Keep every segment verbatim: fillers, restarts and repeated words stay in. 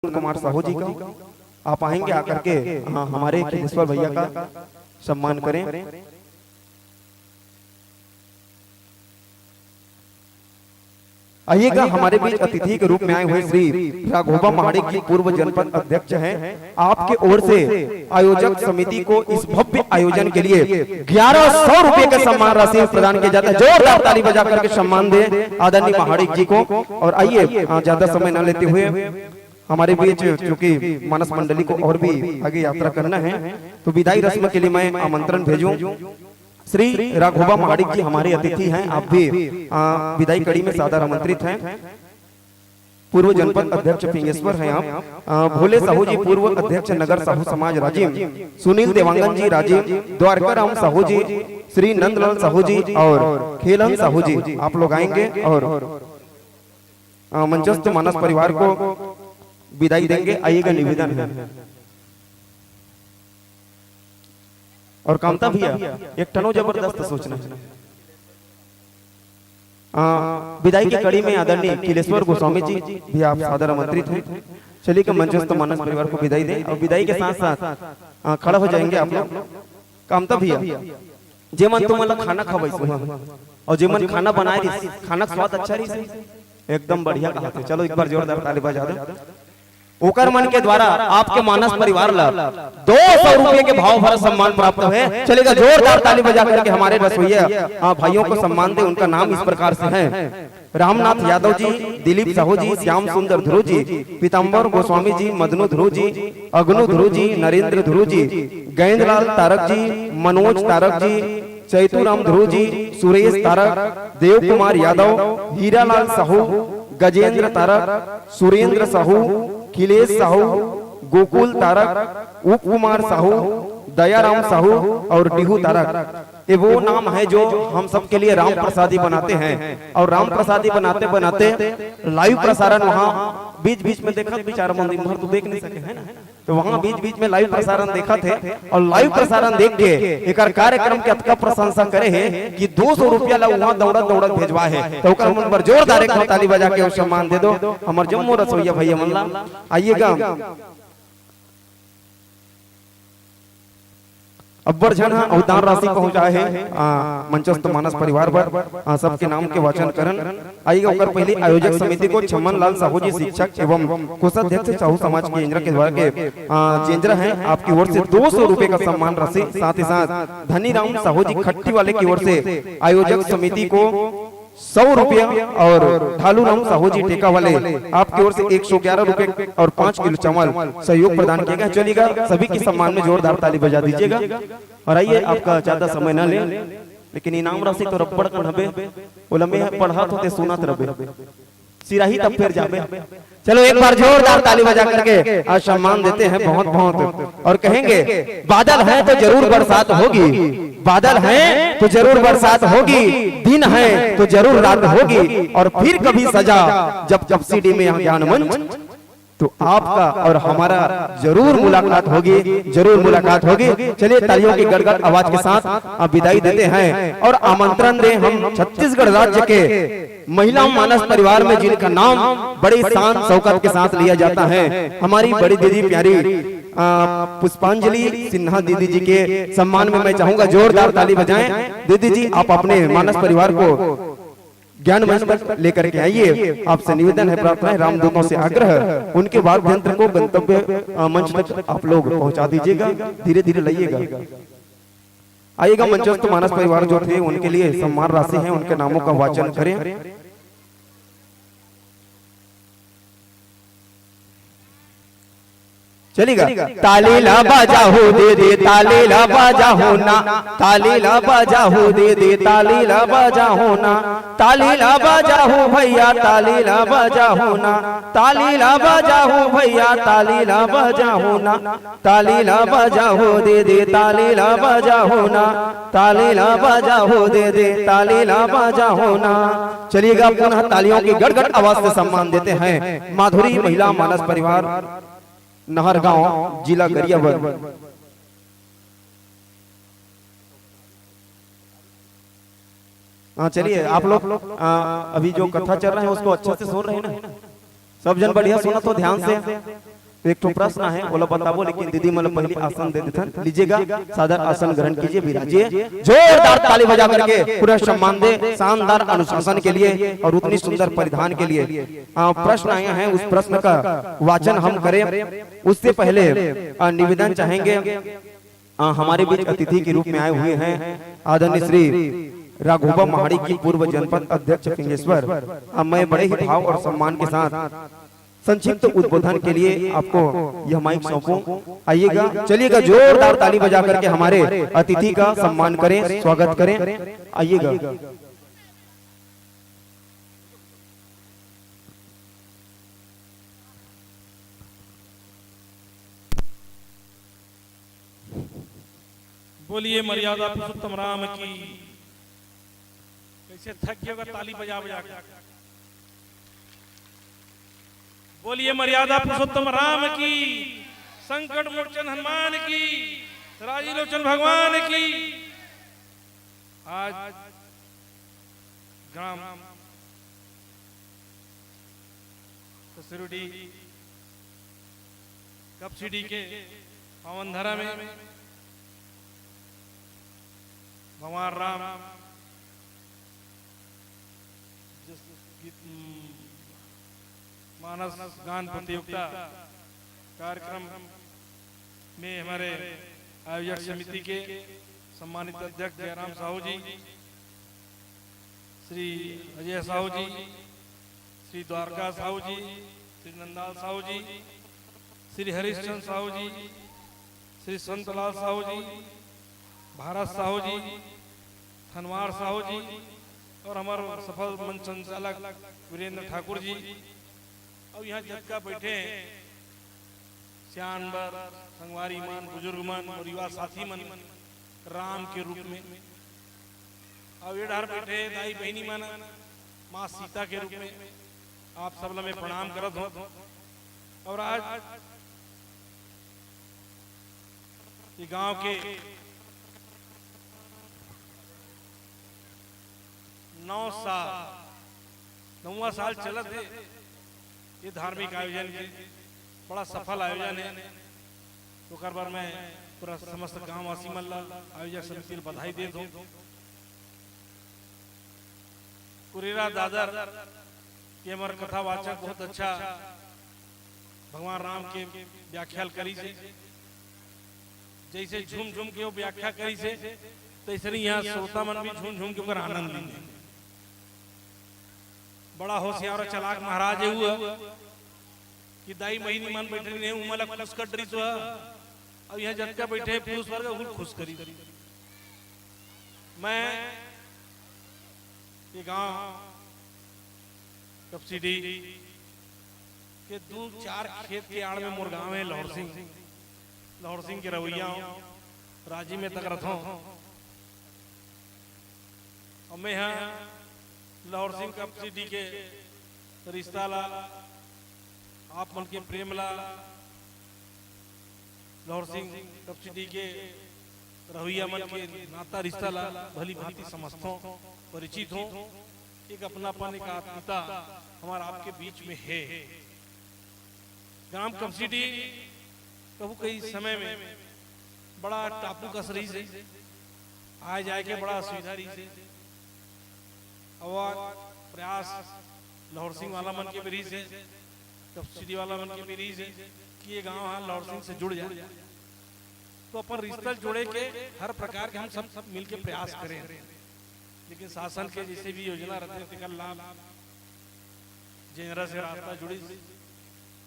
कुमार साहू जी का। आप आएंगे आकर के, हाँ, हमारे खिलेश्वर भैया का सम्मान करें। आइएगा, हमारे बीच अतिथि के रूप में आए हुए श्री राघोबा महाड़िक जी, पूर्व जनपद अध्यक्ष हैं। आपके ओर से आयोजक समिति को इस भव्य आयोजन के लिए ग्यारह सौ रुपए का सम्मान राशि प्रदान किया जाता है। जोरदार ताली बजा करके सम्मान दें आदरणीय महाड़िक जी को। और आइए, आ, ज्यादा समय न लेते हुए हमारे बीच, चूंकि मानस मंडली को और भी आगे यात्रा करना है, तो विदाई रस्म के लिए मैं आमंत्रण भेजूं। श्री राघोबा महाड़िक जी हमारे अतिथि हैं। आप भी, आ, विदाई कड़ी में सादर आमंत्रित हैं। पूर्व जनपद अध्यक्ष फिंगेश्वर हैं आप। आ, भोले साहू जी, पूर्व अध्यक्ष नगर साहू समाज राजिम, सुनील देवांगन जी राजिम, द्वारका राम साहू जी, श्री नंदलाल साहू जी और खेलन साहू जी, आप लोग आएंगे और, आ, मंचस्थ मानस परिवार को विदाई देंगे। आइएगा, निवेदन है। और कामता भैया, एक ठनो जबरदस्त सोचना है। आ, विदाई की कड़ी में आदरणीय किलेश्वर गोस्वामी जी भी आप सादर आमंत्रित हैं। चलिए कि मंचस्थ मानस परिवार को विदाई दें और विदाई के साथ साथ, आ, खड़ा हो जाएंगे आप लोग। कामता भैया, जे मन तुमन ला खाना खवाइस हुआ और जे मन खाना बनाए रहिस, खाना के स्वाद अच्छा रहिस, एकदम बढ़िया कहा थे। चलो एक बार जोरदार ताली बजा दो। ओकर मन के द्वारा आपके मानस परिवार ला दो सौ रुपये के भाव भरा सम्मान प्राप्त हुए। चलेगा, जोरदार ताली बजा करके हमारे रसोइया, हाँ, भाइयों को सम्मान दे। उनका नाम इस प्रकार से है: रामनाथ यादव जी, दिलीप साहू जी, श्याम सुंदर ध्रुव जी, पीताम्बर गोस्वामी जी, मदनू ध्रुव जी, अगनू ध्रुव जी, नरेंद्र ध्रुव जी, गैंदलाल तारक जी, मनोज तारक जी, चैतूराम ध्रुव जी, सुरेश तारक, देव कुमार यादव, हीरालाल साहू, गजेंद्र तारक, सुरेंद्र साहू, खिलेश साहू, गोकुल तारक, उप कुमार साहू, दयाराम साहू और डीहू तारक। ये वो नाम है जो हम सबके लिए राम प्रसादी बनाते हैं। और राम प्रसादी बनाते बनाते लाइव प्रसारण वहाँ बीच बीच में देखा, बेचारा मंदिर भर तो देख नहीं सके, है ना? तो वहाँ बीच बीच में लाइव प्रसारण देखा थे और लाइव प्रसारण देख के एकर कार्यक्रम के अतका प्रशंसा करे हे कि दो सौ रुपया ला वहाँ दौड़त दौड़त भेजवा हे। तो ओकर मन बर जोरदार एक ठो ताली बजा के सम्मान दे दो हमर जम्मो रसोइया भैया मन ला। आइएगा, अब्बड़ झन ह अनुदान राशि पहुंचाए हे, आ, मंचस्थ मानस परिवार बर, आ, सबके नाम के वाचन करन। आइएगा, ओकर पहले आयोजक समिति को छम्मन लाल साहू जी, शिक्षक एवं कोषाध्यक्ष साहू समाज के जेंजरा के द्वारा के, आ, जेंजरा है, आपकी ओर से दो सौ रुपए का सम्मान राशि, साथ ही साथ धनीराम साहू जी खट्टी वाले की ओर से आयोजक समिति को सौ रुपया और ढालू राम साहू जी टेका वाले आपकी ओर से एक सौ ग्यारह रुपए और पाँच किलो चावल सहयोग प्रदान किया गया। चलिएगा, सभी के सम्मान में जोरदार ताली बजा दीजिएगा। और आइए, आपका ज्यादा समय ना ले, लेकिन इनाम राशि तो रब्बड़ कन हबे, ओला मैं पढ़त होते सुनत रबे, सिराही तब फिर जाबे। चलो, एक बार जोरदार ताली बजा करके आज सम्मान देते हैं, बहुत बहुत। और कहेंगे, बादल है तो जरूर बरसात होगी, बादल है तो जरूर बरसात होगी, दिन है तो जरूर रात होगी, और फिर कभी सजा जब जब सीडी में यहाँ ज्ञान मंच, तो आपका और हमारा जरूर मुलाकात होगी, जरूर मुलाकात होगी। चलिए, तालियों की गड़गड़ आवाज के साथ आप विदाई देते हैं और आमंत्रण दें हम छत्तीसगढ़ राज्य के महिला मानस परिवार में जिनका नाम बड़ी शान शौकत के साथ लिया जाता है, हमारी बड़ी दीदी प्यारी, आ, पुष्पांजलि सिन्हा दीदी जी के सम्मान में मैं चाहूंगा जोरदार ताली बजाएं। दीदी जी, आप अपने मानस परिवार को ज्ञान मंच तक लेकर के आइए। आपसे निवेदन है, प्रार्थना है, रामदूतों से आग्रह, उनके वाद्य यंत्र को गंतव्य, आ, मंच तक आप लोग पहुंचा दीजिएगा, धीरे धीरे लाइएगा। आइएगा, मंचस्थ मानस परिवार जो थे, उनके लिए सम्मान राशि है, उनके नामों का वाचन करें। चलिएगा। ताली ला बजा हो दे दे, ताली ला बजा हो ना, ताली ला बजा हो दे दे, ताली ला बजा हो ना, ताली ला बजा हो भैया, ताली ला बजा हो ना, ताली ला बजा हो भैया, ताली ला बजा हो ना, ताली ला बजा हो दे दे, ताली ला बजा हो ना, ताली ला बजा हो दे दे, ताली ला बजा हो ना। चलिएगा, पुनः तालियों की गड़गड़ आवाज से सम्मान देते हैं माधुरी महिला मानस परिवार, नहरगांव, जिला गरियाबंद। हाँ, चलिए, आप लोग, आ, अभी जो कथा चल रहा है, उसको अच्छे से सुन रहे हैं ना? सब जन बढ़िया सुना तो ध्यान से। तो एक ठो प्रश्न है, ओला बताबो, लेकिन दीदी मन ला पहली आसन दे देथन। लीजिएगा, सादर आसन ग्रहण कीजिए, विराजिए। जोरदार ताली बजा करके पूरा सम्मान दे, शानदार अनुशासन के लिए और उतनी सुंदर परिधान के लिए। आ, प्रश्न आया है, उस प्रश्न का वाचन हम करें, उससे पहले, आ, निवेदन चाहेंगे, आ, हमारे बीच अतिथि के रूप में आए हुए हैं आदरणीय श्री राघोबा महाड़ी की पूर्व जनपद अध्यक्ष फिंगेश्वर। आ, मैं बड़े ही भाव और सम्मान के साथ संक्षिप्त उद्बोधन के लिए आपको यह माइक सौंपूं। आइएगा, चलिएगा, जोरदार ताली बजा करके हमारे अतिथि का सम्मान करें, स्वागत करें। आइएगा। बोलिए मर्यादा पुरुषोत्तम राम की। कैसे थक गया होगा ताली बजा बजा के। बोलिए मर्यादा पुरुषोत्तम राम की, संकट मोचन हनुमान की, राजी लोचन भगवान की। आज ग्राम कसुरडी कपसीडी के पावन धरा में भगवान राम जिस गीत, मानस गान प्रतियोगिता कार्यक्रम में हमारे आयोजक समिति के सम्मानित अध्यक्ष जयराम साहू जी, श्री अजय साहू जी, श्री द्वारका साहू जी, श्री नंदलाल साहू जी, श्री हरिश्चंद्र साहू जी, श्री संतलाल साहू जी, भारत साहू जी, धनवार साहू जी और हमारे सफल मंच संचालक वीरेंद्र ठाकुर जी। अब यहाँ जतका बैठे हैं, सियान बर, संगवारी मन, बुजुर्ग मन और युवा साथी मन, राम के रूप में। अब ये डहर बैठे दाई बहिनी मन, माँ सीता के रूप में आप सब ला मैं प्रणाम करत हूँ। और आज ये गांव के नौ साल, नौवां साल चलत हे ये धार्मिक आयोजन के, बड़ा सफल आयोजन है। ओकर बर मैं पूरा समस्त गांववासी मन ला, आयोजक समिति ला बधाई देत हूँ। कुरेरा दादर के हमर कथावाचक बहुत अच्छा भगवान राम के व्याख्या करिस हे। जैसे झूम झूम के वो व्याख्या करिस हे, तैसने यहाँ श्रोता मन भी झूम झूम के ओकर आनंद लीन हे। बड़ा होशियार और चालाक महाराज हे वो, कि दाई बहिनी मन बैठे रहे, उमन ला खुश कर डरिस हे। अब यहाँ जतका बैठे हे, पुरुष वर्ग, उमन खुश करिस। मैं ये गांव कपसीडी के दू चार खेत के आड़ में मोर गांव है लाहौर सिंह। लाहौर सिंह के रहवइया हूँ, राजिम तक रथों। और मैं यहाँ लाहौर सिंह कपसीडी के रिश्ता ला, आप मन के प्रेम ला, लाहौर सिंह कपसीडी के रहवइया मन के नाता रिश्ता ला भली भांति समझथों, परिचित हों। एक अपनापन, एक आत्मीयता हमार आपके बीच में है। ग्राम कपसीडी कहूँ कई समय में बड़ा टापू कस रहिस हे, आए जाए के बड़ा असुविधा रहिस हे। अब प्रयास लाहौर सिंह वाला मन के भी रहिस हे, कपसीडी वाला मन के भी रहिस हे कि ये गांव ह लाहौर सिंह से जुड़ जाए। तो अपन रिश्ता जोड़े के हर प्रकार के हम सब मिलके प्रयास करें, लेकिन शासन के जैसे भी योजना रहते हैं, तेकर लाभ जेनरा से रास्ता जुड़िस।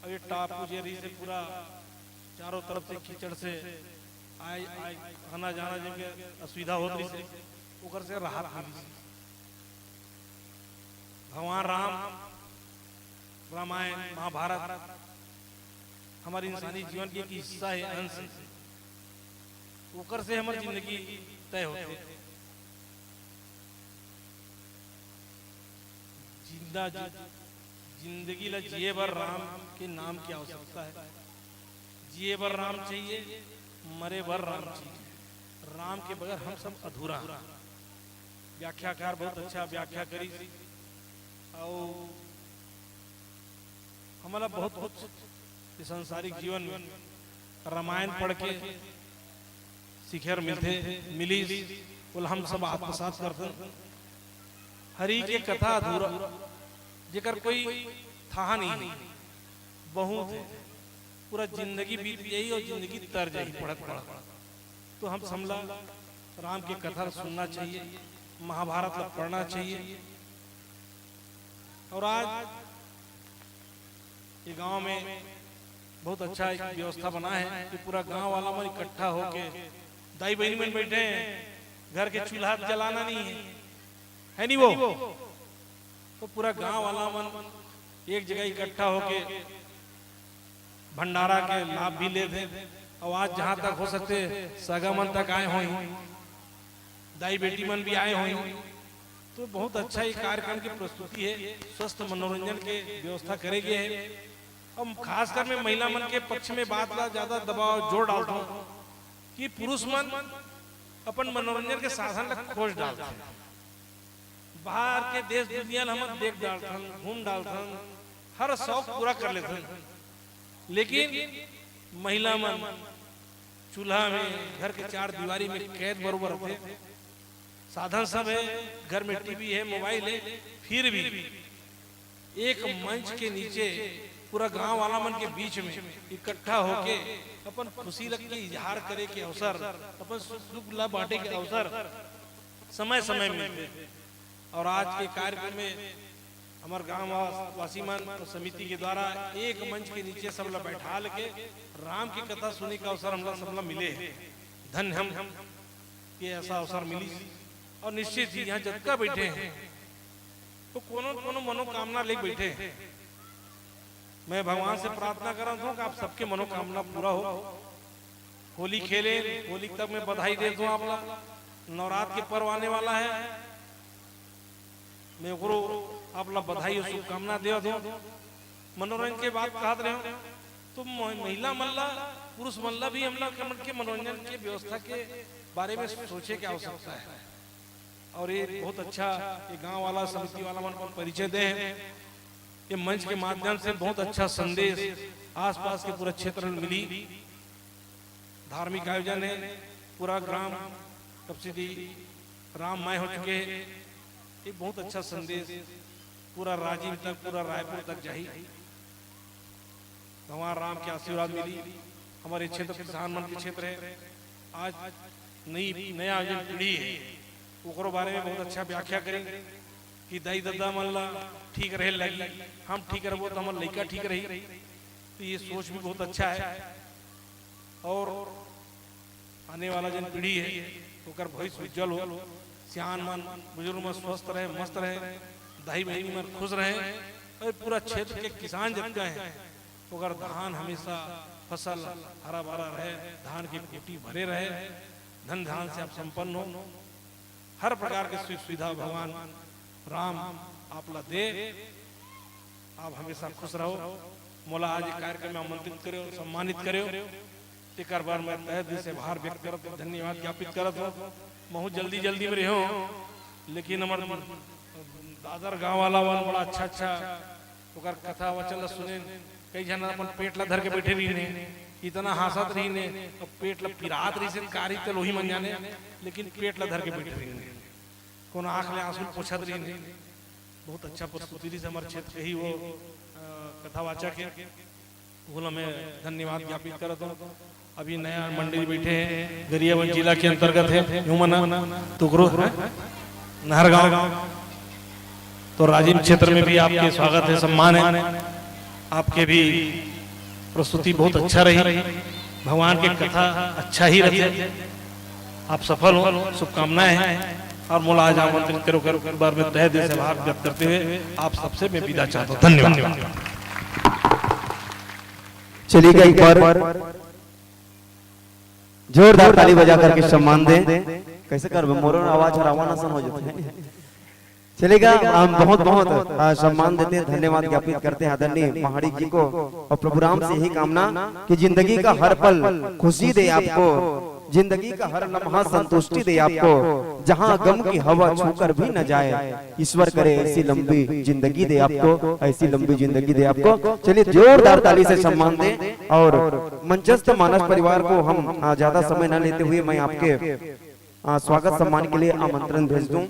अब ये टापू जे रहिस हे पूरा चारों तरफ से कीचड़ से आए, आए, आना जाना जिनके असुविधा होत रहिस हे, ओकर से राहत मिलिस। भगवान राम, रामायण, महाभारत हमारे इंसानी जीवन के एक हिस्सा है, अंश है। ओकर से हमारी जिंदगी तय होती है। जिंदा जि-, जिंदगी ला जिए बर राम के नाम की आवश्यकता है। जिए बर राम चाहिए, मरे बर राम चाहिए। राम के बगैर हम सब अधूरा हैं। व्याख्याकार बहुत अच्छा व्याख्या करिस, अउ हमला बहुत कुछ ये सांसारिक जीवन में रामायण पढ़ के सीखे मिलथे, मिलिस, ओला हम सब आत्मसात करथन। हरि के कथा अधूरा, जेकर कोई थाह नहीं है, बहुत है। पूरा जिंदगी बीत जाही और जिंदगी तर जाही पढ़त पढ़त। तो हम सबला राम के कथा सुनना चाहिए, महाभारत ला पढ़ना चाहिए। और आज ये गांव में बहुत अच्छा एक व्यवस्था बना है कि पूरा गांव वाला मन इकट्ठा होके, दाई बहिनी मन बैठे हैं, घर के चूल्हा जलाना नहीं है, है नहीं वो? तो पूरा गांव वाला मन एक जगह इकट्ठा होके भंडारा के लाभ भी लेथे। और आज जहां तक हो सकथे, सगा मन तक आए होही, दाई बेटी मन भी आए होही। तो बहुत अच्छा ये कार्यक्रम की प्रस्तुति है, स्वस्थ मनोरंजन के व्यवस्था करे गए हैं। और खासकर मैं महिला मन के पक्ष में बात ला ज्यादा दबाव, जोर डालता हूँ कि पुरुष मन अपन मनोरंजन के साधन ला खोज डालते हैं, बाहर के देश दुनिया ला हमन देख डालथन, घूम डालथन, हर शौक पूरा कर लेथन, लेकिन महिला मन चूल्हा में, घर के चार दीवारी में कैद बरोबर रथे। साधन सब है, घर में टीवी है, मोबाइल है, फिर भी एक मंच के नीचे पूरा गांव वाला मन के बीच में इकट्ठा होके अपन खुशी लग के इजहार करे के अवसर, अपन सुख दुख ला बांटे के अवसर समय समय मिलथे। और आज के कार्यक्रम में हमर गांव वास-, वासी मन और समिति के द्वारा एक मंच के नीचे सब ला बैठा लेके राम की कथा सुने का अवसर हमला सबला मिले है। धन्य हम के ऐसा अवसर मिली। और निश्चित ही यहाँ जतका बैठे हैं, तो कोनो कोनो मनोकामना लेके बैठे हैं। मैं भगवान से प्रार्थना करत हूँ कि आप सबके मनोकामना पूरा हो। होली खेले, होली तक मैं बधाई देत हूँ आप ला। नवरात्र के पर्व आने वाला है, मैं ओकरो आप ला बधाई और शुभकामना देवत हूँ। मनोरंजन के बात कहत रहे हो, तो म-, महिला मन ला, पुरुष मन ला भी हमला के मन के मनोरंजन के व्यवस्था के बारे में सोचे के आवश्यकता है। और ये बहुत अच्छा, ये गांव वाला, समिति वाला मन अपन परिचय दे हैं। ये मंच के माध्यम से बहुत अच्छा संदेश आसपास के पूरा क्षेत्र में मिली। धार्मिक आयोजन है, पूरा ग्राम कपसिदी राममय हो चुके हैं। एक बहुत अच्छा संदेश पूरा राजिम तक, पूरा रायपुर तक जाही। भगवान राम के आशीर्वाद मिली। हमारे क्षेत्र किसान मन के क्षेत्र है। आज नई, नया जो पीढ़ी है, ओकरो बारे में बहुत अच्छा व्याख्या करी कि दाई ददा मन ला ठीक रहे लगी, हम ठीक रहबो तो हमर लइका ठीक रही। तो ये सोच भी बहुत अच्छा है। और आने वाला जन पीढ़ी है, ओकर भविष्य उज्जवल हो, सियान मन, बुजुर्ग मन स्वस्थ रहे, मस्त रहे, दाई बहिनी मन खुश रहे, और पूरा क्षेत्र के किसान जतका है, ओकर धान हमेशा फसल हरा भरा रहे, धान के खूंटी भरे रहे, धन धान से आप संपन्न हो, हर प्रकार के सुख सुविधा भगवान राम आप ला दे। आप हमेशा खुश रहो। मोला आज ये कार्यक्रम में आमंत्रित करे हो, सम्मानित करे हो, तेकर बर मैं तहे दिल से आभार व्यक्त करत हूँ, धन्यवाद ज्ञापित करत हूँ। महू जल्दी जल्दी में रहे हो, लेकिन हमर दादर गांव वाला मन बड़ा अच्छा अच्छा ओकर कथा वचन ला सुने। कई झन अपन पेट ला धर के बैठे रहिने, इतना हासत रहिने, अब पेट ला पिरात रहिसे, कारी तेल वही मन जाने, लेकिन पेट ला धर के बैठे रहिने, कोनो आंख ले आंसू पोछत रहिने। बहुत अच्छा प्रस्तुति रहिस हमर क्षेत्र के ही वो, अ, कथावाचक है, ओला मैं धन्यवाद ज्ञापित करत हूँ। अभी नया मंडली बैठे हैं, गरियाबंद जिला के अंतर्गत है, यूं मना, तुकरो, नहरगांव। तो राजिम क्षेत्र में भी आपके स्वागत है, सम्मान है। आपके भी प्रस्तुति बहुत अच्छा रही, भगवान के कथा अच्छा ही रहे। आप सफल हो, शुभकामनाएं हैं। और मोला आज आमंत्रित करो कर बार में तहे दिल से आभार व्यक्त करते हुए आप सबसे मैं विदा चाहता हूँ। धन्यवाद। चलिए एक बार जोरदार ताली बजा करके सम्मान दें। कैसे कर मोर आवाज हरावाना सन हो जाते हैं। चलेगा, हम बहुत बहुत, आ, सम्मान देते हैं, धन्यवाद ज्ञापित करते हैं आदरणीय महाड़ी जी को और प्रभु राम से यही कामना कि जिंदगी का हर पल खुशी दे आपको। जिंदगी का हर लम्हा संतुष्टि दे आपको, जहां गम की हवा छूकर भी न जाए। ईश्वर करे ऐसी लंबी जिंदगी दे आपको, ऐसी लंबी जिंदगी दे आपको। चलिए, जोरदार ताली से सम्मान दें और मंचस्थ मानस परिवार को हम, आ, ज्यादा समय न लेते हुए मैं आपके, आ, स्वागत सम्मान के लिए आमंत्रण भेज दूं।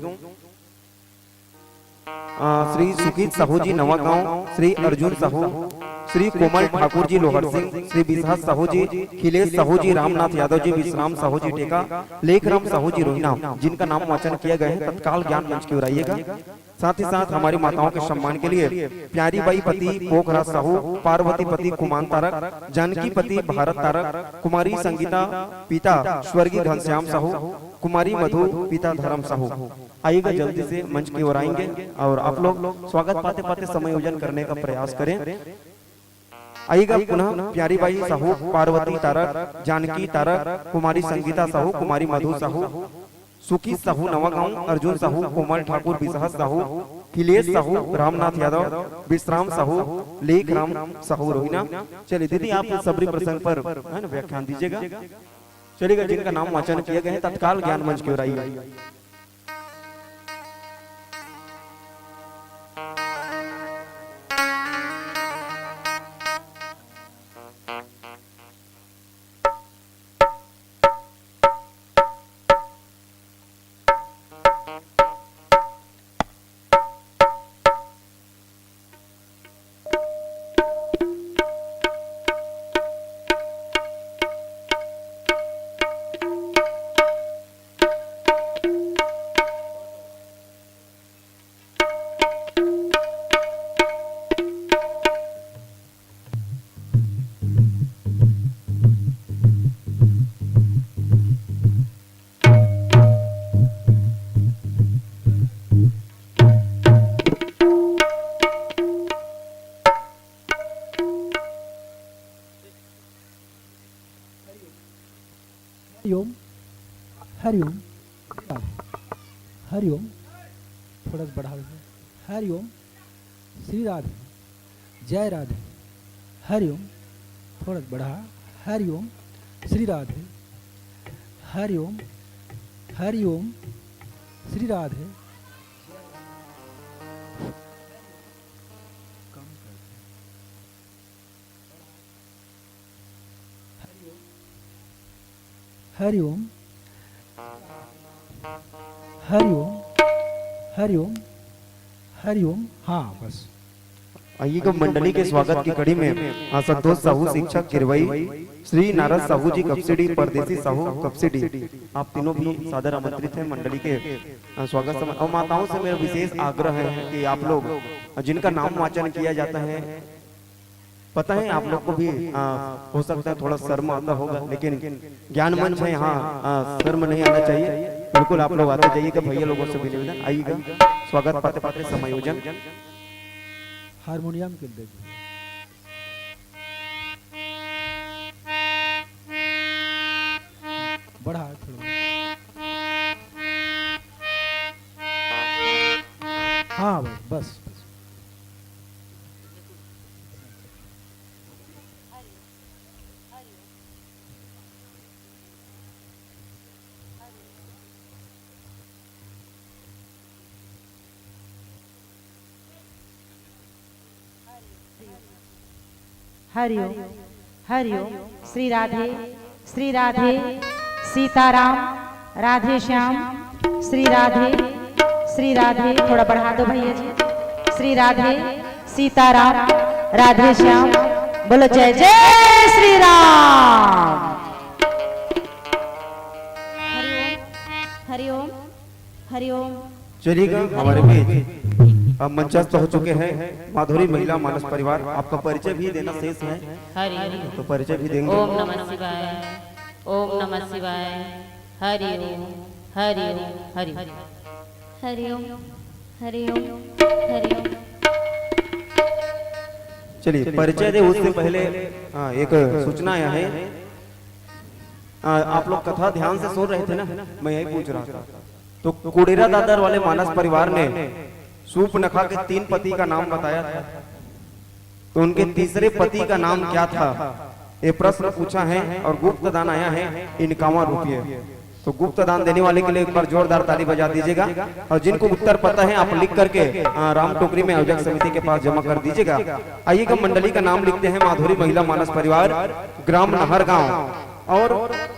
आ, श्री सुखीत साहू जी नवागांव, श्री अर्जुन साहू, श्री कोमल ठाकुर जी लोहरसिंग, श्री बिसहस साहू जी, खिलेश साहू जी, रामनाथ यादव जी, विश्राम साहू जी टेका, लेखराम साहू जी रोहिना, जिनका नाम वाचन किया गया है, तत्काल ज्ञान मंच की ओर आइएगा। साथ ही साथ हमारी माताओं के सम्मान के लिए प्यारी बाई पति पोखराज साहू, पार्वती पति कुमान तारक, जानकी पति भारत तारक, कुमारी संगीता, पिता स्वर्गीय घनश्याम साहू, कुमारी मधु, पिता धर्म साहू। आइएगा जल्दी से मंच की ओर आएंगे और आप लोग स्वागत पाते पाते समायोजन करने का प्रयास करें। आइएगा पुनः प्यारी बाई साहू, पार्वती तारक, जानकी तारक, कुमारी संगीता साहू, कुमारी मधु साहू, सुखी साहू नवागांव, अर्जुन साहू, कोमल ठाकुर, बिसहस साहू, खिलेश साहू, रामनाथ यादव, विश्राम साहू, लेख राम साहू रोहिना। चलिए दीदी, आप सबरी प्रसंग पर, है ना, व्याख्यान दीजिएगा। चलिएगा, जिनका नाम वाचन किया गया है, तत्काल ज्ञान मंच की ओर आइए। हरिओम, हरिओम, हरिओम। थोड़ा सा बढ़ा दो। हरिओम, श्री राधे, जय राधे। हरिओम, थोड़ा सा बढ़ा। हरिओम, श्री राधे। हरिओम, हरिओम, श्री राधे। हरिओम, हरिओम, हरिओम, हरिओम। हाँ, बस। आइएगा मंडली के स्वागत की कड़ी में, हाँ, संतोष साहू शिक्षक किरवई, श्री नारद साहू जी कपसिडी, परदेसी साहू कपसिडी, आप तीनों भी सादर आमंत्रित हैं मंडली के, हाँ, स्वागत समय। और माताओं से मेरा विशेष आग्रह है कि आप लोग, जिनका नाम वाचन किया जाता है, पता है आप लोग को भी, आ, हो सकता है थोड़ा शर्म आता होगा, लेकिन ज्ञान मंच है, यहाँ, आ, शर्म नहीं आना चाहिए। बिल्कुल आप लोग आते जाइएगा, भैया लोगों से भी निवेदन, आइएगा, स्वागत पाते पाते समायोजन। हारमोनियम के दे दो। बढ़ा थोड़ा। हाँ भाई, बस, बस। हरिओम, हरिओम, श्री राधे, श्री राधे, सीताराम, राधे श्याम, श्री राधे, श्री राधे, थोड़ा बढ़ा दो भैया जी, श्री राधे, सीताराम, राधे श्याम, बोलो जय जय श्री राम। हरिओम, हरिओम, हरिओम। चलिएगा, हमारे बीच अब मंचस्थ हो चुके हैं माधुरी महिला मानस परिवार। आपका परिचय भी देना शेष है, हरि हरि। तो परिचय भी देंगे। ओम नमः शिवाय, ओम नमः शिवाय। हरि ओम, हरि ओम, हरि ओम। हरि ओम, हरि ओम, हरि ओम। चलिए, परिचय दे, उससे पहले, हाँ, एक सूचना आया है। आ, आप लोग कथा ध्यान से सुन रहे थे ना, मैं यही पूछ रहा था। तो कुड़ेरा दादर वाले मानस परिवार ने सूप नखा के तीन पति का नाम बताया था, तो उनके तीसरे पति का नाम क्या था? ये प्रश्न पूछा है और गुप्त दान आया है इक्यावन रुपये। तो गुप्त दान देने वाले के लिए एक बार जोरदार ताली बजा दीजिएगा। और जिनको उत्तर पता है, आप लिख करके, अ, राम टोकरी में आयोजक समिति के पास जमा कर दीजिएगा। आइएगा, मंडली का नाम लिखते हैं माधुरी महिला मानस परिवार, ग्राम नाहरगांव। और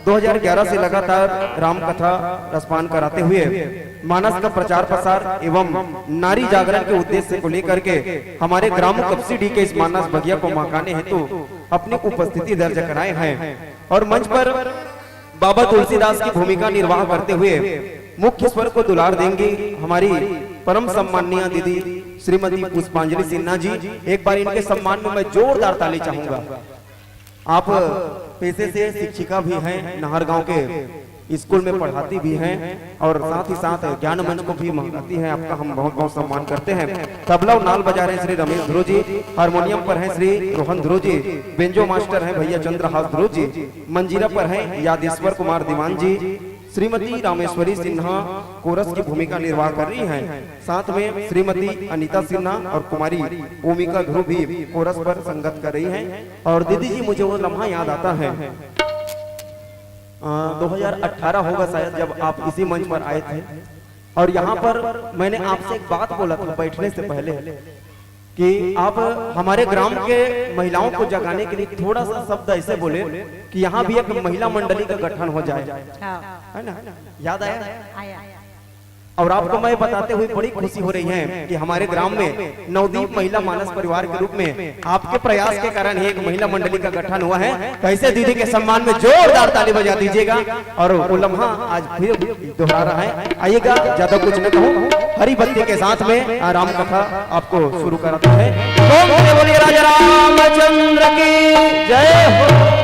दो हज़ार ग्यारह से लगातार राम कथा रसपान कराते हुए मानस का प्रचार प्रसार एवं नारी जागरण के उद्देश्य को लेकर के हमारे ग्राम कपसीडीह के इस मानस बगिया को महकाने हेतु अपनी उपस्थिति दर्ज कराए हैं। और मंच पर बाबा तुलसीदास की भूमिका निर्वाह करते हुए मुख्य स्वर को दुलार देंगी हमारी परम सम्माननीय दीदी श्रीमती पुष्पांजलि सिन्हा जी। एक बार इनके सम्मान में मैं जोरदार ताली चाहूंगा। आप पेशे से शिक्षिका भी हैं, नाहरगांव के स्कूल में पढ़ाती भी हैं और साथ ही साथ ज्ञान मंच को भी महकाती हैं। आपका हम बहुत बहुत सम्मान करते हैं। तबला और नाल बजा रहे हैं श्री रमेश ध्रुव जी, हारमोनियम पर हैं श्री रोहन ध्रुव जी, बेंजो मास्टर हैं भैया चंद्रहास ध्रुव जी, मंजीरा पर हैं यादेश्वर कुमार दीवान जी, श्रीमती रामेश्वरी सिन्हा कोरस की भूमिका निर्वाह कर रही हैं, साथ में श्रीमती अनीता सिन्हा और कुमारी ओमिका ध्रुव भी कोरस पर संगत कर रही हैं। और दीदी जी, मुझे वो लम्हा याद आता है, अ, दो हज़ार अठारह होगा शायद, जब आप इसी मंच पर आए थे और यहाँ पर मैंने आपसे एक बात बोला था बैठने से पहले कि आप हमारे ग्राम के महिलाओं को जगाने के लिए थोड़ा सा शब्द ऐसे बोले कि यहाँ भी एक महिला मंडली का गठन हो जाए, हाँ। है ना? याद आया? आया। और आपको मैं बताते हुए बड़ी खुशी हो रही है कि हमारे ग्राम में नवदीप महिला मानस परिवार के रूप में आपके प्रयास के कारण ही एक महिला मंडली का गठन हुआ है। तो ऐसे दीदी के सम्मान में जोरदार ताली बजा दीजिएगा। और वो लम्हा आज फिर दोहरा रहा है। आइएगा, ज्यादा कुछ न कहूँ, हरी बत्ती के साथ में राम कथा आपको शुरू कराते हैं। प्रेम से बोलिए राजा रामचंद्र की जय हो।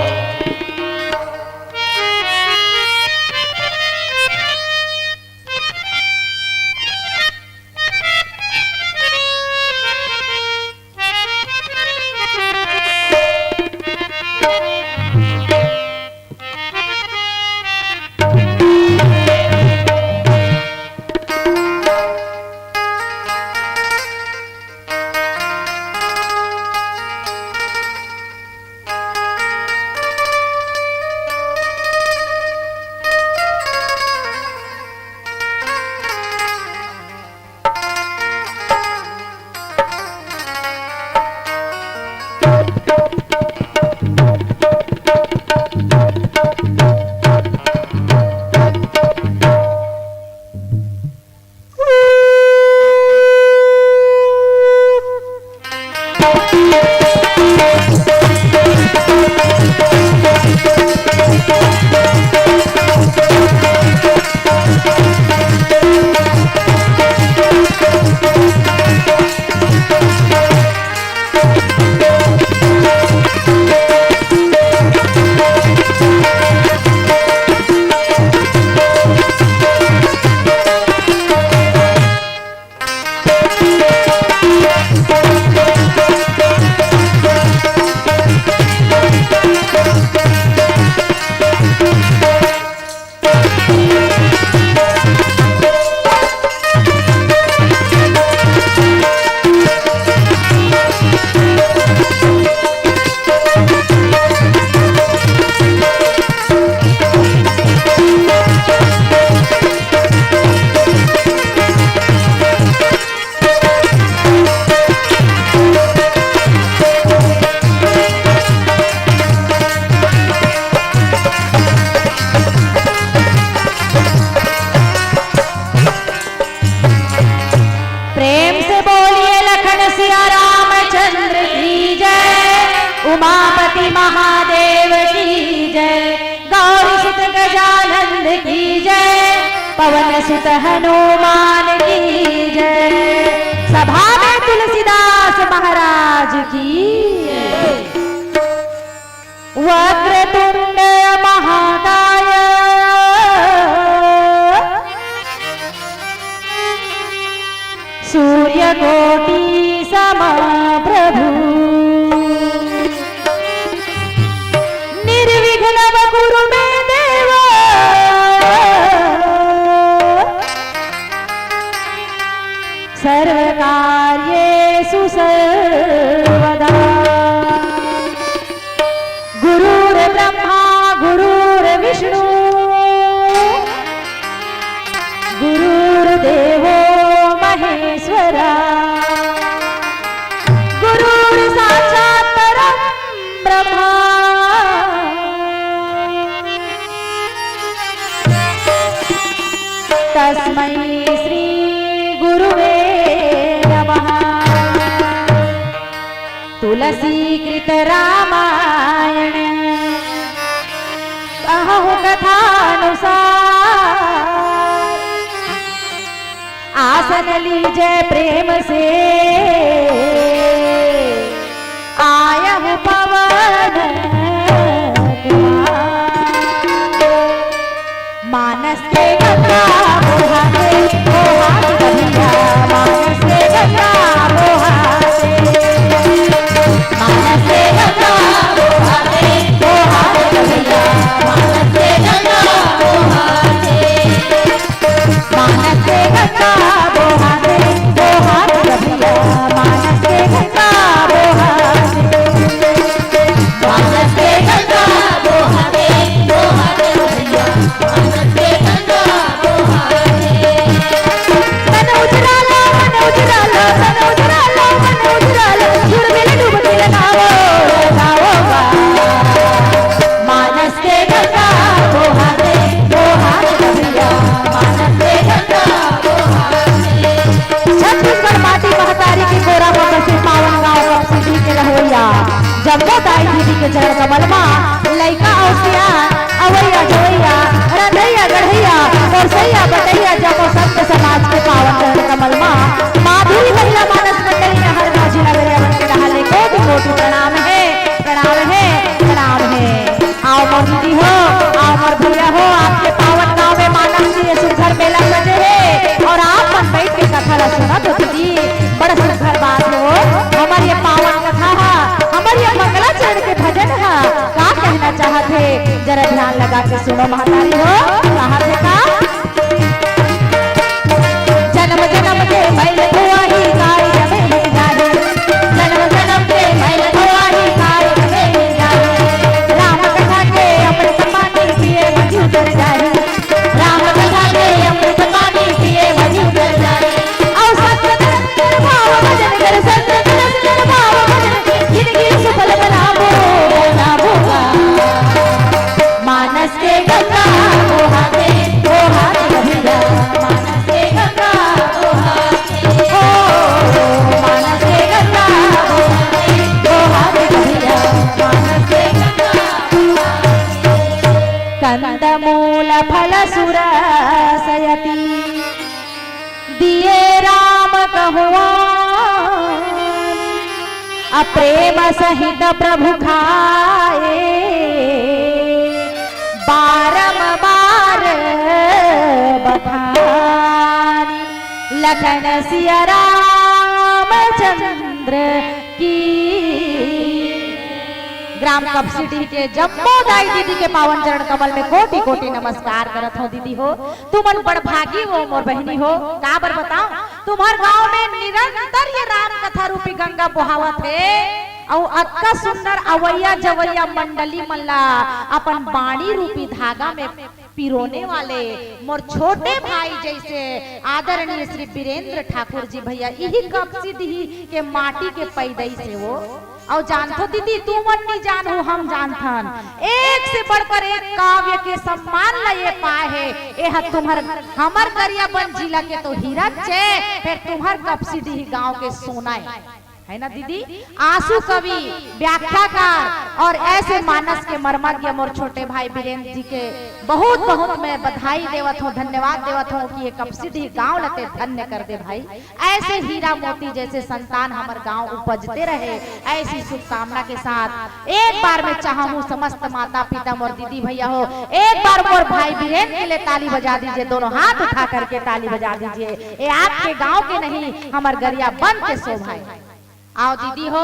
प्रेम से बोलिए लखन सिया रामचंद्र की जय, उमापति महादेव की जय, गौरी सुत गजानंद की जय, पवन सुत हनुमान की जय। सभा में तुलसीदास महाराज की जय। वक्रतुंड महाकाय सूर्यकोटि समप्रभु निर्विघ्न कुरु मे देव सर्वकार्येषु सर्वदा। गुरु ब्रह्मा गुरुर्विष्णु गुरुर्देवो महेश्वरा, गुरुर्साक्षात् परं ब्रह्मा, तस्मै श्री गुरुवे नमः। तुलसीकृत रामायण कहु कथानुसार, आसन लीजे प्रेम से आयहु पवन कुमार। मानस के गंगा बोहाते, बोहाते कन्हैया, मानस के गंगा बोहाते। मानस के गंगा बोहाते, बोहाते कन्हैया, मानस के गंगा बोहाते। मानस के गंगा बोहाते, बोहाते कन्हैया, मानस के गंगा बोहाते। मानस के गंगा बोहाते, बोहाते कन्हैया, मानस के गंगा बोहाते। तन उजरालो, मन उजरालो, तन उजरालो, मन उजरालो, जुड़ मिल डुबकी लगाओ, लगाओ बा। मानस के गंगा बोहाते, बोहाते कन्हैया, मानस के गंगा बोहाते। छत्तीसगढ़ माटी महतारी के कोरा म बसे पावन गांव कपसिडीह के रहोइया जम्मो दाई दीदी के चरण कमल मा लइका अउ सियान, अवइया जवइया, रंधइया गढ़इया, गोरसइया बटइया, जम्मो संत समाज के पावन चरण कमल मा माधुरी महिला मानस मंडली नहरगांव जिला गरियाबंद के डहार ले कोटि कोटि प्रणाम हे, प्रणाम हे, प्रणाम हे। आओ मोर दीदी हो, आओ मोर भैया हो, आपके पावन गांव में मानस के ये सुंदर मेला सजे हे अउ आप मन बइठ के कथा ला सुनत हो दीदी, बड़ा सुंदर बात हे वो। हमर ये पावन कथा हा, हमर ये मंगलाचरण के भजन हा, का कहना चाहत हे, जरा ध्यान लगा के सुनो महतारी हो, कहा थे का? जन्म जन्म के मैल धोआही, काई जमे मिट जाही। जन्म जन्म के मैल धोआही, काई जमे मिट जाही। राम कथा के अमृत पानी पिए मति उतर जाही। राम कथा के अमृत पानी पिए मति उतर जाही। अउ सत सत भाव भजन कर, सत सत भाव भजन कर, जिनगी सुफल बनाबो, बनाबो गा। मानस के गंगा बोहाते, बोहाते कन्हैया, मानस के गंगा बोहाते। ओ, मानस के गंगा बोहाते, बोहाते कन्हैया, मानस के गंगा बोहाते। कंदमूल फल सुरसयति दिए राम कहुआ, अ प्रेम सहित प्रभु खाए, बारंबार बखानी, लखन सिया रामचंद्र की। ग्राम कपसिडीह के जम्मो दाई दीदी के पावन चरण कमल में कोटि कोटि नमस्कार करत हौं दीदी हो। तुमन बड़ भागी हो मोर बहिनी हो, काबर बताओं, तुम्हर गांव में निरंतर ये राम कथा रूपी गंगा बोहावत हे, अउ अतका सुंदर अवइया जवइया मंडली मन ला अपन बाणी रूपी धागा में पिरोने वाले मोर छोटे भाई जैसे आदरणीय श्री वीरेंद्र ठाकुर जी भैया, इही कपसिडीह के माटी के पैदाइश हे वो। अउ जानथो दीदी, तुमन नी जानहू, हम जानथन। एक से बढ़कर एक काव्य के सम्मान ल ये पाए हे। एह तुम्हर, हमर गरियाबंद जिला के तो हीरा चे, फेर तुम्हर कपसिडीह गांव के सोना हे, है ना दीदी? आंसू कवि, व्याख्याकार अउ ऐसे मानस के मर्मज्ञ मोर छोटे भाई वीरेंद्र जी के बहुत बहुत मैं बधाई देवत हौं, धन्यवाद देवत हौं कि ये कपसिडीह गांव ल ते धन्य कर दे भाई। ऐसे हीरा मोती जैसे संतान हमर गांव उपजते रहे, ऐसी शुभकामना के साथ एक बार मैं चाहहूं समस्त माता पिता मोर दीदी भैया हो, एक बार मोर भाई वीरेंद्र के लिए ताली बजा दीजिए, दोनों हाथ उठा करके ताली बजा दीजिए। ये आपके गांव के नहीं, हमर गरियाबंद के शोभा हे। आओ दीदी हो,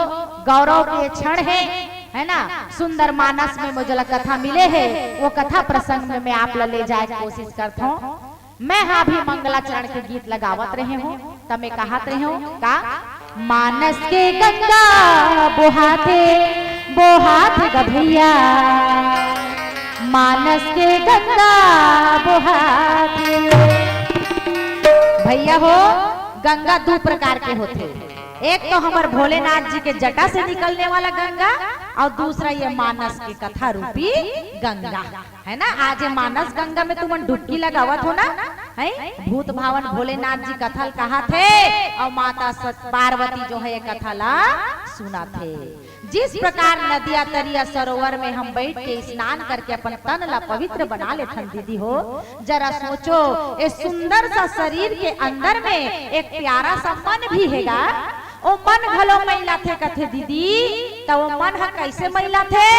गौरव के क्षण हे, है ना? सुंदर मानस में मोला कथा मिले हे, वो कथा प्रसंग में मैं आप ला ले जाए के कोशिश करत हौं। मैं हा अभी मंगलाचरण के गीत ला गावत रहे हौं, त मैं कहत रहे हौं का, मानस के गंगा बोहाथे, बोहाथे गा भैया। मानस के गंगा बोहाथे। भैया हो, गंगा दू प्रकार के होथे। एक तो हमर भोलेनाथ जी के जटा से निकलने वाला गंगा, और दूसरा ये मानस के कथा रूपी गंगा, है ना। आज ये मानस गंगा में तुमन डुबकी लगावत हो ना, है? भूत भावन भोलेनाथ जी कथा ल कहाथे, और माता सत-, पार्वती जो है ये कथा ला सुनाथे। जिस प्रकार नदिया, तरिया, सरोवर में हम बैठ के स्नान करके अपन तन ला पवित्र बना लेथन दीदी हो, जरा सोचो, ये सुंदर सा शरीर के अंदर में एक प्यारा सा मन भी हेगा, ओ मन घलो मैला थे कथे दीदी, त ओ मन ह कैसे मैला थे?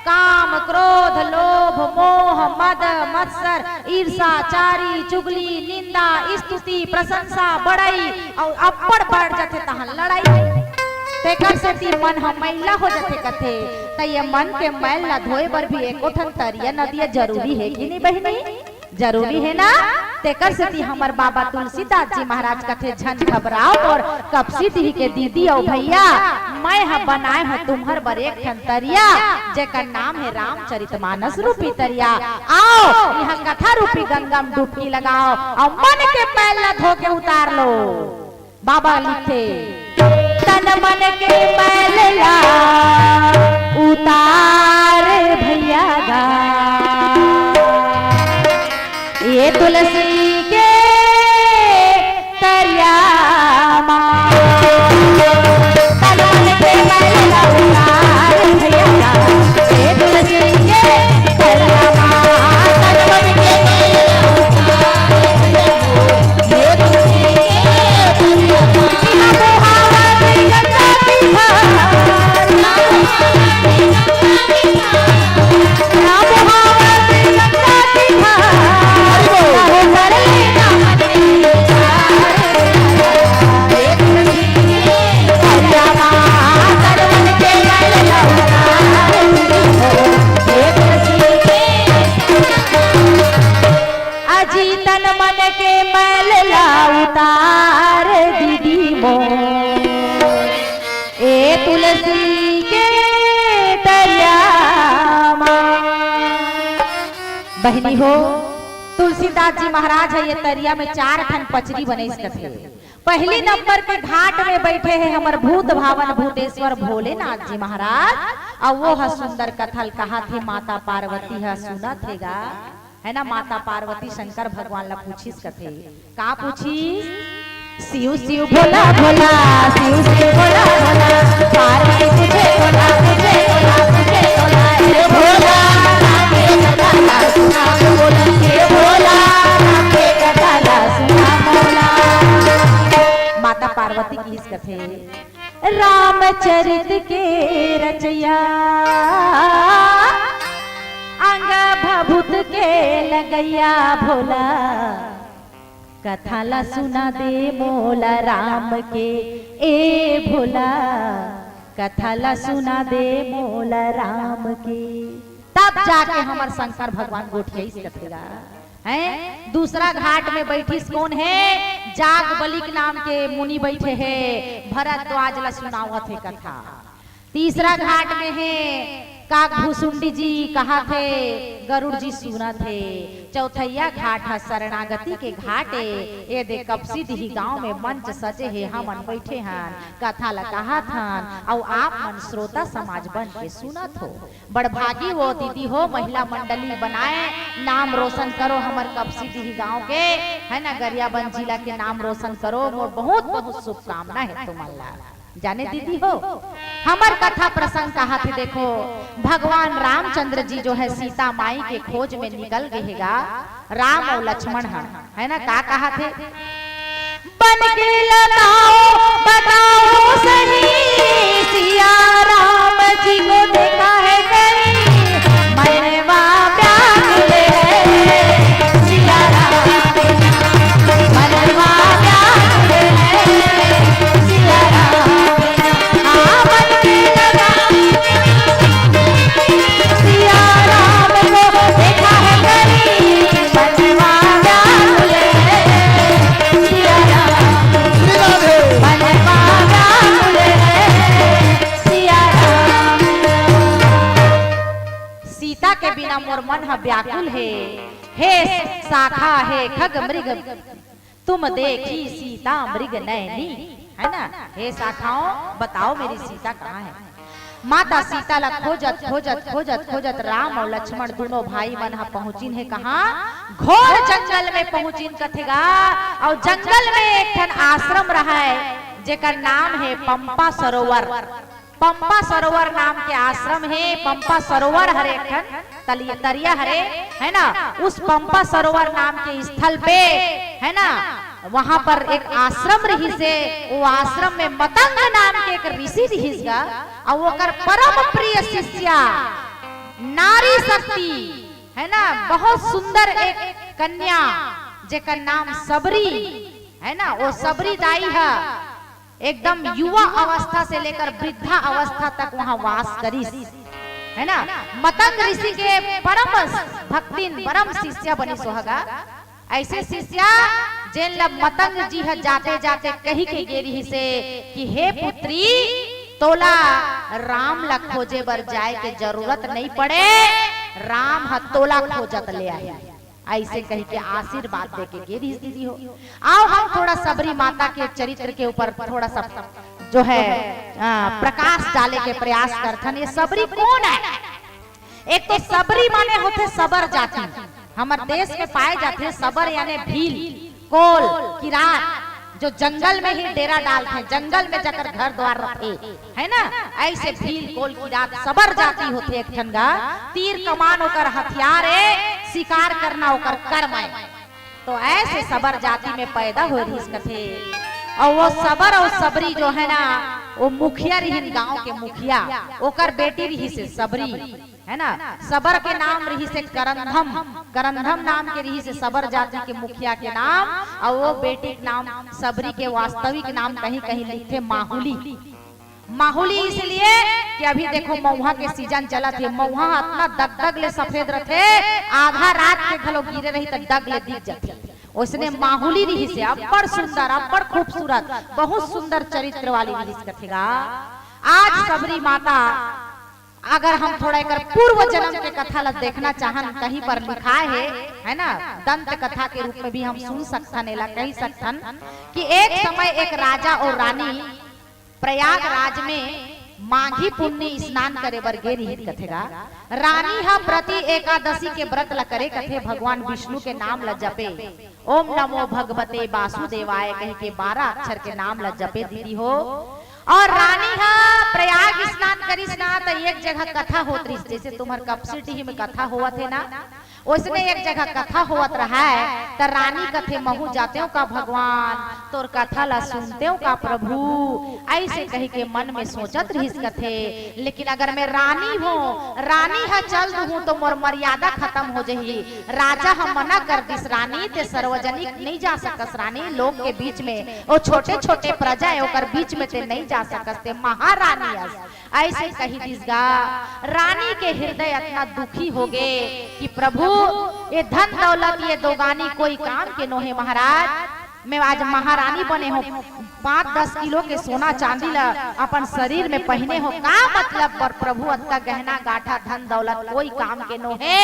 काम, क्रोध, लोभ, मोह, मद, मत्सर, ईर्षा, चारी, चुगली, निंदा, स्तुति, प्रशंसा, बड़ाई, अउ अब्बड़ बढ़ जाथे तहां लड़ाई। तेकर सेती मन ह मैला हो जाथे कथे। त ये मन के मैल ला धोए बर भी एको ठन तरिया नदिया जरूरी हे कि नहीं बहिनी? जरूरी हे ना? तेकर सेती हमर बाबा तुलसीदास जी महाराज कथे, झन घबराव मोर कपसी डीह के दीदी अउ भैया, मैं ह बनाए हंव तुम्हर बर एक ठन तरिया, जेकर नाम हे रामचरित मानस रूपी तरिया। आओ, इहां कथा रूपी गंगा म डुबकी लगाओ अउ मन के मैल ला धो के उतार लो। बाबा लिखथे, तन मन के मैल ला उतार भैया गा, ये तुलसी के तरिया मा। तन मन के मैल ला उतार भैया गा, ये तुलसी के तरिया मा। तन मन के मैल ला उतार भैया गा। अजी तन मन के मैल ला उतार दीदी मोर, ए तुलसी के तरिया मा। बहिनी हो, तुलसीदास जी महाराज ह ये तरिया में चार ठन पचरी बनइस कथे। पहली नंबर के घाट में बैठे हे हमर भूत भावन भूतेश्वर भोलेनाथ जी महाराज, अउ वो ह सुंदर कथा ल कहाथे, माता पार्वती ह सुनत हे गा। है ना, माता पार्वती शंकर भगवान ला पूछिस कथे, का पूछिस? शिव शिव भोला भोला, शिव शिव भोला भोला, पार्वती पूछे भोला, पूछे भोला, पूछे भोला, हे भोला, राधे कथा ला सुना मोला, हे भोला, राधे कथा ला सुना मोला। माता पार्वती किहिस कथे, रामचरित के रचइया, अंग भभूत के लगइया भोला, कथा ला सुना दे मोला राम के, ए भोला, कथा ला सुना दे मोला राम के। तब जाके हमर शंकर भगवान गोठियाइस कथे गा। हैं? दूसरा घाट में बैठिस कोन हे? जाग बलिक नाम के मुनि बैठे हे, भरद्वाज ला सुनावत हे कथा। तीसरा घाट में हे काकभुसुंडी जी, कहाथे गरुड़ जी सुनत हे। चौथइया घाट ह शरणागति के घाट ए। ए दे कपसी डीह गांव में मंच सजे हे, हमन बैठे हन, कथा ला कहाथन, अउ आप मन श्रोता समाज बन के सुनत हो। बड़भागी वो दीदी हो, महिला मंडली बनाए, नाम रोशन करो हमर कपसी डीह गांव के, है ना, गरियाबंद जिला के नाम रोशन करो। मोर बहुत बहुत शुभकामना हे तुमन ला। जाने दीदी हो, हमर कथा प्रसंग कहाथे, देखो, भगवान रामचंद्र जी जो है सीता माई के खोज में निकल गे हे गा, राम अउ लक्ष्मण ह, है ना, का कहाथे? बन के लताओ बताओ सही, सिया राम जी को देखा है कहीं, मनवा व्याकुल है, सिया राम, मनवा व्याकुल है, सिया राम। बिना मोर मन ह व्याकुल हे। हे शाखा, हे खग मृग, तुम देखी सीता मृग नयनी, है ना? हे शाखाओं, बताओ मेरी सीता कहाँ है? माता सीता ला खोजत, खोजत, खोजत, खोजत राम अउ लक्ष्मण दूनों भाई मन ह पहुंचिन हे कहाँ? घोर जंगल में पहुंचिन कथे गा। अउ जंगल में एक ठन आश्रम रहय, जेकर नाम हे पंपा सरोवर। पंपा सरोवर नाम के आश्रम हे। पंपा सरोवर हरे एक ठन तलि-, तरिया हरे, है ना? उस पंपा सरोवर नाम के स्थल पे, है ना, वहां पर एक आश्रम रहिस हे। वो आश्रम में मतंग नाम के एक ऋषि रहिस गा, अउ ओकर परम प्रिय शिष्या नारी शक्ति, है ना, बहुत सुंदर एक कन्या, जेकर नाम सबरी, है ना, वो सबरी दाई ह एकदम युवा अवस्था से लेकर वृद्धा अवस्था तक वहां वास करिस, है ना। मतंग ऋषि के परम भक्तिन, परम शिष्या बनिस ओह गा। ऐसे शिष्या, जेन ल मतंग जी ह जाते जाते कहि के गे रिहिस हे कि हे पुत्री, तोला राम ल खोजे बर जाए के जरूरत नइ पड़े, राम ह तोला खोजत ले आही। ऐसे कहि के आशीर्वाद दे के गे रिहिस दीदी हो। आओ हम थोड़ा सबरी माता के चरित्र के ऊपर थोड़ा सा जो है, अ, प्रकाश डाले के प्रयास करथन। ये सबरी कौन है? एक तो सबरी माने होथे सबर जाति, हमर देश में पाए जाथे सबर यानी भील, कोल, किरात, जो जंगल में ही डेरा डालथे, जंगल में जाकर घर द्वार रथे, है ना? ऐसे भील, कोल, किरात सबर जाति होथे एक ठन गा। तीर कमान ओकर हथियार ए, शिकार करना ओकर कर्म ए। तो ऐसे सबर जाति में पैदा होए रिहिस कथे। अउ वो सबर अउ सबरी जो है ना, वो मुखिया रिहिन, गांव के मुखिया, ओकर बेटी रिहिस हे सबरी, है ना। सबर के नाम रिहिस हे करंधम, करंधम नाम के रिहिस हे सबर जाति के मुखिया के नाम, अउ वो बेटी के नाम, सबरी के वास्तविक नाम कहीं कहीं लिखथे माहुली। माहुली इसलिए कि अभी देखो मउहा के सीजन चलत हे, मउहा अतना दगदग ले सफेद रथे, आधा रात के घलो गिरे रही त दग ले दिख जथे। ओसने माहुली रिहिस हे, अब्बड़ सुंदर, अब्बड़ खूबसूरत, बहुत सुंदर चरित्र वाली रिहिस कथे गा। आज सबरी माता, अगर हम थोड़ा एकर पूर्व जन्म के कथा ला देखना चाहन, कहीं पर लिखाए हे, है ना, दंत कथा के रूप में भी हम सुन सकथन, एला कहि सकथन कि एक समय एक राजा अउ रानी प्रयागराज में माघी पुन्नी स्नान करे बर गे रिहिन कथे गा। रानी ह प्रति एकादशी के व्रत ल करे कथे, भगवान विष्णु के नाम ल जपे, ओम नमो भगवते वासुदेवाय कह के बारह अक्षर के नाम ल जपे दीदी हो। अउ रानी ह प्रयाग स्नान करिस ना, त एक जगह कथा होत रिहिस, जैसे तुम्हर कपसीडीह में कथा होवत हे ना, ओइसने एक जगह कथा होवत रहय, त रानी कथे, "महूं जातेंव का भगवान, तोर कथा ला सुनतेंव का प्रभु?" अइसे कहि के मन में सोचत रिहिस कथे। लेकिन अगर मैं रानी हों, रानी ह चल दूहूं तो मोर मर्यादा खतम हो जही। राजा ह मना कर दिस, "रानी, तें सार्वजनिक नइ जा सकस रानी, लोग के बीच में, ओ छोटे-छोटे प्रजा हे, ओकर बीच में तें नइ जा सकस, तें महारानी अस।" अइसे कहि दिस गा। रानी के हृदय अतना दुखी होगे कि प्रभु, ये धन दौलत, ये दोगानी कोई काम के नोहे महाराज। मैं आज महारानी बने हों, पाँच दस किलो के सोना चांदी ला अपन शरीर में पहिने हों, का मतलब बर प्रभु, अतका गहना गांठा धन दौलत कोई काम के नोहे।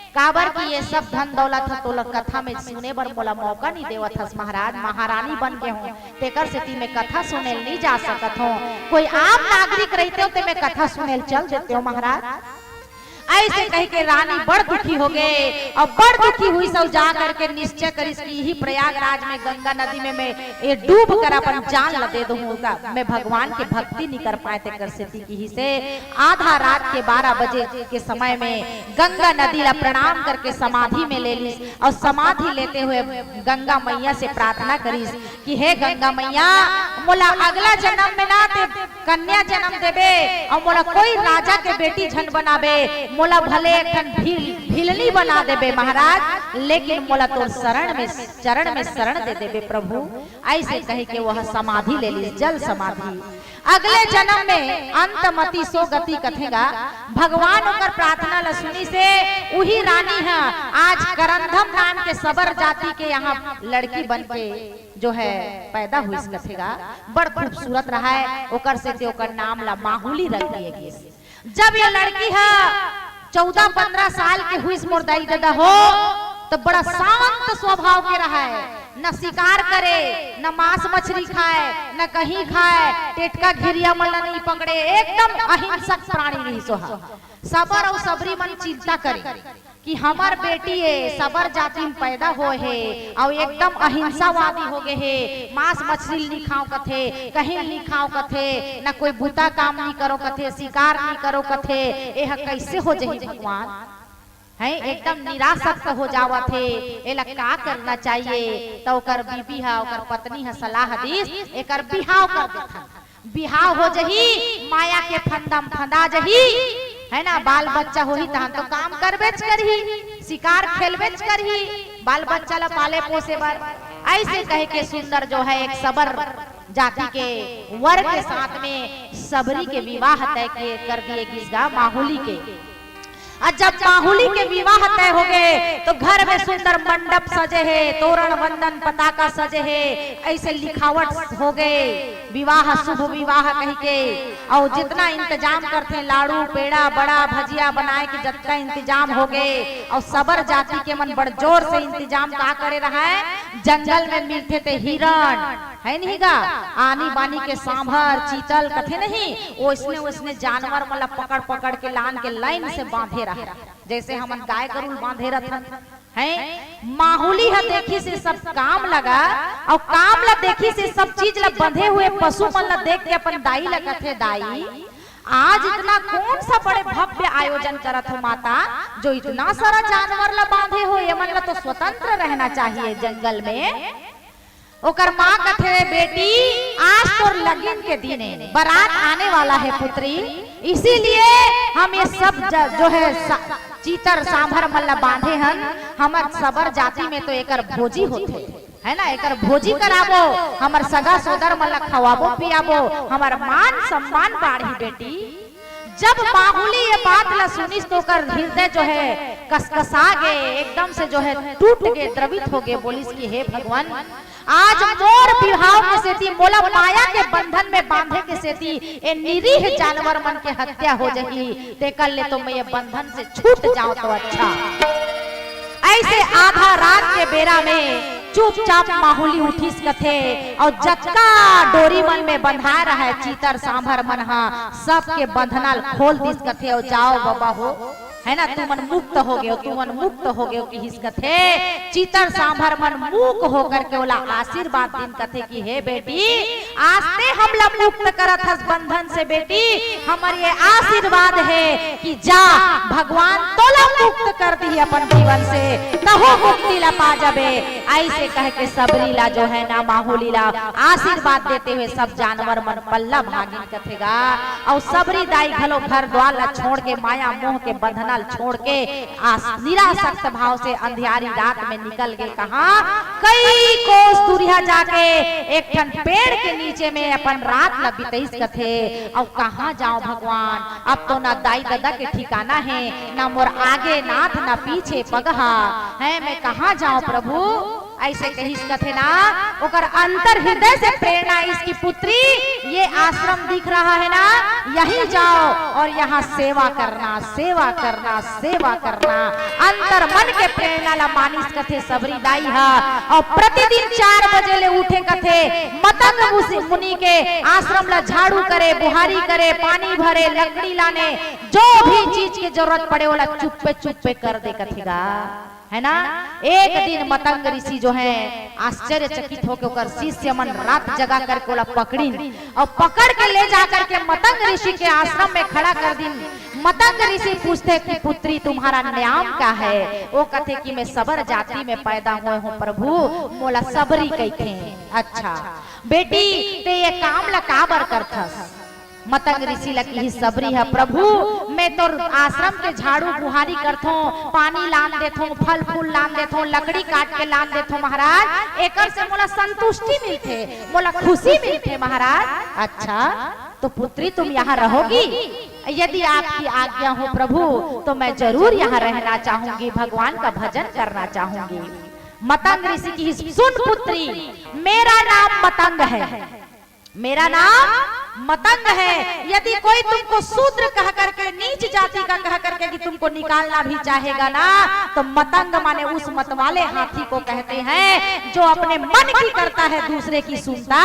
काबर कि ये सब धन दौलत ह तोला कथा में सुने बर मोला मौका नइ देवत हस महाराज, महारानी बन गे हों, तेकर सेती मैं कथा सुने ल नइ जा सकत हों। कोई आम नागरिक रहितेंव ते मैं कथा सुने ल चल देतेंव महाराज। अइसे कहि के रानी बड़ दुखी होगे अउ बड़ दुखी होइस अउ जा करके निश्चय करिस कि इही प्रयागराज में गंगा नदी में मैं ये डूब कर अपन जान ल दे दूहूं, मैं भगवान के भक्ति नइ कर पाएंव तेकर सेती। इही से आधा रात के बारह बजे के समय में गंगा नदी ला प्रणाम करके समाधि में ले लिस अउ समाधि लेते हुए गंगा मैया से प्रार्थना करिस कि हे गंगा मैया, मोला अगला जन्म में ना तें कन्या जन्म देबे अउ मोला कोई राजा के बेटी झन बनाबे, मोला भले एक ठन भिल-, भिलनी बना देबे महाराज, लेकिन मोला तोर शरण में, चरण में शरण दे देबे प्रभु। अइसे कहि के वह समाधि ले लिस, जल समाधि। अगले जन्म में अंतमति सो गति कथे गा, भगवान ओकर प्रार्थना ल सुनिस हे, उही रानी ह आज करंधम नाम के सबर जाति के यहाँ लड़की बन के जो है पैदा होइस कथे गा, बड़ खूबसूरत रहय, ओकर सेती ओकर नाम ल माहुली रख दिए गिस। जब ये लड़की ह चौदह पंद्रह साल के हुइस मोर दाई ददा हो, त बड़ा शांत स्वभाव के रहय। न शिकार करे, न मांस मछली खाय, न कहीं खाय, टेटका घेरिया मन ल नइ पकड़े, एकदम अहिंसक प्राणी रहिस ओह। सबर अउ सबरी मन चिंता करे कि हमर बेटी ए सबर जाति म पैदा होय हे अउ एकदम अहिंसावादी हो गे हे, मांस मछली ल नइ खांव कथे, कहीं ल नइ खांव कथे, न कोई बुता काम नइ करो कथे, शिकार नइ करो कथे, एह कइसे हो जही भगवान? हैं, एकदम निरासक्त हो जावत हे, एला का करना चाहिए? त ओकर बीबी ह, ओकर पत्नी ह सलाह दिस, एकर बिहाव कर देथन। बिहाव हो जही, माया के फंदा म फंदा जही, है ना? बाल बच्चा होही तहन तो काम करबेच करही, शिकार खेलबेच करही, बाल बच्चा ला पाले पोसे बर। ऐसे कह के सुंदर जो है एक सबर जाति के वर के साथ में सबरी के विवाह तय किए कर दिए गिस गा माहुली के। अउ जब माहुली के विवाह तय हो गे तो घर में सुंदर मंडप सजे हे, तोरण वंदन पताका सजे हे, ऐसे लिखावट हो गे, विवाह शुभ विवाह कहि के। अउ जितना इंतजाम करथे, लाड़ू, पेड़ा, बड़ा, भजिया बनाए के जतका इंतजाम हो गे, अउ सबर जाति के मन बड़ जोर से इंतजाम का करे रहय, जंगल में मिलथे ते हिरण, है नहीं गा, आनी बानी के सांभर, चीतल कथे नहीं, ओइसने ओइसने जानवर मन ला पकड़ पकड़ के लान के लाइन से बांधे रहय, जैसे हमन गाय गरू ल बांधे रथन। हैं, माहुली ह देखिस ए सब काम लगा, अउ काम ला देखिस ए सब चीज ला बंधे हुए पशु मन ला देख के अपन दाई ला कथे, दाई, आज इतना कौन सा बड़े भव्य आयोजन करत हो माता, जो इतना सारा जानवर ला बांधे हो? एमन ला तो स्वतंत्र रहना चाहिए जंगल में। ओकर माँ कथे, बेटी, आज तोर लगिन के दिन है, बारात आने वाला है पुत्री, इसीलिए हम ये सब ज-, जो है सा-, चीतर सांभर मन ला बांधे हन। हमर सबर जाति में तो एकर भोजी होथे, है ना, एकर भोजी कराबो, हमर सगा सोदर मन ला खवाबो पियाबो, हमर मान सम्मान बाढ़ही बेटी। जब माहुली ये बात ला सुनिस तो ओकर हृदय जो है कसकसा गे, एकदम से जो है टूट गे, द्रवित हो गे, बोलिस कि हे भगवान, आज मोर बिहाव के सेती, मोला माया के बंधन में बांधे के सेती ए निरीह जानवर मन के हत्या हो जही, तेकर ले तो मैं ये बंधन से छूट जाऊं तो अच्छा। ऐसे आधा रात के बेरा में चुपचाप माहुली उठिस कथे, अउ जतका डोरी मन में बंधाए रहय चीतर सांभर मन ह, सबके बंधना ल खोल दिस कथे, अउ जाओ बाबा हो, है ना, तुमन मुक्त हो गए हो, तुमन मुक्त हो गए हो, किहिस कथे। चीतर सांभर मन मूक होकर के ओला आशीर्वाद दिन कथे कि हे बेटी, आज ते हमला मुक्त करत हस बंधन से बेटी, हमर ये आशीर्वाद है कि जा, भगवान तोला मुक्त कर दिही अपन जीवन से, तहूँ मुक्ति ला पा जाबे। ऐसे कह के सबरी ला जो है ना, माहुली ला आशीर्वाद देते हुए सब जानवर मन पल्ला भागिन कथे गा। अउ सबरी दाई घलो घर द्वार ला छोड़ के, माया मोह के बंधना ल छोड़ के, आस-, निरासक्त भाव से अंधियारी रात में निकल गे। कहाँ? कई कोस दूरिहा जाके एक ठन पेड़ के नीचे में अपन रात ला बितइस कथे। अउ कहाँ जाओ भगवान, अब तो ना दाई ददा के ठिकाना है, ना मोर आगे नाथ, ना पीछे पगहा है, मैं कहाँ जाओ प्रभु? ऐसे कहिस कथे ना, ओकर अंतर हृदय से प्रेरणा आइस कि पुत्री, ये आश्रम दिख रहा है ना, यहीं जाओ और यहाँ सेवा करना, सेवा करना, सेवा करना। अंतर मन के प्रेरणा ला मानिस कथे सबरी दाई हा। अउ प्रतिदिन चार बजे ले उठे कथे, मतंग मुसि-, मुनि के आश्रम ला झाड़ू करे, बुहारी करे, पानी भरे, लकड़ी लाने, जो भी चीज के जरूरत पड़े, ओला चुप्पे चुप्पे कर दे कथे गा। है ना? एक दिन मतंग ऋषि जो है आश्चर्यचकित होके ओकर शिष्य मन रात जगा करके ओला पकड़िन अउ पकड़ के ले जा करके मतंग ऋषि के आश्रम में खड़ा कर दिन। मतंग ऋषि पूछथे कि पुत्री तुम्हारा नाम क्या है? वो कथे कि मैं सबर जाति में पैदा हुए हूँ प्रभु, मोला सबरी कहिथे। अच्छा बेटी, ते ये काम ला काबर करथस? मतंग ऋषि ला किहिस सबरी ह, प्रभु, मैं तोर आश्रम के झाड़ू बुहारी करथों, पानी लान देथों, फल फूल लान देथों, लकड़ी काट के लान देथों महाराज, एकर से मोला संतुष्टि मिलथे, मोला खुशी मिलथे महाराज। अच्छा, तो पुत्री तुम यहाँ रहोगी? यदि आपकी आज्ञा हो प्रभु, तो मैं जरूर यहाँ रहना चाहूंगी, भगवान का भजन करना चाहूंगी। मतंग ऋषि किहिस, सुन पुत्री, मेरा नाम मतंग है, मेरा नाम मतंग है। यदि कोई तुमको शूद्र कह करके, नीच जाति का कह करके कि तुमको निकालना भी चाहेगा ना, तो मतंग माने उस मत वाले हाथी को कहते हैं जो अपने मन की करता है, दूसरे की सुनता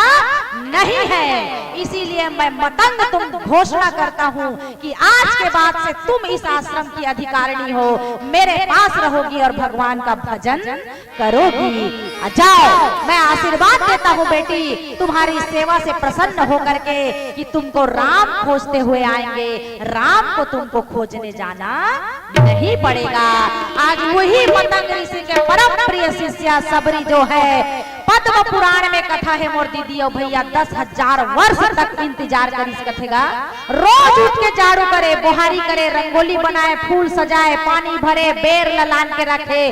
नहीं है। इसीलिए मैं मतंग तुम घोषणा करता हूँ कि आज के बाद से तुम इस आश्रम की अधिकारिणी हो, मेरे पास रहोगी और भगवान का भजन करोगी। जाओ, मैं आशीर्वाद देता हूँ बेटी, तुम्हारी सेवा से प्रसन्न होकर के कि तुमको राम खोजते हुए आएंगे, राम को तुमको खोजने जाना नहीं पड़ेगा। आज वही मतंग ऋषि के परम प्रिय शिष्या शबरी जो है, पद्म पुराण में कथा है मोर दीदी और भैया, दस हजार वर्ष तक इंतजार करिस कथे गा। रोज उठ के झाड़ू करे, बोहारी करे, रंगोली बनाए, फूल सजाए, पानी भरे, बेर ल लान के रखे।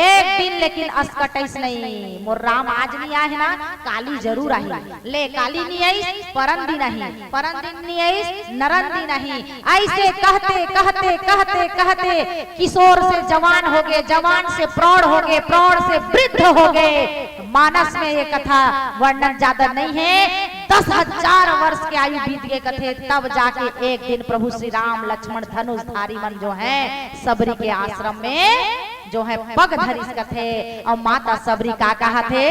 एक दिन लेकिन असकटइस नहीं, मोर राम आज नहीं आए है ना, काली जरूर आही। ले काली नहीं आइस, परन दिन आही, परन दिन नहीं आइस, नरन दिन आही। ऐसे कहते कहते कहते कहते किशोर से जवान हो गए, जवान से प्रौढ़ हो गए, प्रौढ़ से वृद्ध हो गए। मानस में ये कथा वर्णन ज्यादा नहीं है। दस हजार वर्ष के आयु बीत गए कथे, तब जाके एक दिन प्रभु श्री राम लक्ष्मण धनुषधारी मन जो हैं, शबरी के आश्रम में जो है पग धरिस कथे। और माता शबरी का कहा थे,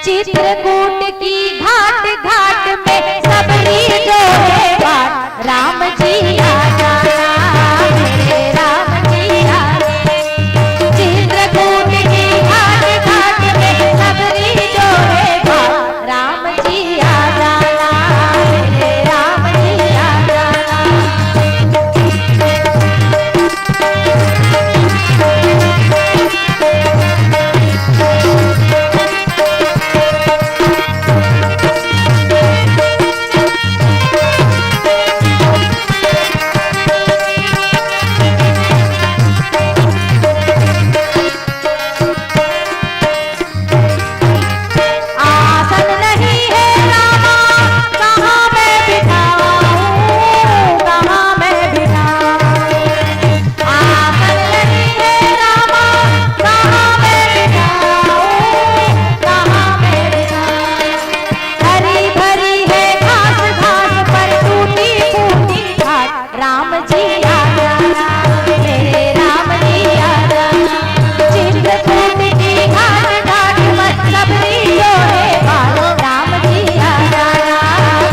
चित्रकूट की घाट घाट में शबरी जो है बाट, राम जी आ जाना, मेरे राम जी आ जाना। चित्रकूट की घाट घाट में शबरी जो है बाट, राम जी आ जाना, मेरे राम जी आ जाना। आसन नहीं है रामा, कहाँ मैं बिठाऊं, कहाँ मैं बिठाऊं? आसन नहीं है रामा, कहाँ मैं बिठाऊं, कहाँ मैं बिठाऊं? हरी भरी है घास, घास पर टूटी फूटी घाट, राम जी आ जाना, मेरे राम जी आ जाना। चित्रकूट की घाट घाट में शबरी जो है बाट, राम जी आ जाना,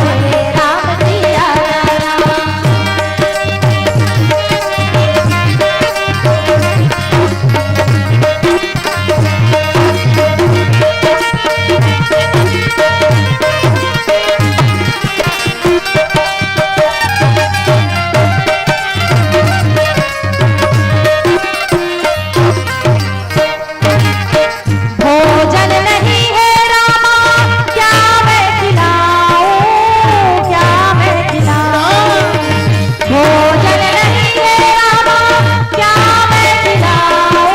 मेरे राम जी आ जाना। भोजन नहीं है रामा, क्या मैं खिलाऊं, क्या मैं खिलाऊं? भोजन नहीं है रामा, क्या मैं खिलाऊं,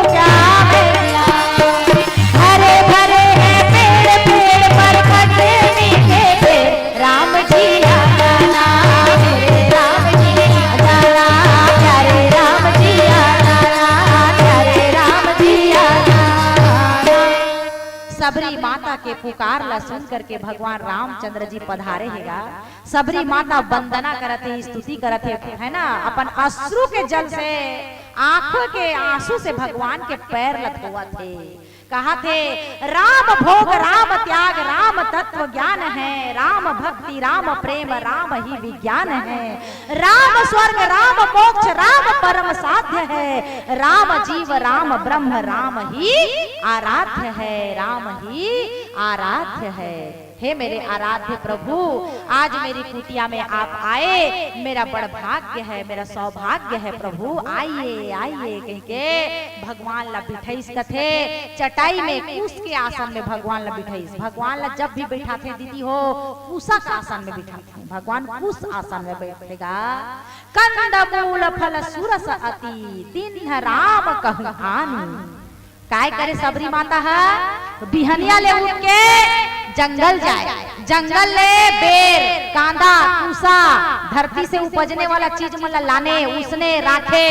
क्या मैं खिलाऊं? हरे भरे हैं पेड़, पेड़ पर खट्टे मीठे पेड़, राम जी आ जाना, मेरे राम जी आ जाना, प्यारे राम जी आ जाना, प्यारे राम जी आ जाना। शबरी माता के पुकार ला सुन करके भगवान रामचंद्र जी पधारे हे गा। शबरी माता वंदना करत हे, स्तुति करत हे, है ना, अपन अश्रु के जल से, आंखों के आंसू से भगवान के पैर ला धोवत हे। कहा थे, राम भोग राम त्याग राम तत्व ज्ञान है, राम भक्ति राम प्रेम राम ही विज्ञान है, राम स्वर्ग राम मोक्ष राम परम साध्य है, राम जीव राम ब्रह्म राम ही आराध्य है, राम ही आराध्य है। हे मेरे आराध्य प्रभु, आज मेरी कुटिया में आप आए, मेरा बड़ भाग्य है, मेरा सौभाग्य है प्रभु, आइए, आइए कहिके भगवान ला बिठाइस कथे। चटाई में कुश के आसन में भगवान ला बिठाइस। भगवान ला जब भी बिठाथे दीदी हो, कुशा के आसन में बिठाथे, भगवान कुश आसन में बैठथे गा। कंद मूल फल सुरस अति, दीन्ह राम कहु आनी। काय करे शबरी माता ह? बिहनिया ले उठ के जंगल जाए, जंगल ले बेर, कांदा, कुसा, धरती से उपजने वाला चीज मन ला लाने, उसने राखे,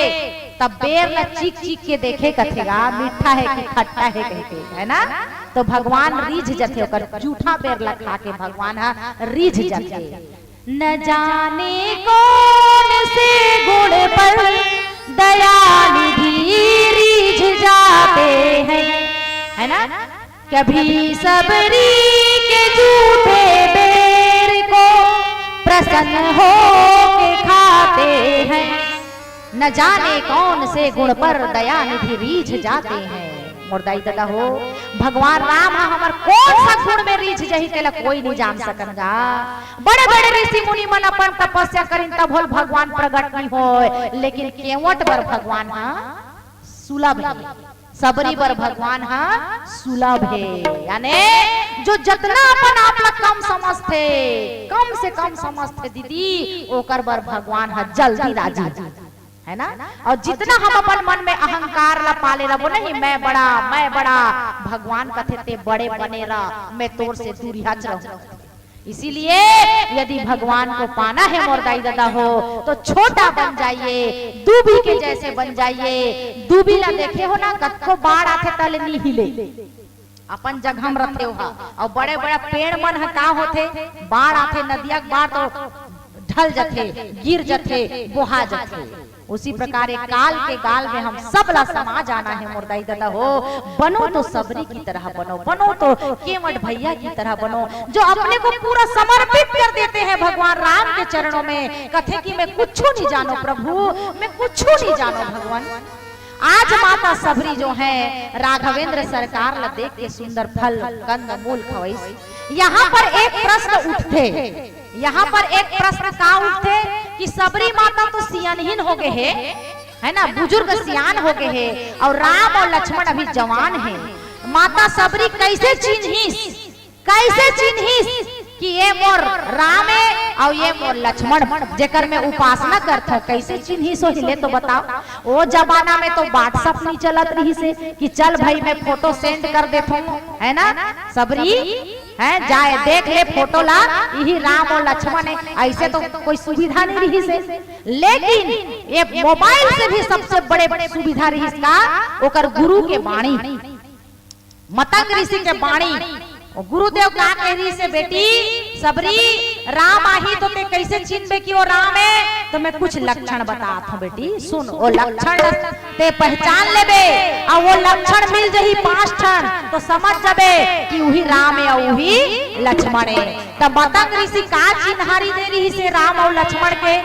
तब बेर ला चीख चीख के देखे कथे गा, मीठा हे कि खट्टा हे कहिके, है ना? तो भगवान रीझ जथे, ओकर जूठा बेर ला खा के भगवान ह रीझ जथे। न जाने कौन से गुण पर दयानिधि रीझ जाते हैं, है ना? कभी सबरी के जूठे बेर को प्रसन्न होके खाते हैं। न जाने कौन से गुण पर दयानिधि रीझ जाते हैं। मोर दाई ददा हो, भगवान राम ह हमर कौन सा गुण में रीझ जही, तेला कोई नहीं जान सकन गा। बड़े बड़े ऋषि मुनि मन अपन तपस्या करिन, तब होल भगवान प्रगट नहीं होय, लेकिन केवट बर भगवान ह सुलभ हे, सबरी बर भगवान ह सुलभ हे। याने जो जतना अपन आप ला कम समझथे, कम से कम समझथे दीदी, ओकर बर भगवान ह जल्दी राजी, है ना? और जितना हम अपन मन में अहंकार ला पाले रहबो, नहीं, मैं बड़ा, मैं बड़ा, भगवान कथे, "ते बड़े बने रह, मैं तोर से दूरिहा च रहूं।" इसीलिए यदि भगवान को पाना है मोर दाई ददा हो, तो छोटा बन जाइए, दूबी के जैसे बन जाइए। दूबी ला देखे हो ना, कतको बाढ़ आथे तले नी हिले, अपन जगह में रथे ओहा। और बड़े बड़े पेड़ मन ह का होथे, बाढ़ आथे, नदिया के बाढ़ तो ढल जथे, गिर जथे, बोहा जथे। उसी प्रकार एक काल के गाल में हम सब ला समा जाना है मोर दाई ददा हो। बनो तो सबरी की तरह बनो, बनो तो केवट भैया की तरह बनो, जो अपने को पूरा समर्पित कर देते हैं भगवान राम के चरणों में। कथे कि मैं कुछ नहीं जानो प्रभु, मैं कुछ नहीं जानो भगवान। आज माता सबरी जो है राघवेंद्र सरकार ला देख के सुंदर फल कंद मूल खवैस। यहाँ पर एक प्रश्न उठथे, यहाँ पर एक प्रश्न का उठथे कि सबरी माता तो सियानहीन हो गए हे, है ना, बुजुर्ग सियान हो गए हे, और राम और लक्ष्मण अभी जवान हे। माता सबरी कैसे चिन्हिस, कैसे चिन्हिस कि ये मोर राम हे और ये मोर लक्ष्मण, जेकर मैं उपासना करथों, कैसे चिन्हिस हो हिले तो बताओ। ओ जमाना में तो WhatsApp नहीं चलत रहिस हे कि चल भाई मैं फोटो send कर देथों, है ना? सबरी है, जाए देख ले फोटो ला, इही राम और लक्ष्मण हे। ऐसे तो कोई सुविधा नहीं रहिस हे, लेकिन ये मोबाइल से भी सबसे बड़े सुविधा रहिस का, ओकर गुरु के बाणी, मतंग ऋषि के बाणी। ओ गुरुदेव का कह रहिस हे, "बेटी सबरी, राम आही तो ते कैसे चिन्हबे कि वो राम हे?" तो मैं कुछ लक्षण बतात हूँ बेटी, सुन, वो लक्षण ते पहचान लेबे, और वो लक्षण मिल जही पांच ठन, तो समझ जाबे कि उही राम हे और उही लक्ष्मण हे। तब मतंग ऋषि का चिन्हारी दे रहिस हे राम और लक्ष्मण के।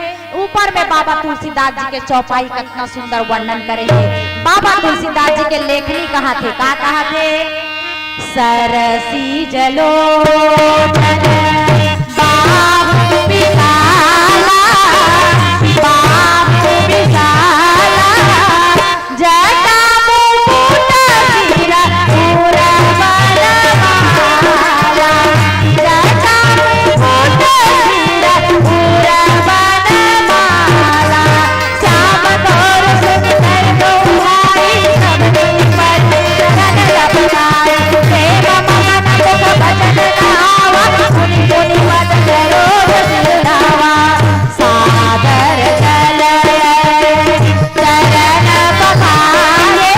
ऊपर में बाबा तुलसीदास जी के चौपाई कतना सुंदर वर्णन करे हे। बाबा तुलसीदास जी के लेखनी कहाथे, का कहाथे? सरसीज लोचन बाहु विशाला, बाहु विशाला, जटा मुकुट सिर उरवन माला, जटा मुकुट सिर उरवन माला, श्याम तोर सुंदर दोहाई, सब तुम पर चरण रखवाए। प्रेम मगन मुख भजन गावा, मुनि मुनि वचन रोज सिधावा। सादर जल चरण पखारे,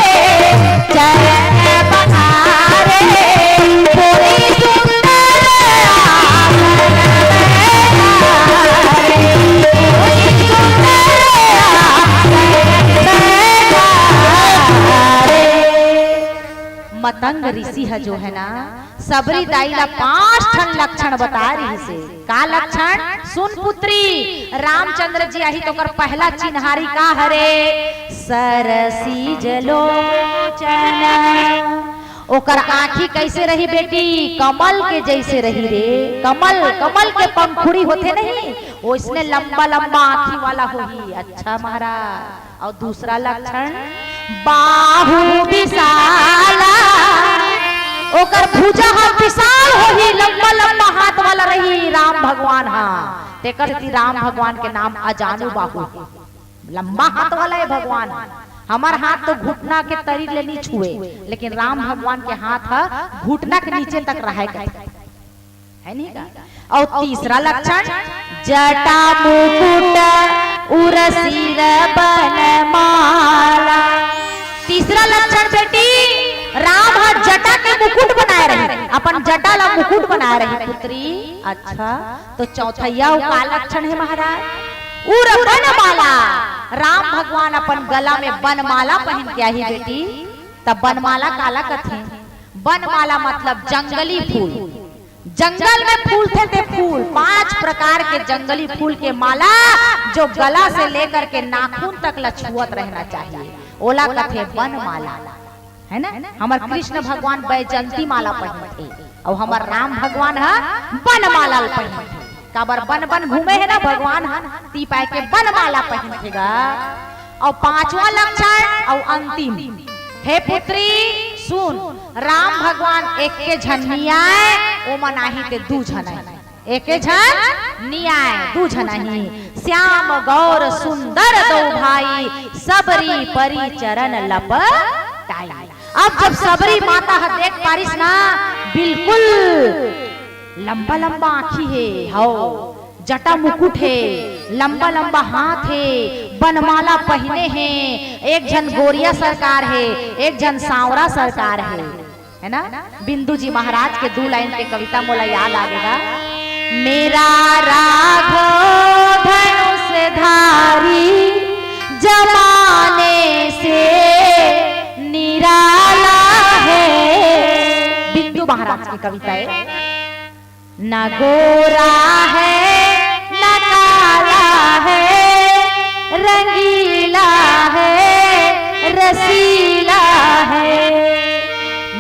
चरण पखारे, पुनि सुंदर आसन बैठारे, पुनि सुंदर आसन बैठारे। मतंग ऋषि ह जो है ना, सबरी दाई ला पांच ठन लक्षण बता रहिस हे। का लक्षण? सुन पुत्री, रामचंद्र जी आही तो ओकर पहला चिन्हारी का हरे? सरसीज लोचन। ओकर आँखी कैसे रही बेटी? कमल के जैसे रही रे। कमल, कमल के पंखुड़ी होथे नहीं, ओइसने लंबा लंबा आँखी वाला होही। अच्छा महाराज, और दूसरा लक्षण, बाहु विशाला, ओकर भुजा ह विशाल होही, लंबा लंबा हाथ वाला रही राम भगवान ह। तेकर सेती राम भगवान के नाम अजानु बाहु हे, लंबा हाथ वाला हे भगवान। हमर हाथ तो घुटना के तरी ले नी छुए, लेकिन राम भगवान के हाथ ह घुटना के नीचे तक रहय कथे। है नहीं का? और तीसरा लक्षण, जटा मुकुट उरसिर बनमाला। तीसरा लक्षण बेटी, राम ह जटा के मुकुट बनाए रही, अपन जटा ला मुकुट बनाए रही पुत्री। अच्छा, तो चौथैया अउ का लक्षण हे महाराज? उर बनमाला। राम भगवान अपन गला में बनमाला पहिन के आही बेटी। तब बनमाला काला कथे? बनमाला मतलब जंगली फूल। जंगल में फूलथे ते फूल, पांच प्रकार के जंगली फूल के माला जो गला से लेकर के नाखून तक ला छुअत रहना चाहिए, ओला कथे बनमाला, है ना? हमर कृष्ण भगवान बैजंती माला पहिनथे अउ हमर राम भगवान ह बनमाला ल पहिनथे। काबर बन बन घूमे हे ना भगवान ह, ती पाए के बनमाला पहिनथे गा। अउ पांचवा लक्षण अउ अंतिम, हे पुत्री सुन, राम भगवान एके झन नी आय, ओमन आही ते दू झन आही। एके झन नी आय, दू झन आही। श्याम गौर सुंदर दो भाई, सबरी परी चरण लपटाई। अब जब सबरी माता ह देख पारिस ना, बिल्कुल लंबा लंबा आँखी हे, हव, जटा मुकुट हे, लंबा लंबा हाथ हे, बनमाला पहिने हे, एक झन गोरिया सरकार हे, एक झन सांवरा सरकार हे, है ना? बिंदु जी महाराज के दू लाइन के कविता मोला याद आ गे गा। मेरा राघव धनुष धारी जमाने से निराला है। बिंदु महाराज की कविता है। न गोरा है, न काला है, रंगीला है, रसीला है।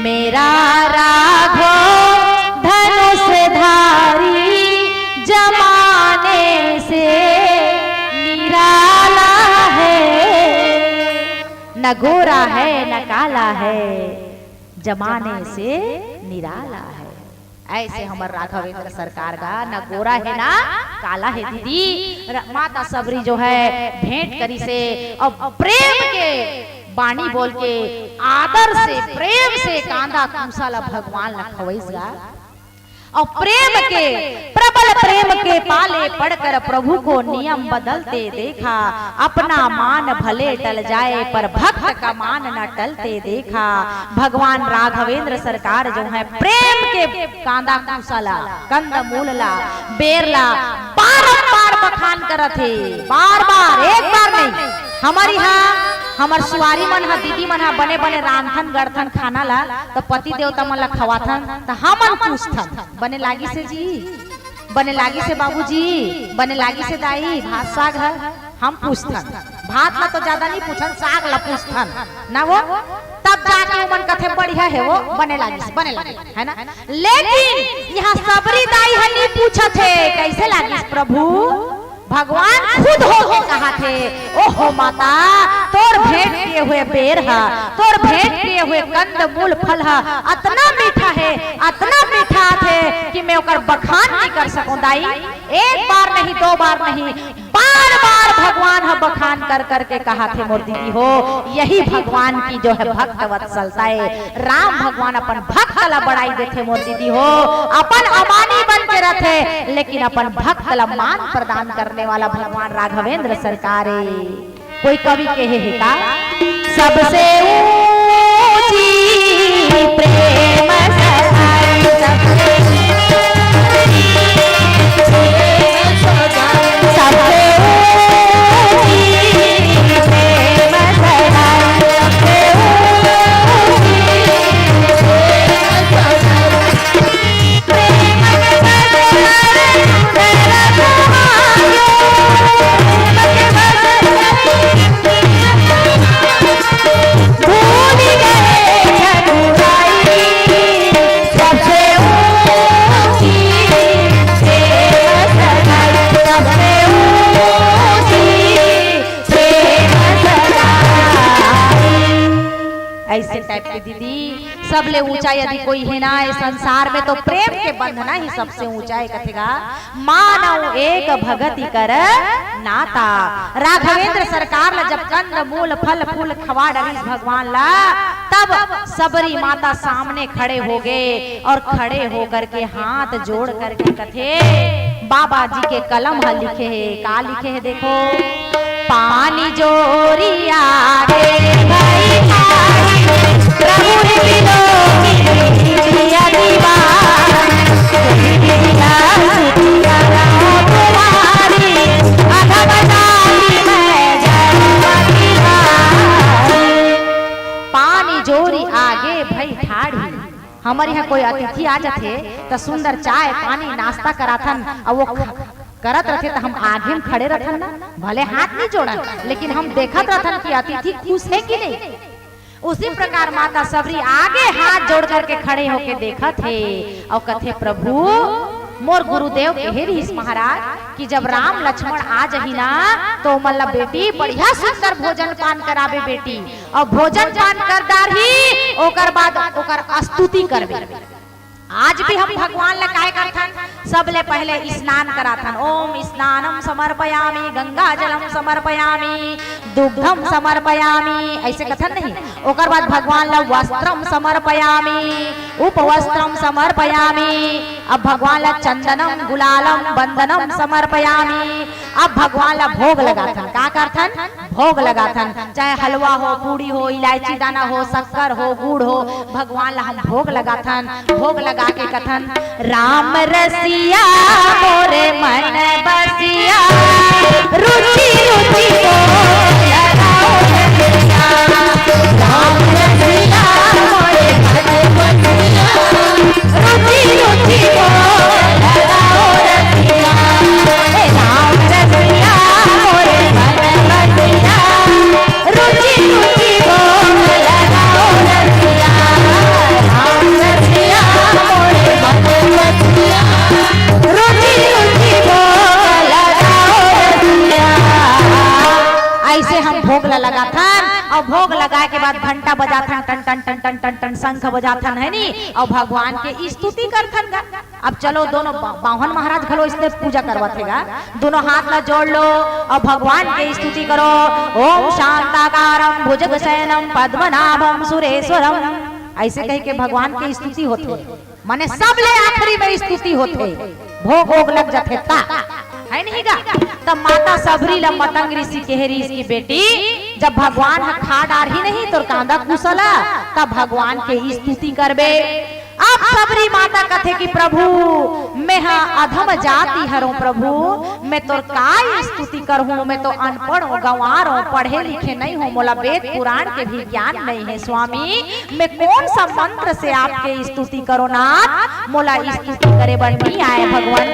मेरा राघव धनुष धारी जमाने से निराला है। न गोरा है, न काला है, जमाने से निराला है। ऐसे हमर राघवेंद्र सरकार गा, न गोरा हे ना काला हे दीदी। र-, माता सबरी जो है भेंट करिसे अउ प्रेम के बाणी बोल के, आदर से, प्रेम से कांदा कूसा ला भगवान ला खवइस गा। अउ प्रेम के, प्रबल प्रेम के पाले पड़कर प्रभु को नियम बदलते देखा। अपना मान भले टल जाए पर भक्त का मान न टलते देखा। भगवान राघवेंद्र सरकार जो है प्रेम के कांदा कूसा ला, कंद मूल ला, बेर ला बारंबार बखान करत हे, बार बार, एक बार नहीं। हमर इहाँ हमर सुवारी मन ह, दीदी मन ह बने बने रांधथन गढ़थन खाना ला, त पति देवता मन ला खवाथन, त हमन पूछथन, बने लागिस हे जी, बने लागिस हे बाबूजी, बने लागिस हे दाई, भात साग ह? हम पूछथन। भात ला तो ज्यादा नहीं पूछन, साग ला पूछथन ना वो। तब जाके ओमन कथे बढ़िया हे वो, बने लागिस, बने लागिस, है ना? लेकिन इहाँ सबरी दाई ह नहीं पूछत हे कइसे लागिस प्रभु। भगवान खुद होके कहत हे, "ओहो माता, तोर भेंट किए हुए बेर ह, तोर भेंट किए हुए कंद मूल फल ह, अतना मीठा हे, अतना मीठा हे कि मैं ओकर बखान नहीं कर सकूं दाई।" एक बार नहीं, दो बार नहीं, बार बार भगवान ह बखान कर करके कहत हे मोर दीदी हो। यही भगवान की जो है भक्त वत्सलता है। राम भगवान अपन भक्त ला बड़ाई देथे मोर दीदी हो, अपन अमानी बन के रथे, लेकिन अपन भक्त ला मान प्रदान करने वाला भगवान राघवेंद्र सरकार हे। कोई कवि कहे हे का, सबसे ऊंची प्रेम सहाय, सबसे ऊंची, सबसे ऊंची प्रेम सहाय, सबसे ऊंची प्रेम सहाय। ऐसे टाइप के दीदी, सबले ऊंचा यदि कोई हे ना ए संसार में, तो प्रेम के बंधना ही सबसे ऊंचा हे, कथे गा। मानव एक भगति कर नाता। राघवेंद्र सरकार ला जब कंद मूल फल फूल खवा डरिस भगवान ला, तब सबरी माता सामने खड़े हो गे अउ खड़े होकर के हाथ जोड़ करके कथे, बाबा जी के कलम ह लिखे हे, का लिखे हे देखो। पानी जोरी आगे भई ठाढ़ी, प्रभु ही बिलोकी बिनतिया दीवान। यही विनती सुन करो तुम्हारी, अधम जाति में जन्म तुम्हारी। पानी जोरी आगे भई ठाढ़ी। हमर यहाँ कोई अतिथि आ जाथे, त सुंदर चाय, पानी, नाश्ता कराथन, अउ वो ख-, करत रथे, त हम आगे म खड़े रथन ना, भले हाथ नहीं जोड़न, लेकिन हम देखत रथन कि अतिथि खुश हे कि नहीं। उसी प्रकार माता सबरी आगे हाथ जोड़ करके खड़े होके देखत हे अउ कथे, "प्रभु, मोर गुरुदेव कहे रिहिस महाराज कि जब राम लक्ष्मण आ जही ना, तो ओमन ला बेटी बढ़िया सुंदर भोजन पान कराबे बेटी, अउ भोजन पान कर डारही, ओकर बाद ओकर स्तुति करबे।" आज भी हम भगवान ला काय करथन? सबले पहले स्नान कराथन, "ओम स्नानम समर्पयामि, गंगा जलम समर्पयामि, दुग्धम समर्पयामि," ऐसे कथन नहीं। ओकर बाद भगवान ला वस्त्रम समर्पयामि, उपवस्त्रम समर्पयामि, अब भगवान ला चंदनम गुलालम बंदनम समर्पयामि। अब भगवान ला भोग लगाथन, का करथन? भोग लगाथन, चाहे हलवा हो, पूड़ी हो, इलायची दाना हो, शक्कर हो, गुड़ हो, भगवान ला हम भोग लगाथन। भोग लगा के कथन, "राम रसिया मोरे मन बसिया, रुचि रुचि बोल लगाओ रसिया। राम रसिया मोरे मन बसिया, रुचि रुचि बोल लगाओ रसिया। हे राम रसिया मोरे मन बसिया, रुचि रुचि बोल लगाओ रसिया। राम रसिया मोरे मन बसिया, रुचि रुचि बोल लगाओ रसिया।" ऐसे हम भोग ला लगाथन, अउ भोग लगाए के बाद घंटा बजाथन, टन टन टन टन टन टन शंख बजाथन, है नी, अउ भगवान के स्तुति करथन गा। अब चलो दोनों बा-, बावन महाराज घलो इसने पूजा करवाथे गा, दोनों हाथ ला जोड़ लो अउ भगवान के स्तुति करो। "ओम शांताकारम भुजग शयनम पद्मनाभम सुरेश्वरम," ऐसे कह के भगवान के स्तुति होथे, माने सबले आखिरी में स्तुति होथे, भोग वोग लग जाथे ता, है नहीं गा? तब माता सबरी ला मतंग ऋषि कहे रिहिस कि बेटी, जब भगवान ह खा डारही नहीं तोर कांदा कुसला, तब भगवान के स्तुति करबे। अब सबरी माता कथे कि प्रभु, मैं ह अधम जाति हरों प्रभु, मैं तोर काय स्तुति करहूँ, मैं तो अनपढ़ हों, गंवार हों, पढ़े लिखे नहीं हों, मोला वेद पुराण के भी ज्ञान नहीं है स्वामी, मैं कौन सा मंत्र से आपके स्तुति करो नाथ, मोला स्तुति करे बर नहीं आए भगवान।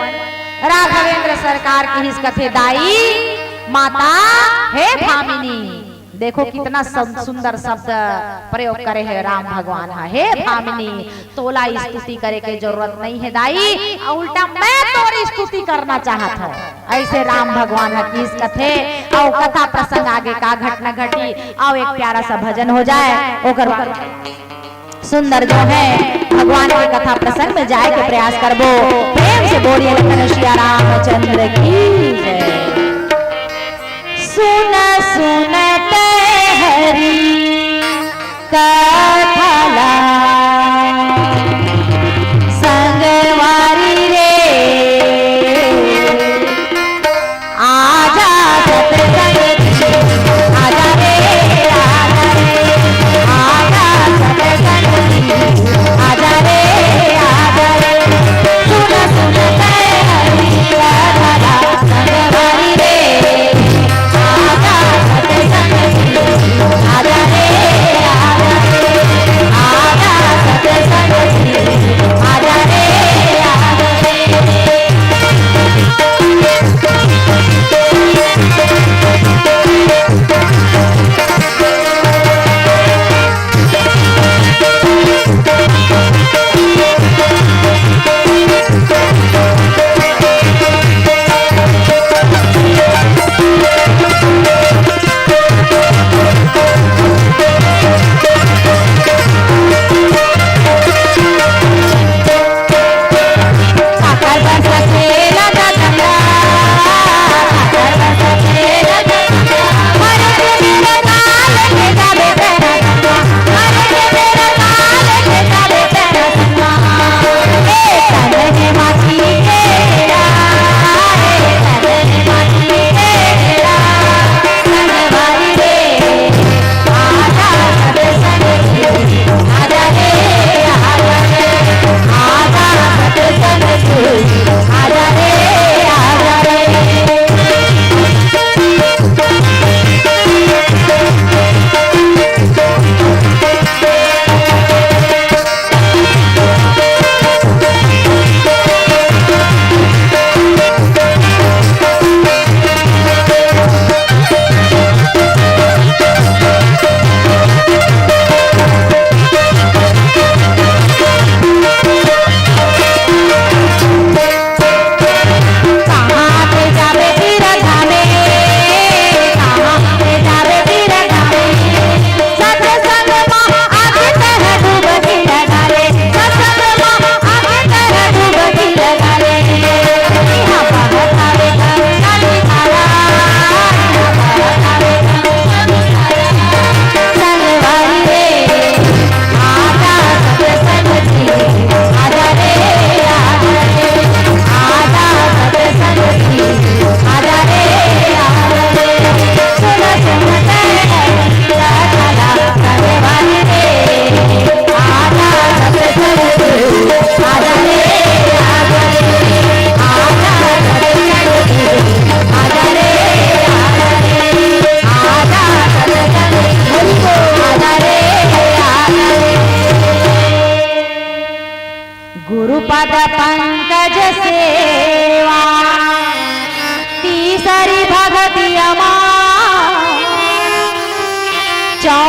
राघवेंद्र सरकार कहिस कथे दाई, माता, हे भामिनी, देखो कितना सं-, सुंदर शब्द प्रयोग करे हे राम भगवान ह, हे भामिनी, तोला स्तुति करे के जरूरत नहीं है दाई, उल्टा मैं तोर स्तुति करना चाहत हूँ। ऐसे राम भगवान ह किहिस कथे, अउ कथा प्रसंग आगे का घटना घटी, अउ एक प्यारा सा भजन हो जाए, ओकर बाद सुंदर जो है भगवान के कथा प्रसंग में जाए के प्रयास करबो। प्रेम से बोलिए लखन सिया रामचंद्र की जय। सुन सुन तै हरि कथा ला संगवारी रे, आजा सतसंग जी, आजा रे, आजा रे, आजा सतसंग जी, आजा रे, आजा रे। सुन सुन तै हरि कथा ला संगवारी रे, आजा सतसंग जी, आजा रे, आजा रे।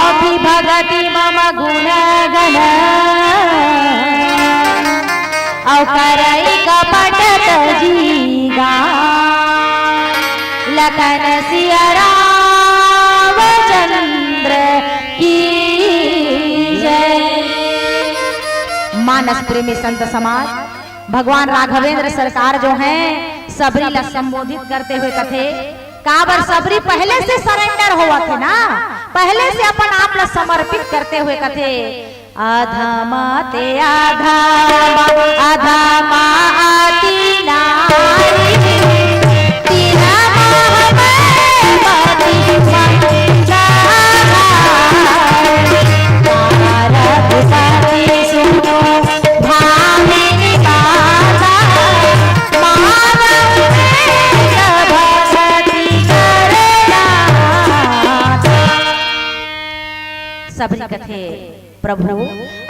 भगति मम गुणगण, अउ करई कपट तजी गा। लखन सिया रामचंद्र की जय। मानस प्रेमी संत समाज, भगवान राघवेंद्र सरकार जो हैं, सबरी ला संबोधित करते हुए कथे, काबर सबरी पहले से सरेंडर होवत हे ना, पहले से अपन आप ला समर्पित करते हुए कथे, अधम ते अधम, अधम अति नारी, तिन महबै मति संसार। नारद सती सुनो भामिनी बाधा, मानव में सभ सती करना। सबरी कथे, प्रभु,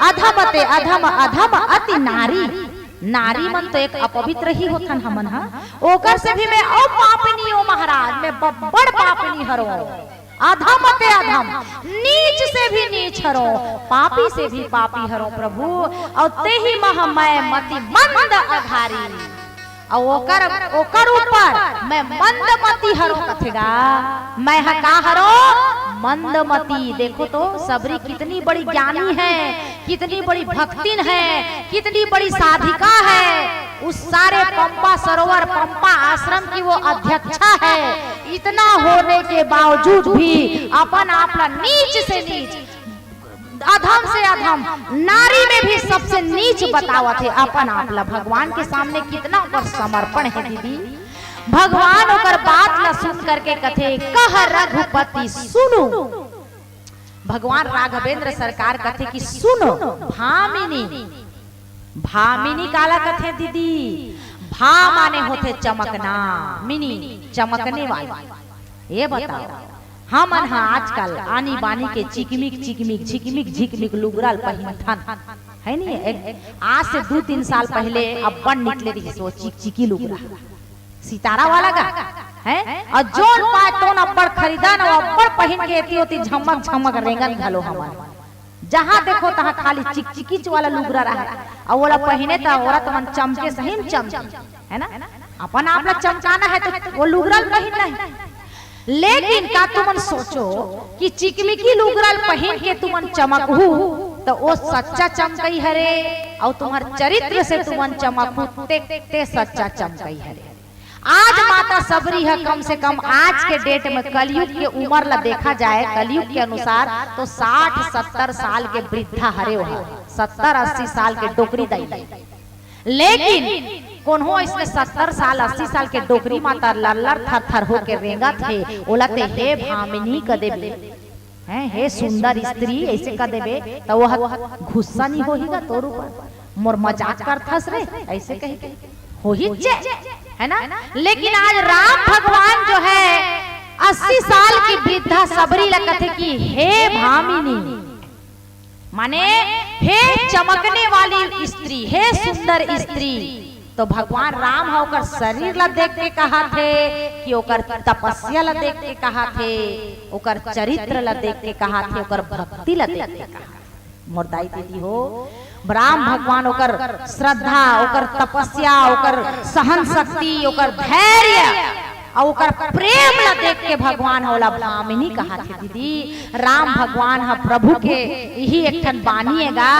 अधम ते अधम, अधम अति नारी। नारी मन तो एक अपवित्र ही होथन हमन ह, ओकर से भी मैं अउ पापिनी ओ महाराज, मैं बब्बड़ पापिनी हरों। अधम ते अधम, नीच से भी नीच हरों, पापी से भी पापी हरों प्रभु। अउ तेही मह मैं मति मंद अघारी। अउ ओकर, ओकर ऊपर मैं मंदमती हरों कथे गा। मैं ह का हरों? मंदमती। देखो तो, सबरी कितनी बड़ी ज्ञानी है, कितनी बड़ी भक्तिन है, कितनी बड़ी साधिका है। उस सारे पंपा सरोवर, पंपा आश्रम की वो अध्यक्षा है। इतना होने के बावजूद भी अपन आप ला नीच से नीच, अधम से अधम, नारी में भी सबसे नीच बतावत हे अपन आप ला। भगवान के सामने कितना ओकर समर्पण हे दीदी। भगवान ओकर बात ला सुन करके कथे, "कह रघुपति सुनु।" भगवान राघवेंद्र सरकार कथे कि सुन भामिनी। भामिनी काला कथे दीदी? भा माने होथे चमकना, मिनी, चमकने वाली। ये बताओ, हमन ह आजकल आनी बानी के चिकमिक चिकमिक झिकमिक झिकमिक लुगरा ल पहिनथन, है नी? एक, आज से दू तीन साल पहले अब्बड़ निकले रहिस वो चिकचिकी लुगरा, सितारा वाला गा, हैं? अउ जोन पाय तोन अब्बड़ खरीदन अउ अब्बड़ पहिन के एती ओती झमक झमक रेंगन घलो हमन। जहाँ देखो तहाँ खाली चिकचिकीच वाला लुगरा रहे, अउ ओला पहिने त औरत मन चमके, सही में चमके, है ना? अपन आप ला चमकाना है तो वो लुगरा ल पहिनना है। लेकिन का तुमन सोचो कि चिकमिकी लुगरा ल पहिन के तुमन चमकहू, त वो सच्चा चमकई हरे, अउ तुम्हर चरित्र से तुमन चमकहू, ते, ते सच्चा चमकई हरे। आज माता सबरी ह कम से कम आज के डेट में कलयुग के उम्र ला देखा जाए, कलयुग के अनुसार तो साठ सत्तर साल के वृद्धा हरे, ओहा सत्तर अस्सी साल के डोकरी दाई। लेकिन कोनो अइसने सत्तर साल, अस्सी साल के डोकरी माता लल्लर थरथर होके रेंगत हे, ओला ते हे भामिनी कह देबे, हैं, हे सुंदर स्त्री, अइसे कह देबे, त वो गुस्सा नहीं होही गा तोर ऊपर? मोर मजाक करथस रे, अइसे कही के होही जे, है ना? लेकिन आज राम भगवान जो है, अस्सी साल की वृद्धा सबरी ला कथे कि हे भामिनी, माने, हे चमकने वाली स्त्री, हे सुंदर स्त्री। तो भगवान राम ह ओकर शरीर ला देख के कहा थे कि ओकर तपस्या ला देख के कहा थे, ओकर चरित्र ला देख के कहा थे, ओकर भक्ति ला देख के कहा थे। मोर दाई दीदी हो, राम भगवान ओकर श्रद्धा, ओकर तपस्या, ओकर सहन शक्ति, ओकर धैर्य, अउ ओकर प्रेम ला देख के भगवान ह ओला भामिनी कहा थे दीदी। राम भगवान ह प्रभु के इही एक ठन बानी हे गा।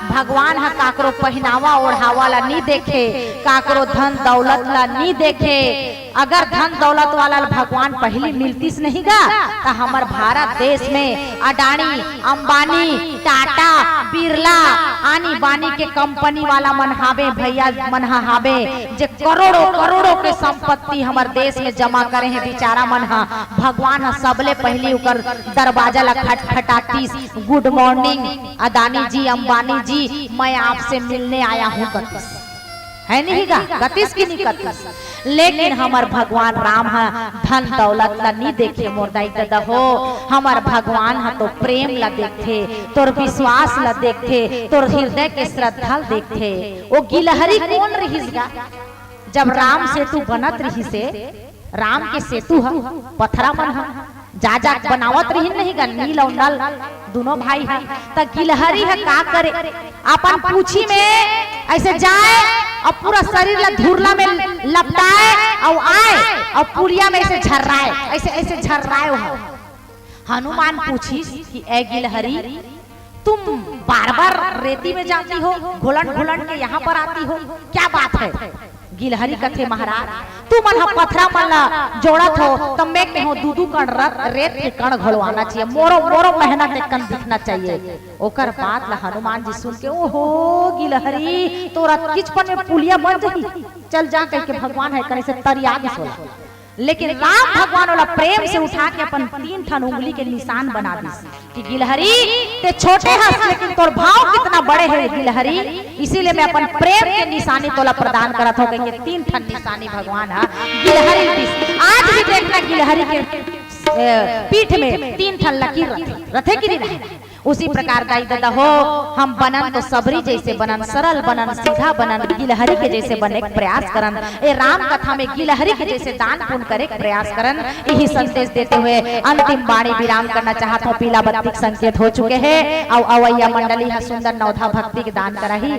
भगवान ह काकरो पहिनावा ओढ़ावा ला नी देखे, काकरो धन दौलत ला नी देखे। अगर धन दौलत वाला ल भगवान पहिली मिलतिस नहीं गा, त हमर भारत देश में अडानी, अंबानी, टाटा, बिरला, आनी बानी के कंपनी वाला मन हावे, भैया मन ह हावे, जे करोड़ों करोड़ों के संपत्ति हमर देश में जमा करे हे बिचारा मन ह। भगवान ह सबले पहिली ओकर दरवाजा ला खटखटातिस, "गुड मॉर्निंग अदानी जी, अंबानी जी, मैं आपसे मिलने आया हूँ," कतिस। है नहीं गा? कतिस की नहीं कतिस? लेकिन हमर भगवान राम ह धन दौलत ला नी देखे मोर दाई ददा हो। हमर भगवान ह तो प्रेम ला देखथे, तोर विश्वास ला देखथे, तोर हृदय के श्रद्धा ला देखथे। ओ गिलहरी कोन रहिस गा? जब राम सेतु बनत रहिसे, राम के सेतु ह, पथरा मन ह, जा जा बनावत रहिन नहीं गा, नील अउ नल दुनों भाई ह। त गिलहरी ह का करे, अपन पूछी में ऐसे जाए अउ पूरा शरीर ला धुरला में लपटाए अउ आए अउ पुलिया में ऐसे झर्राए, ऐसे, ऐसे झर्राए ओह। हनुमान पूछिस कि ए गिलहरी, तुम बार बार रेती में जाती हो, घुलट घुलट के यहाँ पर आती हो, क्या बात है? गिलहरी कथे, महाराज, तुमन ह पथरा मन ला जोड़त हो, त मैं कहों दू दू कण रत-, रेत के कण घोलवाना चाहिए, मोरो, मोरो मेहनत एक कन दिखना चाहिए। ओकर बात ला हनुमान जी सुन के, ओहो गिलहरी, तोर अतकिचपन में पुलिया बन जाही, चल जा, कहिके भगवान ह कने से तरिया दिस ओला। लेकिन राम भगवान ओला प्रेम से उठा के अपन तीन ठन उंगली के निशान बना दिस कि गिलहरी, ते छोटे हस, लेकिन तोर भाव कितना बड़े हे गिलहरी, इसीलिए मैं अपन प्रेम के निशानी तोला प्रदान करत हों, कहिके तीन ठन निशानी भगवान ह गिलहरी दिस। आज भी देखना गिलहरी के, ए, पीठ में तीन ठन लकीर रथे, रथे कि नहीं रथे? उसी प्रकार दाई ददा हो, हम बनन तो सबरी जैसे बनन, सरल बनन, सीधा बनन, गिलहरी के जैसे बने के प्रयास करन। ए राम कथा में गिलहरी के जैसे दान पुण्य करे के प्रयास करन। यही संदेश देते हुए अंतिम बाणी विराम करना चाहत हों। पीला बत्ती के संकेत हो चुके हे, अउ अवैया मंडली ह सुंदर नवधा भक्ति के दान कराही।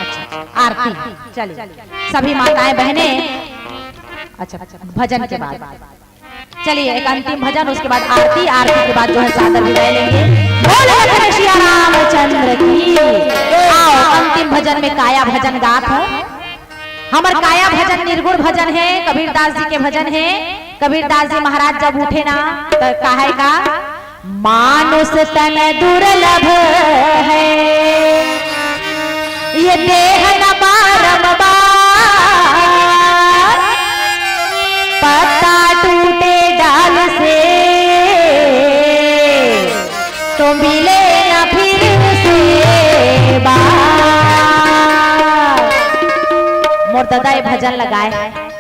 अच्छा, आरती चलिए, सभी माताएं बहनें, अच्छा, भजन के बाद। चलिए, एक अंतिम भजन, उसके बाद आरती, आरती के बाद जो है सादर विदाई लेंगे। बोल लखन सिया रामचंद्र की। आओ, अंतिम भजन में काया भजन गात हों। हमर काया भजन निर्गुण भजन हे, कबीरदास जी के भजन हे। कबीरदास जी महाराज जब उठे ना, त कहे का, मानुष तन दुर्लभ है, ये देह न बारंबार, पत्ता टूटे डाल से, तो मिले न फिर से बार। मोर ददा ए भजन लगाए,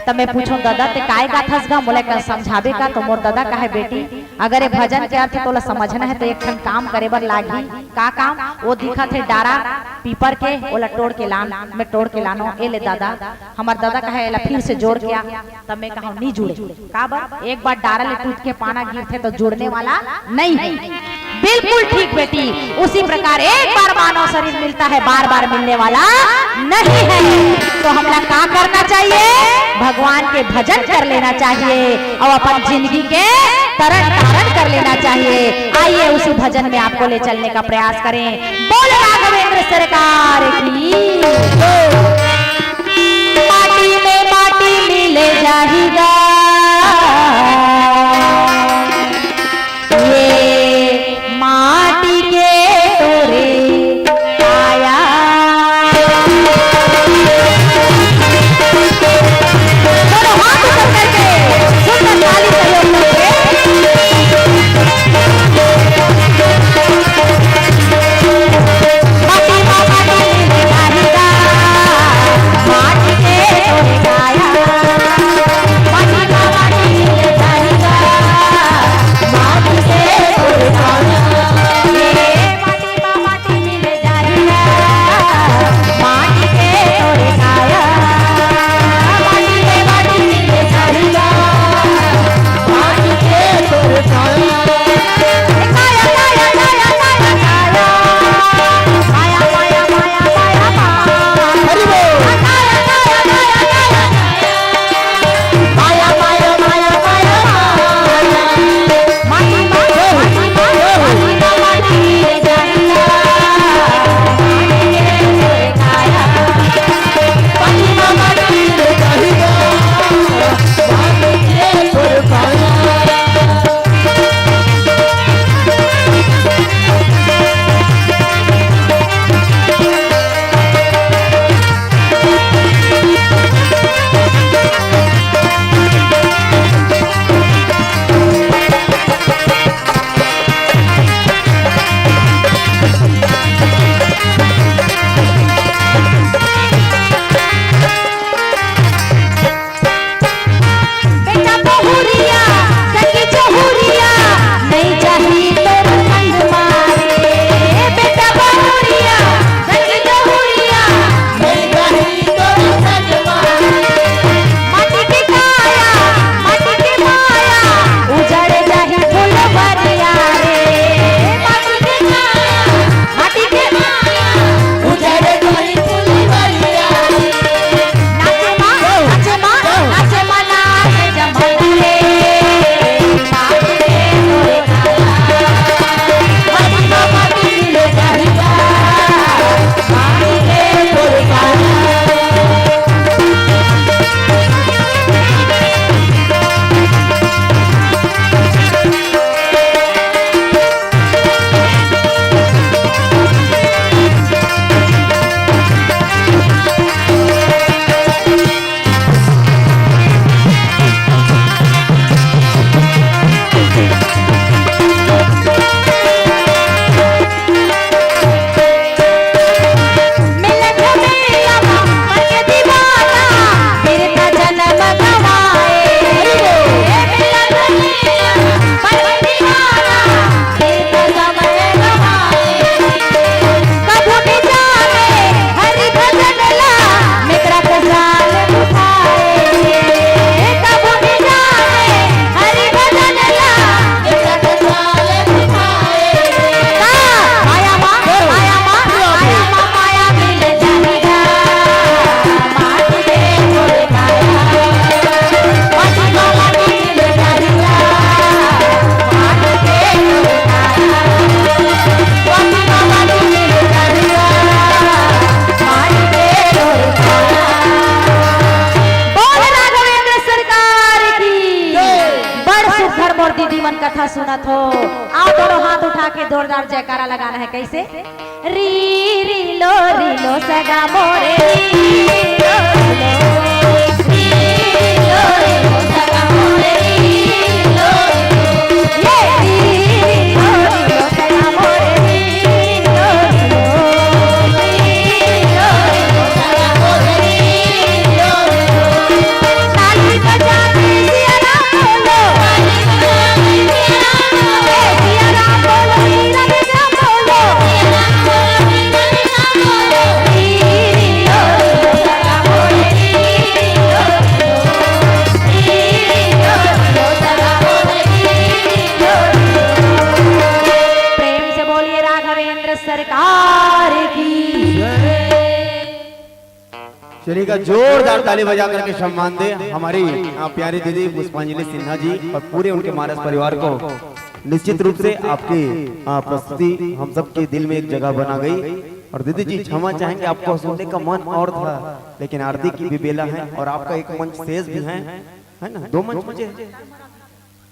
त मैं पूछों, ददा, ते काय गाथस गा, मोला एक समझाबे का? तो मोर ददा कहे, बेटी, अगर ये भजन के अर्थ तोला समझना हे, त एक ठन काम करे बर लागही। का काम? वो दिखत हे डारा पीपर के, ओला टोड़ के लान। मैं टोड़ के लानों। ए ले ददा, हमर ददा कहे, एला फिर से जोड़ के आ। तब मैं कहों, नी जुड़े। काबर? एक बार डारा ले टूट के पाना गिरथे, तो जुड़ने वाला नहीं है। बिल्कुल ठीक बेटी, उसी प्रकार एक बार मानव शरीर मिलता है, बार बार मिलने वाला नहीं है। तो हमला का करना चाहिए? भगवान के भजन कर लेना चाहिए अउ अपन जिंदगी के तरन तारन कर लेना चाहिए। आइए, उसी भजन में आपको ले चलने का प्रयास करें। बोल राघवेंद्र सरकार की। माटी में माटी मिले जाही गा, ये माटी के तोरे काया। दोनों हाथ ऊपर करके सुंदर ताली सहयोग करके। माटी मा माटी मिले जाही गा, माटी के तोरे काया। माटी मा जयकारा लगाना है। कैसे? री री लो री लो सगा मोरे, री री लो री लो, री री लो री लो सगा मोरे, री री लो री लो, ये री री लो री लो सगा मोरे, री री लो री लो, री री लो री लो सगा मोरे, री री लो री लो। ताली बजा के सिया राम बोलो। प्रेम से बोलिए राघवेंद्र सरकार की। चलिएगा, जोरदार ताली बजा करके सम्मान दे हमारी, आ, प्यारी दीदी पुष्पांजलि सिन्हा जी और पूरे उनके मानस परिवार को। निश्चित रूप से आपकी, आ, प्रस्तुति हम सबके दिल में एक जगह बना गई। और दीदी जी, क्षमा चाहेंगे, आपको सुनने का मन और था, लेकिन आरती की भी बेला है और आपका एक मंच शेष भी है, है ना? दो मंच बचे हैं।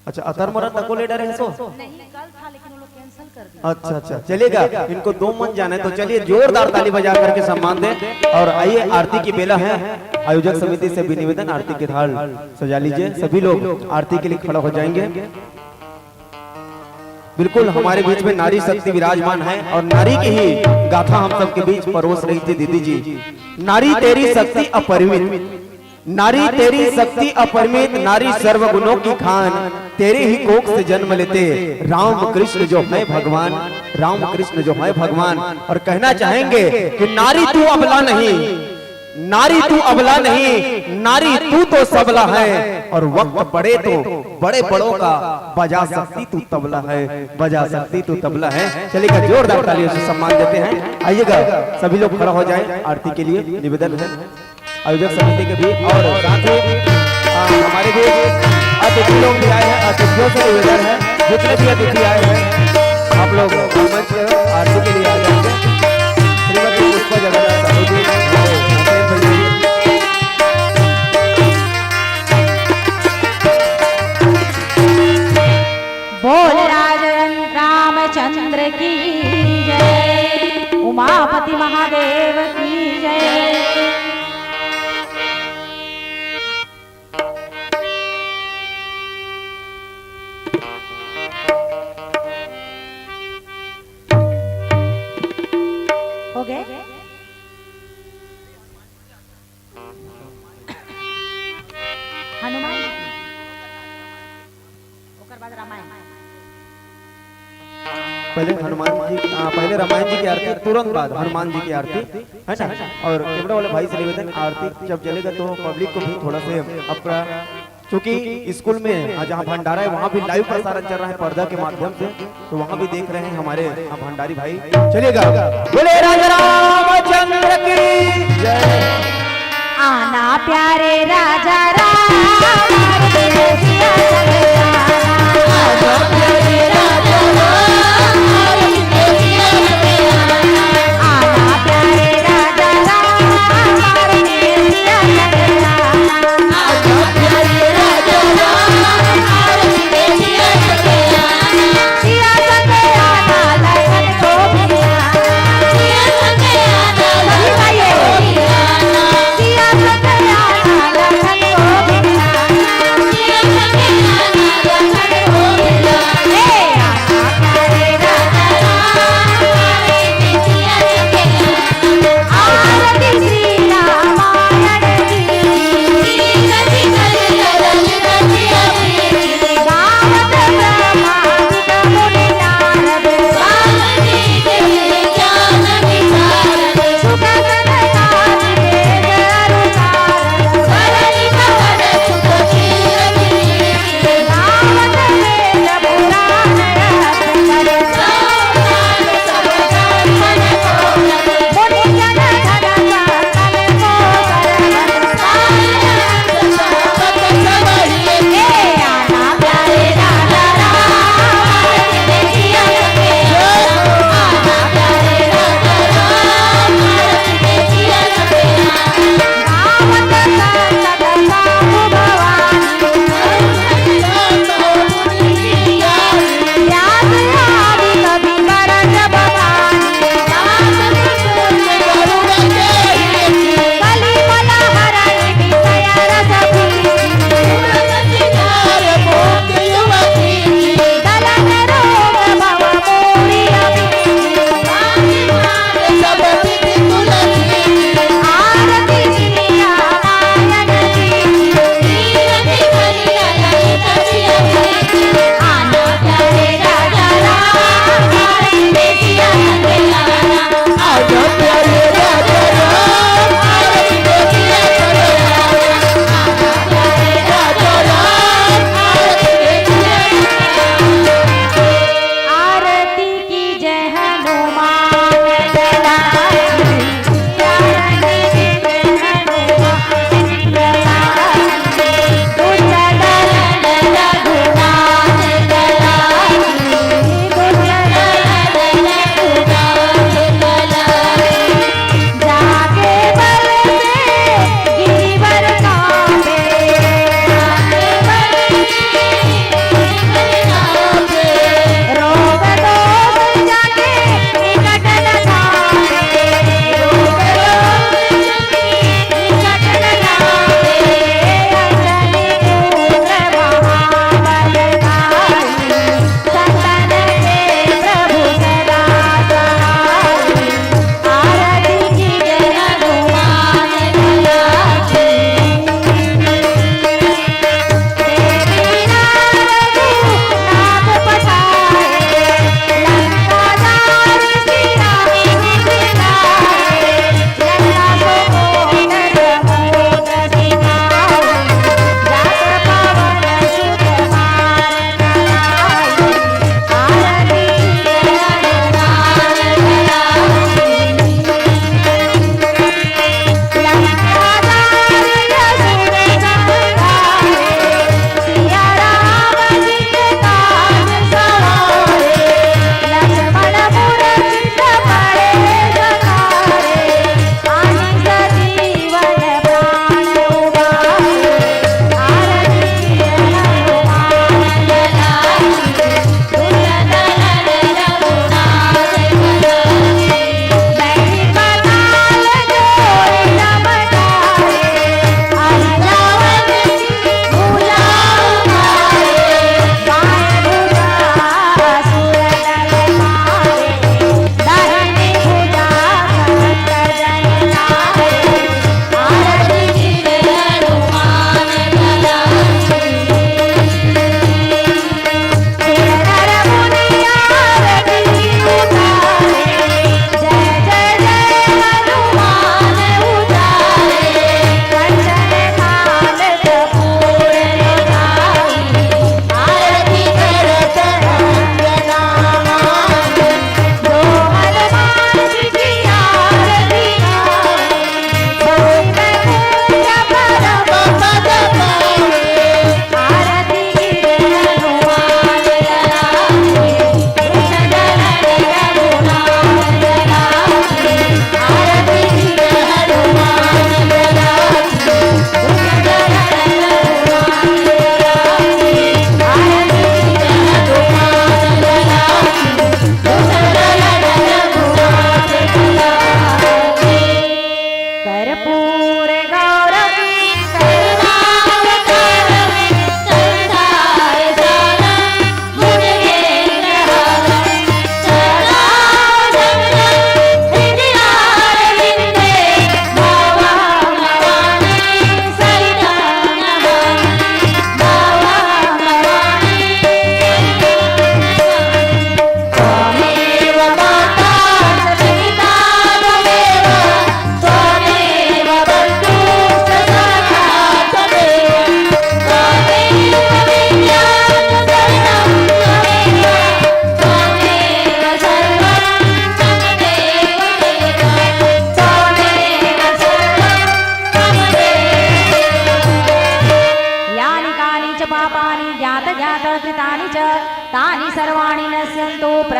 अच्छा, अतर मरा तको ले डरे हैं सो? नहीं, कल था, लेकिन वो लोग कैंसिल कर दिया। अच्छा, अच्छा, चलेगा। इनको दो मन जाने, तो चलिए, जोरदार ताली बजा करके सम्मान दें। और आइए, आरती की बेला है। आयोजक समिति से भी निवेदन, आरती के थाल सजा लीजिए। सभी लोग आरती के लिए खड़ा हो जाएंगे। बिल्कुल हमारे बीच में नारी शक्ति विराजमान है और नारी की ही गाथा हम सबके बीच परोस रही थी दीदी जी। नारी तेरी शक्ति अपरिमित, नारी तेरी शक्ति अपरिमित, नारी सर्वगुणों की खान, तेरे ही कोख से जन्म लेते राम कृष्ण जो है भगवान, राम कृष्ण जो है भगवान। और कहना चाहेंगे कि नारी तू अबला नहीं, नारी तू अबला नहीं, नारी तू तो सबला है। और वक्त पड़े तो बड़े बड़ों का बजा सकती तू तबला है, बजा सकती तू तबला है। चलिएगा, जोरदार तालियों से सम्मान देते हैं। आइएगा, सभी लोग खड़ा हो जाएं, आरती के लिए निवेदन है आयोजक समिति के भी और साथ ही, आ, हमारे भी अतिथि लोग भी आए हैं, अतिथियों से निवेदन है, जितने भी अतिथि आए हैं, आप लोग मंच पर आरती के लिए आ जाएंगे। श्रीमती पुष्पा जगन्नाथ साहू जी, हमारे हुसैन भैया जी। बोल राजन रामचंद्र की जय, उमापति महादेव की जय। हो गए? हनुमान जी की, ओकर बाद रामायण। पहले हनुमान जी, आ, पहले रामायण जी की आरती, तुरंत बाद हनुमान जी की आरती, है ना? और कैमरा वाले भाई से निवेदन, आरती जब चलेगा तो पब्लिक को भी थोड़ा से अपना, क्योंकि स्कूल में, आ, जहाँ भंडारा है वहाँ भी लाइव प्रसारण चल रहा है पर्दा के माध्यम से, तो वहाँ भी देख रहे हैं हमारे, आ, भंडारी भाई। चलिएगा, बोले राजा रामचंद्र की जय। आना प्यारे राजा राम, हमारे देसिया संग आना। आना प्यारे राजा राम, हमारे देसिया संग आना। आना प्यारे राजा राम, हमारे देसिया संग आना। आना प्यारे राजा राम, हमारे देसिया संग आना। सिया संग आना लखन को भी आना। सिया संग आना लखन को भी आना। सिया संग आना लखन को भी आना। सिया संग आना लखन को भी आना। हे!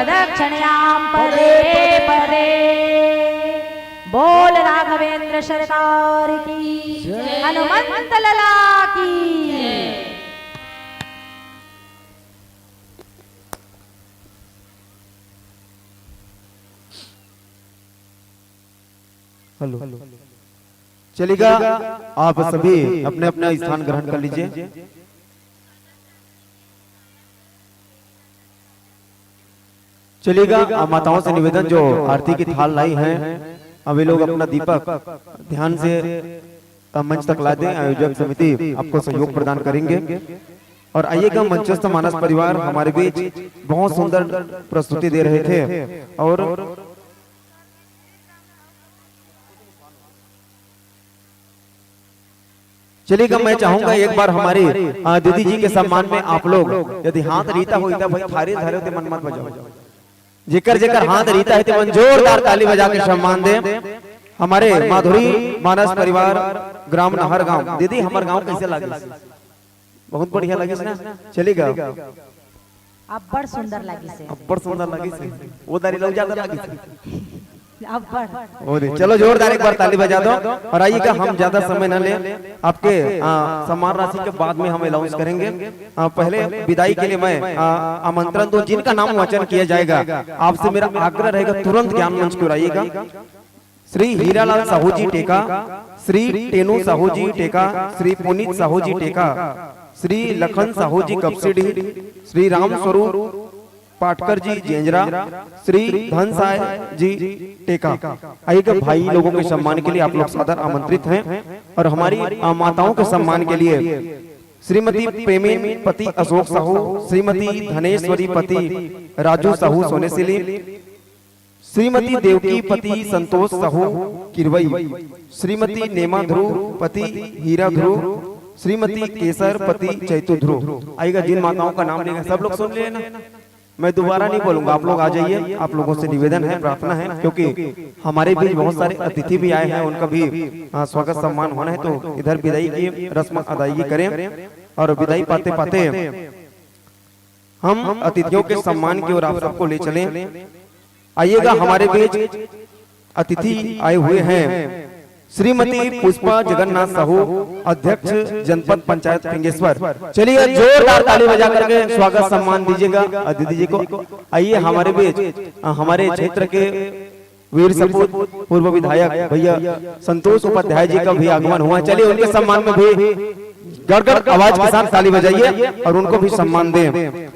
दक्षिण्यां परे परे। बोल राघवेंद्र सरकार की, जय। हनुमंत लला की। जय। हेलो। चलिएगा, आप सभी अपने अपना स्थान ग्रहण कर लीजिए। चलिएगा, आ, माताओं से निवेदन, जो आरती की थाल लाई हैं, अभी लोग अपना दीपक ध्यान से, आ, मंच तक ला दें। आयोजक समिति आपको सहयोग प्रदान करेंगे। और आइएगा, मंचस्थ मानस परिवार हमारे बीच बहुत सुंदर प्रस्तुति दे रहे थे। और चलिएगा, मैं चाहूंगा एक बार हमारे, आ, दीदी जी के सम्मान में आप लोग यदि हाथ रीता हो, तो भाई थारी धरे होते मन मत बजाओ। जेकर जेकर हाथ रीता है, ते मन जोरदार ताली बजा के सम्मान दे। हमारे माधुरी मानस परिवार, ग्राम नहर गांव। दीदी, हमार गांव कैसे लागे? बहुत बढ़िया लगिस ना? चलिएगा। अब्बड़ सुंदर लगिस हे। अब्बड़ सुंदर लगिस हे। वो दारी लोग ज्यादा लगिस हे। अब्बड़। और चलो, जोरदार एक बार ताली बजा दो। और आइएगा, हम ज्यादा समय न लें। आपके, आ, सम्मान राशि के बाद में हम अनाउंस करेंगे। आ, पहले विदाई के लिए मैं, आ, आमंत्रण दूं, जिनका नाम वाचन किया जाएगा, आपसे मेरा आग्रह रहेगा, तुरंत ज्ञान मंच की ओर आइएगा। श्री हीरालाल साहू जी टेका, श्री टेनू साहू जी टेका, श्री पुनीत साहू जी टेका, श्री लखन साहू जी कपसीडीह, श्री राम स्वरूप पाटकर जी जेंजरा, श्री धनसाय जी टेका। आइएगा, भाई लोगों के सम्मान के लिए आप लोग सादर आमंत्रित हैं। और हमारी, आ, माताओं के सम्मान के लिए श्रीमती प्रेमी पति अशोक साहू, श्रीमती धनेश्वरी पति राजू साहू सोनेसिली, श्रीमती देवकी पति संतोष साहू किरवई, श्रीमती नेमा ध्रुव पति हीरा ध्रुव, श्रीमती केसर पति चैतु ध्रुव। आइएगा, जिन माताओं का नाम लेगा, सब लोग सुन लेना, मैं दोबारा नहीं बोलूंगा, आप लोग आ जाइए। आप लोगों से निवेदन है, प्रार्थना है, क्योंकि हमारे बीच बहुत सारे अतिथि भी आए हैं, उनका भी, हाँ, स्वागत सम्मान होना है, तो इधर विदाई की रस्म अदायगी करें। और विदाई पाते पाते हम अतिथियों के सम्मान की ओर आप सबको ले चलें। आइएगा, हमारे बीच अतिथि आए हुए हैं, श्रीमती पुष्पा जगन्नाथ साहू, अध्यक्ष जनपद पंचायत फिंगेश्वर। चलिए, जोरदार ताली बजा करके स्वागत सम्मान दीजिएगा अतिथि जी को। आइए हमारे बीच, अ, हमारे क्षेत्र के वीर सपूत, पूर्व विधायक भैया संतोष उपाध्याय जी का भी आगमन हुआ। चलिए, उनके सम्मान में भी गड़गड़ आवाज के साथ ताली बजाइए और उनको भी सम्मान दें।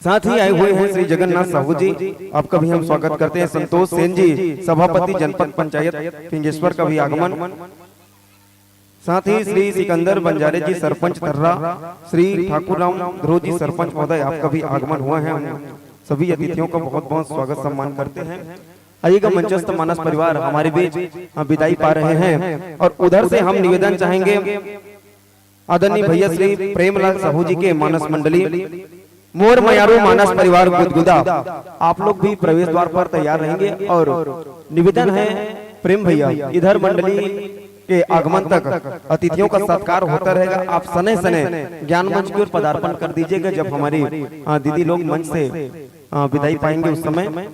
साथ ही आए हुए हैं श्री जगन्नाथ साहू जी, आपका भी हम स्वागत करते हैं। संतोष सेन जी, सभापति जनपद पंचायत फिंगेश्वर, का भी आगमन। साथ ही श्री सिकंदर बंजारे जी, सरपंच थर्रा, श्री ठाकुर राम ध्रुव जी, सरपंच महोदय, आपका भी आगमन हुआ है। हम सभी अतिथियों का बहुत बहुत स्वागत सम्मान करते हैं। आइएगा, मंचस्थ मानस परिवार हमारे बीच, अ, विदाई पा रहे हैं और उधर से हम निवेदन चाहेंगे आदरणीय भैया श्री प्रेमलाल साहू जी के मानस मंडली, मोर मयारू मानस परिवार गुदगुदा, आप लोग भी प्रवेश द्वार पर तैयार रहेंगे। और निवेदन है प्रेम भैया, इधर मंडली के आगमन तक अतिथियों का सत्कार होता रहेगा। आप सने सने ज्ञान मंच की ओर पदार्पण कर दीजिएगा, जब हमारी, अ, दीदी लोग मंच से, अ, विदाई पाएंगे उस समय।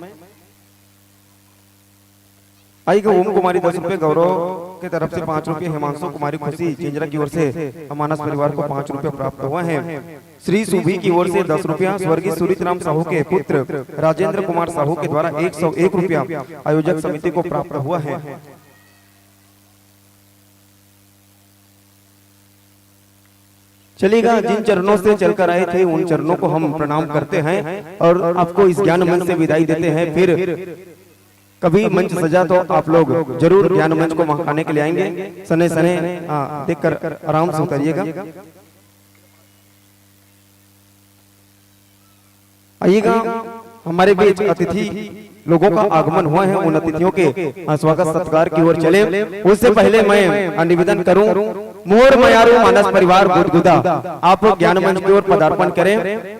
आइएगा, ओम कुमारी दस रुपए, गौरव के तरफ से पाँच रुपए, हिमांशु कुमारी खुशी चिंजरा की ओर से मानस परिवार को पाँच रुपए प्राप्त हुआ है। श्री सुभी की ओर से दस रुपया, स्वर्गीय सुरित राम साहू के पुत्र राजेंद्र कुमार साहू के द्वारा एक सौ एक रुपया आयोजक समिति को प्राप्त हुआ है। चलिएगा, जिन चरणों से चलकर आए थे, उन चरणों को हम प्रणाम करते हैं और आपको इस ज्ञान मंच से विदाई देते हैं। फिर कभी मंच सजा तो आप लोग जरूर ज्ञान मंच को महकाने के लिए आएंगे। सने सने, आ, देखकर आराम से उतरिएगा। आइएगा, हमारे बीच अतिथि लोगों का आगमन हुआ है, उन अतिथियों के, आ, स्वागत सत्कार की ओर चले। उससे पहले मैं, आ, निवेदन करूं, मोर मयारू मानस परिवार गुदगुदा, आप ज्ञान मंच की ओर पदार्पण करें।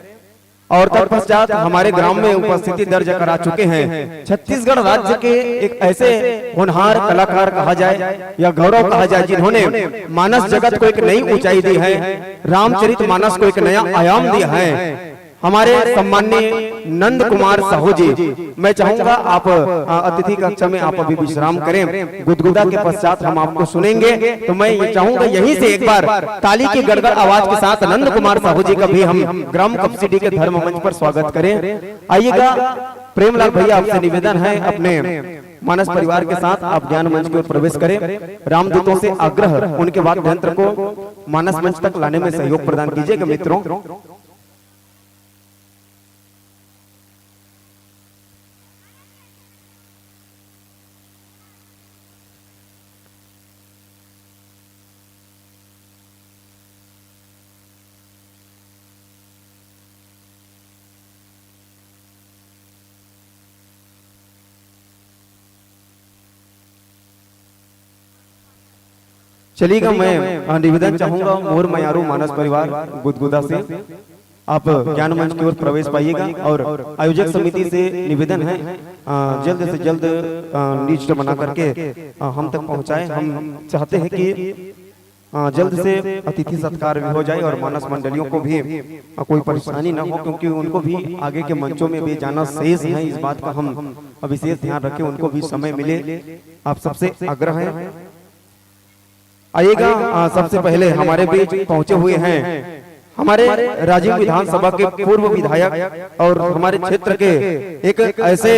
और तत्पश्चात हमारे ग्राम में उपस्थिति दर्ज करा चुके हैं छत्तीसगढ़ राज्य के एक ऐसे होनहार कलाकार कहा जाए या गौरव कहा जाए, जिन्होंने मानस जगत को एक नई ऊंचाई दी है, रामचरित मानस को एक नया आयाम दिया है। हमारे सम्माननीय नंद कुमार साहू जी, मैं चाहूंगा आप, अ, अतिथि कक्ष में आप अभी विश्राम करें। गुदगुदा के पश्चात हम आपको सुनेंगे, तो मैं ये चाहूंगा यहीं से एक बार ताली की गड़गड़ आवाज के साथ नंद कुमार साहू जी का भी हम ग्राम कपसीडीह के धर्म मंच पर स्वागत करें। आइएगा प्रेमलाल भैया, आपसे निवेदन है, अपने मानस परिवार के साथ आप ज्ञान मंच की ओर प्रवेश करें। रामदूतों से आग्रह, उनके वाद्य यंत्र को मानस मंच तक लाने में सहयोग प्रदान कीजिएगा मित्रों। चलिएगा, मैं, अ, निवेदन चाहूंगा मोर मयारू मानस परिवार गुदगुदा से, आप ज्ञान मंच की ओर प्रवेश पाइएगा और आयोजक समिति से निवेदन है, अ, जल्द से जल्द, अ, लिस्ट बना करके, अ, हम तक पहुंचाएं। हम चाहते हैं कि, अ, जल्द से अतिथि सत्कार भी हो जाए और मानस मंडलियों को भी, अ, कोई परेशानी ना हो, क्योंकि उनको भी आगे के मंचों में भी जाना शेष है। इस बात का हम विशेष ध्यान रखें, उनको भी समय मिले, आप सबसे आग्रह है। आइएगा, अ, सबसे पहले हमारे बीच पहुंचे हुए हैं हमारे राजिम विधानसभा के पूर्व विधायक और हमारे क्षेत्र के एक ऐसे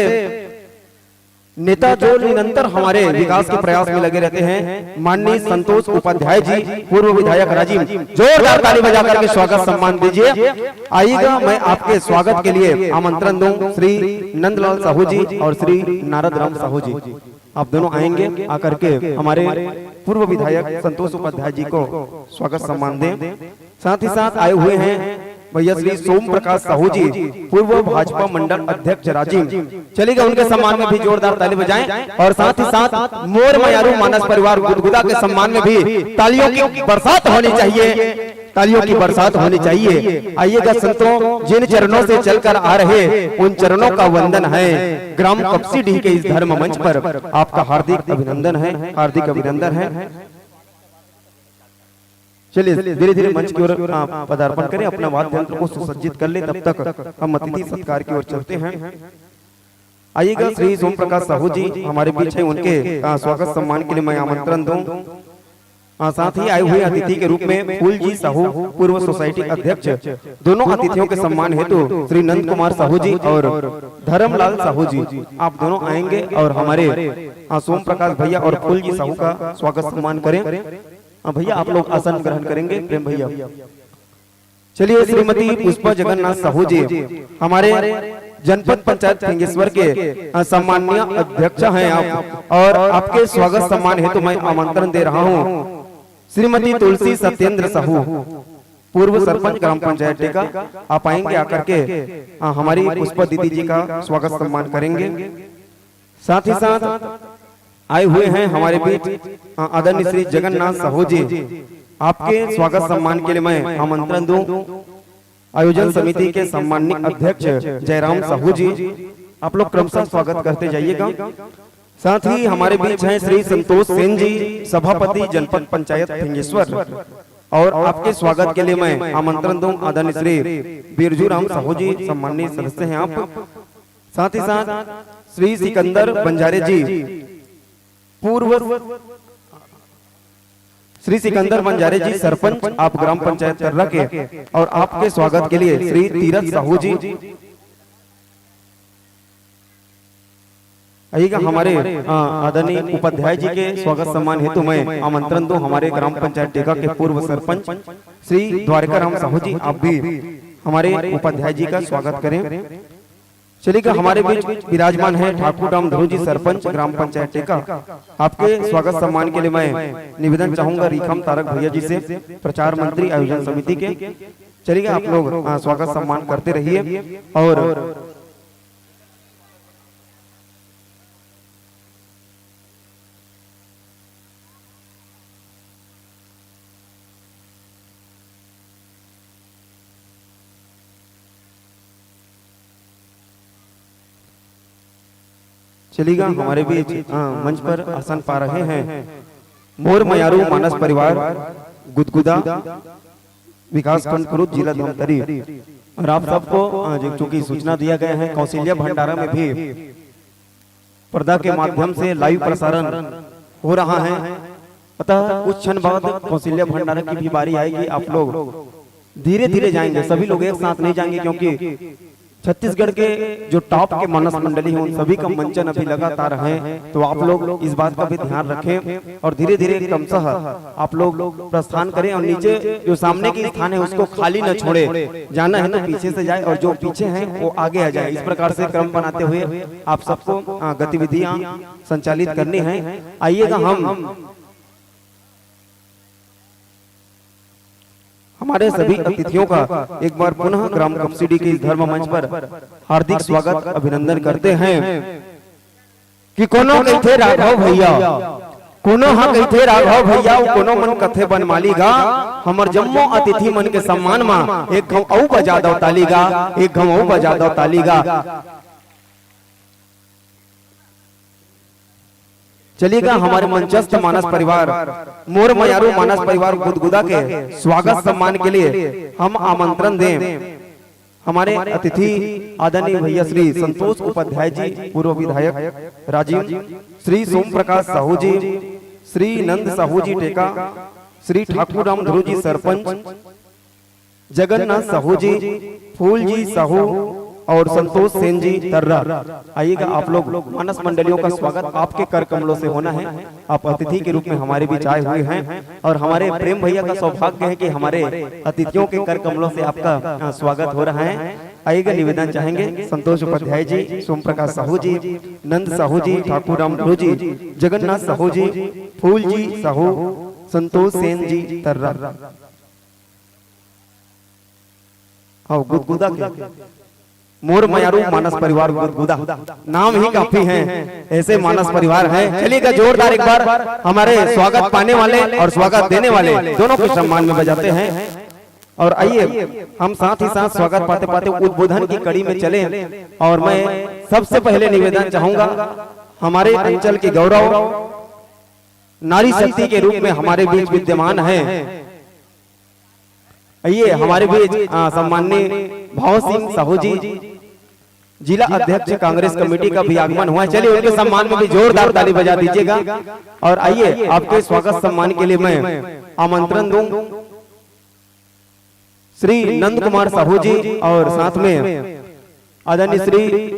नेता जो निरंतर हमारे विकास के प्रयास में लगे रहते हैं, माननीय संतोष उपाध्याय जी, पूर्व विधायक राजिम। जोरदार ताली बजा करके स्वागत सम्मान दीजिए। आइएगा, मैं आपके स्वागत के लिए आमंत्रण दूं श्री नंदलाल साहू जी और श्री नारद राम साहू जी। आप दोनों आएंगे, आकर के हमारे पूर्व विधायक संतोष उपाध्याय जी को स्वागत सम्मान दें। साथ ही साथ आए हुए हैं भैया श्री सोम प्रकाश साहू जी, पूर्व भाजपा मंडल अध्यक्ष राजिम। चलिएगा, उनके सम्मान में भी जोरदार ताली बजाएं और साथ ही साथ मोर मयारू मानस परिवार गुदगुदा के सम्मान में भी तालियों की बरसात होनी चाहिए, तालियों की बरसात होनी चाहिए। आइएगा संतों, जिन चरणों से चलकर आ रहे, उन चरणों का वंदन है ग्राम कपसीडीह के इस धर्म मंच पर। आपका हार्दिक अभिनंदन है, हार्दिक अभिनंदन है। चलिए, धीरे धीरे मंच की ओर, आ, पदार्पण करें, अपना वाद्य यंत्र को सुसज्जित कर ले, तब तक हम अतिथि सत्कार की ओर चलते हैं। आइएगा, श्री सोम प्रकाश साहू जी हमारे बीच हैं, उनके, आ, स्वागत सम्मान के लिए मैं आमंत्रण दूं। आ, साथ ही आए हुए अतिथि के रूप में फूल जी साहू, पूर्व सोसाइटी अध्यक्ष, दोनों अतिथियों के सम्मान हेतु श्री नंद कुमार साहू जी और धर्मलाल साहू जी, आप दोनों आएंगे और हमारे, आ, सोम प्रकाश भैया और फूल जी साहू का स्वागत सम्मान करें। हाँ भैया, आप लोग आसन ग्रहण करेंगे, प्रेम भैया। चलिए, श्रीमती पुष्पा जगन्नाथ साहू जी हमारे जनपद पंचायत फिंगेश्वर के, अ, सम्माननीय अध्यक्ष हैं आप, और आपके स्वागत सम्मान हेतु मैं आमंत्रण दे रहा हूँ श्रीमती तुलसी सत्येंद्र साहू, पूर्व सरपंच ग्राम पंचायत टेका। आप आएंगे, आकर के, अ, हमारी पुष्पा दीदी जी का स्वागत सम्मान करेंगे। साथ ही साथ आए हुए हैं हमारे बीच, अ, आदरणीय श्री जगन्नाथ साहू जी। आपके स्वागत सम्मान के लिए मैं आमंत्रण दूं आयोजन समिति के सम्माननीय अध्यक्ष जयराम साहू जी। आप लोग क्रमशः स्वागत करते जाइएगा। साथ ही हमारे बीच हैं श्री संतोष सेन जी, सभापति जनपद पंचायत फिंगेश्वर, और आपके स्वागत के लिए मैं आमंत्रण दूं आदरणीय श्री बिरजू राम साहू जी, सम्माननीय सदस्य हैं आप। साथ ही साथ श्री सिकंदर बंजारे जी, पूर्व श्री सिकंदर बंजारे जी, सरपंच आप ग्राम पंचायत कर्रा के, और आपके स्वागत के लिए श्री तीरथ साहू जी। आइएगा, हमारे, अ, आदरणीय उपाध्याय जी के स्वागत सम्मान हेतु मैं आमंत्रण दूं हमारे ग्राम पंचायत टेका के पूर्व सरपंच श्री द्वारिका राम साहू जी, आप भी हमारे उपाध्याय जी का स्वागत करें। चलिएगा, हमारे बीच विराजमान है ठाकुर राम धुरू जी, सरपंच ग्राम पंचायत टेका। आपके स्वागत सम्मान के लिए मैं निवेदन चाहूंगा रीखम तारक भैया जी से, प्रचार मंत्री आयोजन समिति के। चलिएगा, आप लोग, अ, स्वागत सम्मान करते रहिए। और चलिएगा, हमारे बीच, अ, मंच पर आसन पा रहे हैं मोर मयारू मानस परिवार गुदगुदा। विकासखंड कुरुद, जिला धमतरी। और आप सबको, अ, जो चूंकि सूचना दिया गया है, कौशल्या भंडारा में भी पर्दा के माध्यम से लाइव प्रसारण हो रहा है। अतः कुछ क्षण बाद कौशल्या भंडारा की भी बारी आएगी। आप लोग धीरे धीरे जाएंगे, सभी लोग एक साथ नहीं जाएंगे, क्योंकि छत्तीसगढ़ के जो टॉप के मानस मंडली हैं, उन सभी का मंचन अभी लगातार है। तो आप लोग इस बात का भी ध्यान रखें और धीरे धीरे क्रमशः आप लोग प्रस्थान करें। और नीचे जो सामने की स्थान है, उसको खाली न छोड़े, जाना है तो पीछे से जाए और जो पीछे हैं वो आगे आ जाए। इस प्रकार से क्रम बनाते हुए आप सबको, अ, गतिविधियां संचालित करनी है। आइएगा, हम हमारे सभी अतिथियों का एक बार पुनः ग्राम कपसीडी के इस धर्म मंच पर हार्दिक स्वागत, अभिनंदन करते हैं। कि कोनो कहिथे राघव भैया, कोनो ह कहिथे राघव भैया, अउ कोनो मन कथे बनमाली गा। हमर जम्मो अतिथि मन के सम्मान म एक घांव अउ बजा दव ताली गा, एक घांव अउ बजा दव ताली गा। चलिएगा, हमारे मंचस्थ मानस परिवार, मोर मयारू मानस परिवार गुदगुदा के स्वागत सम्मान के लिए हम आमंत्रण दें हमारे अतिथि आदरणीय भैया श्री संतोष उपाध्याय जी, पूर्व विधायक राजिम, श्री सोम प्रकाश साहू जी, श्री नंद साहू जी टेका, श्री ठाकुर राम ध्रुव जी सरपंच, जगन्नाथ साहू जी, फूल जी साहू और संतोष सेन जी तर्रा। आइएगा, आप लोग मानस मंडलियों का स्वागत आपके कर कमलों से होना है। आप अतिथि के रूप में हमारे बीच आए हुए हैं और हमारे प्रेम भैया का सौभाग्य है कि हमारे अतिथियों के कर कमलों से आपका, अ, स्वागत हो रहा है। आइएगा, निवेदन चाहेंगे संतोष उपाध्याय जी, सोम प्रकाश साहू जी, नंद साहू जी, ठाकुर राम ध्रुव जी, जगन्नाथ साहू जी, फूल जी साहू, संतोष सेन जी तर्रा। हाँ, गुदगुदा के मोर मयारू मानस परिवार गुदगुदा, नाम ही काफी है, ऐसे मानस परिवार है। चलिएगा, जोरदार एक बार हमारे स्वागत पाने वाले और स्वागत देने वाले दोनों के सम्मान में बजाते हैं। और आइए, हम साथ ही साथ स्वागत पाते पाते उद्बोधन की कड़ी में चलें। और मैं सबसे पहले निवेदन चाहूंगा, हमारे अंचल के गौरव, नारी शक्ति के रूप में हमारे बीच विद्यमान है, आइए, हमारे बीच, आ, सम्माननीय भाव सिंह साहू जी, जिला अध्यक्ष कांग्रेस कमेटी का भी आगमन हुआ है। चलिए, उनके सम्मान में भी जोरदार ताली बजा दीजिएगा। और आइए, आपके स्वागत सम्मान के लिए मैं आमंत्रण दूं श्री नंद कुमार साहू जी और साथ में आदरणीय श्री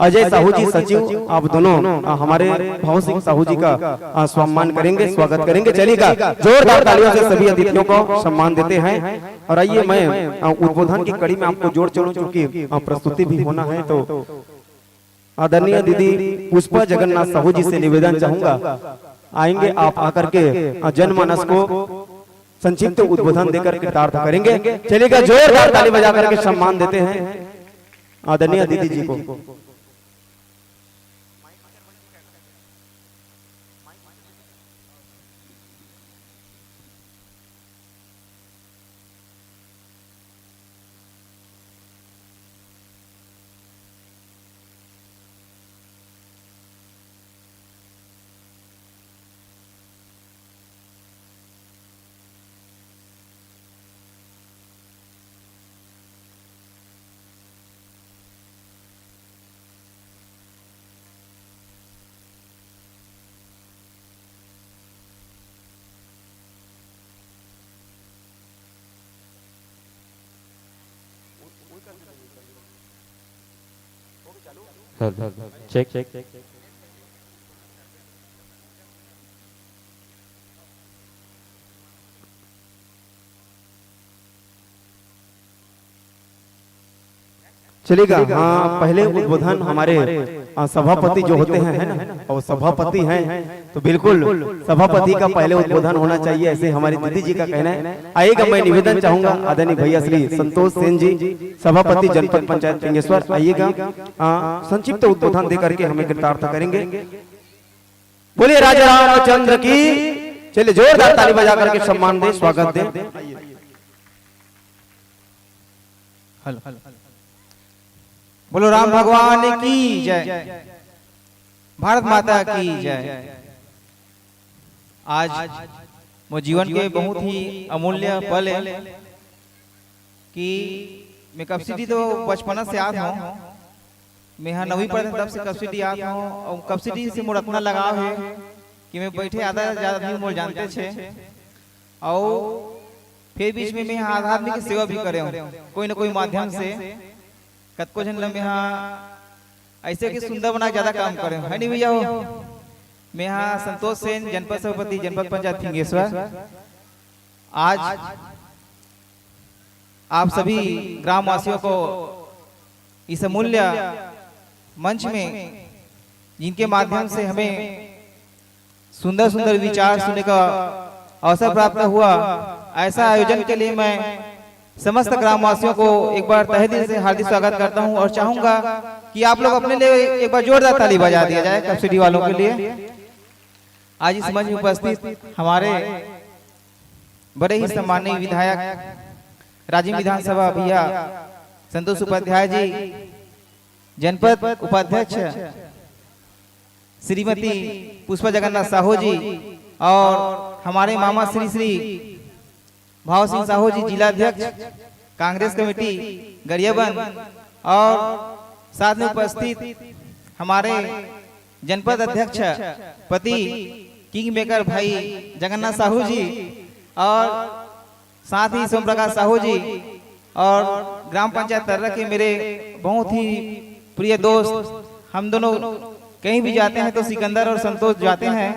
अजय साहू जी सचिव, आप दोनों, आ, हमारे भाव सिंह साहू जी का, आ, सम्मान करेंगे, स्वागत करेंगे। चलिएगा, जोरदार तालियों से सभी अतिथियों को सम्मान देते हैं। और आइए, मैं, आ, उद्बोधन की कड़ी में आपको जोड़ चलूं, क्योंकि, आ, प्रस्तुति भी होना है। तो आदरणीय दीदी पुष्पा जगन्नाथ साहू जी से निवेदन चाहूंगा, आएंगे आप आकर के, आ, जनमानस को संक्षिप्त उद्बोधन देकर कृतार्थ करेंगे। चलिएगा, जोरदार ताली बजा करके सम्मान देते हैं आदरणीय दीदी जी को। Hello, check, check. चलेगा। हाँ, पहले उद्बोधन हमारे, आ, सभापति जो होते हैं, है ना, और सभापति हैं, तो बिल्कुल सभापति का पहले उद्बोधन होना चाहिए, ऐसे हमारी दीदी जी का कहना है। आइएगा, मैं निवेदन चाहूंगा आदरणीय भैया श्री संतोष सेन जी, सभापति जनपद पंचायत फिंगेश्वर, आइएगा, आ, संक्षिप्त उद्बोधन दे करके हमें कृतार्थ करेंगे। बोलिए राजा रामचंद्र की। चलिए, जोरदार ताली बजा करके सम्मान दें, स्वागत दें। हेलो। बोलो राम भगवान की जय, भारत माता की जय। आज मोर जीवन के बहुत ही अमूल्य पल है। कि मैं कपसिडी तो बचपना से आत हूँ। मैं यहाँ नवीं पढ़त तब से कपसिडी आत हूँ और कपसिडी से मोर अतना लगाव है कि मैं बैठे आधा ज़्यादा भी मोर जानते छे। और फिर बीच में मैं यहाँ आधा आदमी की सेवा भी करे हूँ कोई ना कोई माध्यम से। कतको झन ल मैं यहाँ ऐसे कि सुंदर बना के ज़्यादा काम करे हूँ, है नहीं भैया हो? मैं यहाँ संतोष सेन, जनपद सभापति, जनपद पंचायत फिंगेश्वर। आज आप सभी ग्रामवासियों को इस अमूल्य मंच में, जिनके माध्यम से हमें सुंदर सुंदर विचार सुनने का अवसर प्राप्त हुआ, ऐसा आयोजन के लिए मैं समस्त ग्रामवासियों को एक बार तहे दिल से हार्दिक स्वागत करता हूं और चाहूंगा कि आप लोग अपने लिए एक बार जोरदार ताली बजा दिया जाए कपसिडी वालों के लिए। आज इस मंच में उपस्थित हमारे बड़े ही सम्माननीय विधायक, राजिम विधानसभा भैया संतोष उपाध्याय जी, जनपद उपाध्यक्ष श्रीमती पुष्पा जगन्नाथ साहू जी और हमारे मामा श्री श्री भाव सिंह साहू जी, जिला अध्यक्ष, कांग्रेस कमेटी गरियाबंद, और साथ में उपस्थित हमारे जनपद अध्यक्ष पति किंग मेकर भाई जगन्नाथ साहू जी और साथ ही सोम प्रकाश साहू जी और ग्राम पंचायत तर्रा के मेरे बहुत ही प्रिय दोस्त, हम दोनों कहीं भी जाते हैं तो सिकंदर और संतोष जाते हैं,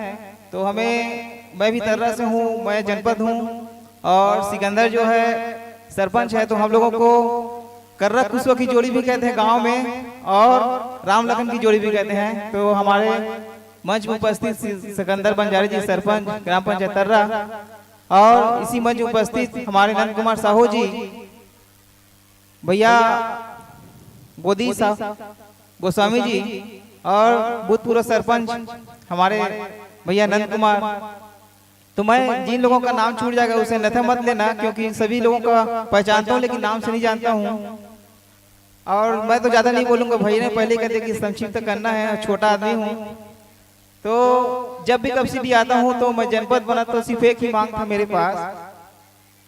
तो हमें, मैं भी तर्रा से हूँ, मैं जनपद हूँ और सिकंदर जो है सरपंच है, तो हम लोगों को कर्रा कुसुआ की जोड़ी भी कहते हैं गांव में और राम लखन की जोड़ी भी कहते हैं। तो हमारे मंच में उपस्थित सि-, सिकंदर बंजारी जी, सरपंच ग्राम पंचायत तर्रा, और इसी मंच में उपस्थित हमारे नंद कुमार साहू जी, भैया गोदी सा-, गोस्वामी जी और भूतपूर्व सरपंच हमारे भैया नंद कुमार। तो मैं जिन लोगों का नाम छूट जाएगा उसे अन्यथा मत लेना, क्योंकि सभी लोगों का पहचानता हूँ लेकिन नाम से नहीं जानता हूँ। और मैं तो ज़्यादा नहीं बोलूँगा, भैया ने पहले कह दिया कि संक्षिप्त करना है, छोटा आदमी हूँ। तो जब भी कपसिडी आता हूँ तो मैं जनपद बना तो सिर्फ एक ही मांग था मेरे पास,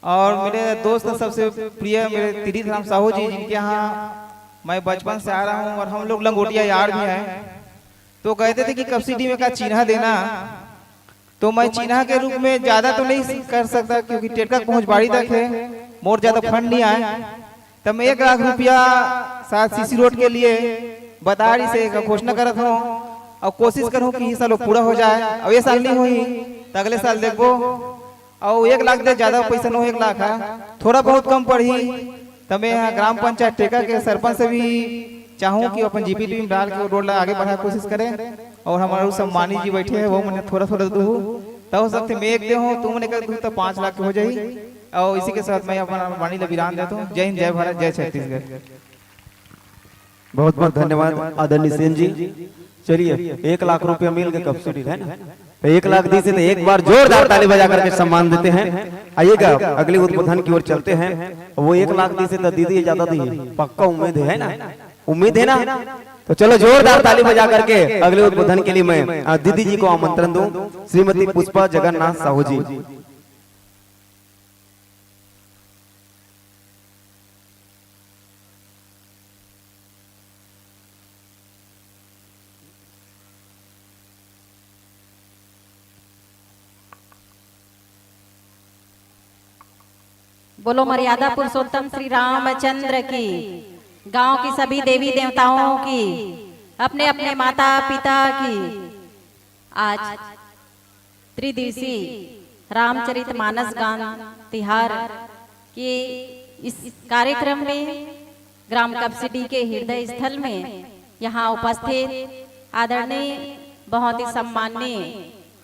और मेरे दोस्त सबसे प्रिय मेरे तीर्थ राम साहू जी, जिनके यहाँ मैं बचपन से आ रहा हूँ और हम लोग लंगोटिया यार भी हैं, तो कहते थे कि कपसिडी में का चिन्हा देना, तो मैं चिन्हा के रूप में ज़्यादा तो नहीं कर सकता क्योंकि टेटका पहुँच बाड़ी तक है, मोर ज़्यादा फंड नहीं आए, तब मैं एक लाख रुपया शायद सीसी रोड के लिए बता रही से एक घोषणा करत हूँ और कोशिश करूँ कि ये साल पूरा हो जाए। और ये साल नहीं हुई तो अगले साल देखबो। और एक लाख दे, ज़्यादा पैसा नहीं, एक लाख है, थोड़ा बहुत कम पड़ी। तो मैं यहाँ ग्राम पंचायत टेका के सरपंच से भी चाहूँ कि अपन जीपीटी में डाल के वो रोड ला आगे बढ़ाए कोशिश करें। और हमारे सम्मानी जी बैठे हैं, वो मैंने थोड़ा थोड़ा दू, तो हो सकते मैं एक दे हूँ, तुमने कर दू तो पाँच लाख हो जाए। और इसी के साथ मैं अपना वाणी ला विराम देता हूँ। जय हिंद, जय भारत, जय छत्तीसगढ़। बहुत बहुत धन्यवाद आदरणीय सेन जी। चलिए, एक लाख रुपया मिल गए कपसिडी, है ना? तो एक लाख दी से तो एक बार जोरदार ताली बजा करके सम्मान देते हैं। आइएगा, अगले उद्बोधन की ओर चलते हैं। वो एक लाख दी से तो दीदी ज़्यादा दी, पक्का उम्मीद है ना? उम्मीद है ना? तो चलो, जोरदार ताली बजा करके अगले उद्बोधन के लिए मैं, आ, दीदी जी को आमंत्रण दूं, श्रीमती पुष्पा जगन्नाथ साहू जी। बोलो मर्यादा पुरुषोत्तम श्री रामचंद्र की, गांव की सभी देवी देवताओं की, अपने अपने माता पिता की। आज त्रिदिवसीय रामचरित मानस गान तिहार के इस कार्यक्रम में ग्राम कपसिडी के हृदय स्थल में यहाँ उपस्थित आदरणीय, बहुत ही सम्माननीय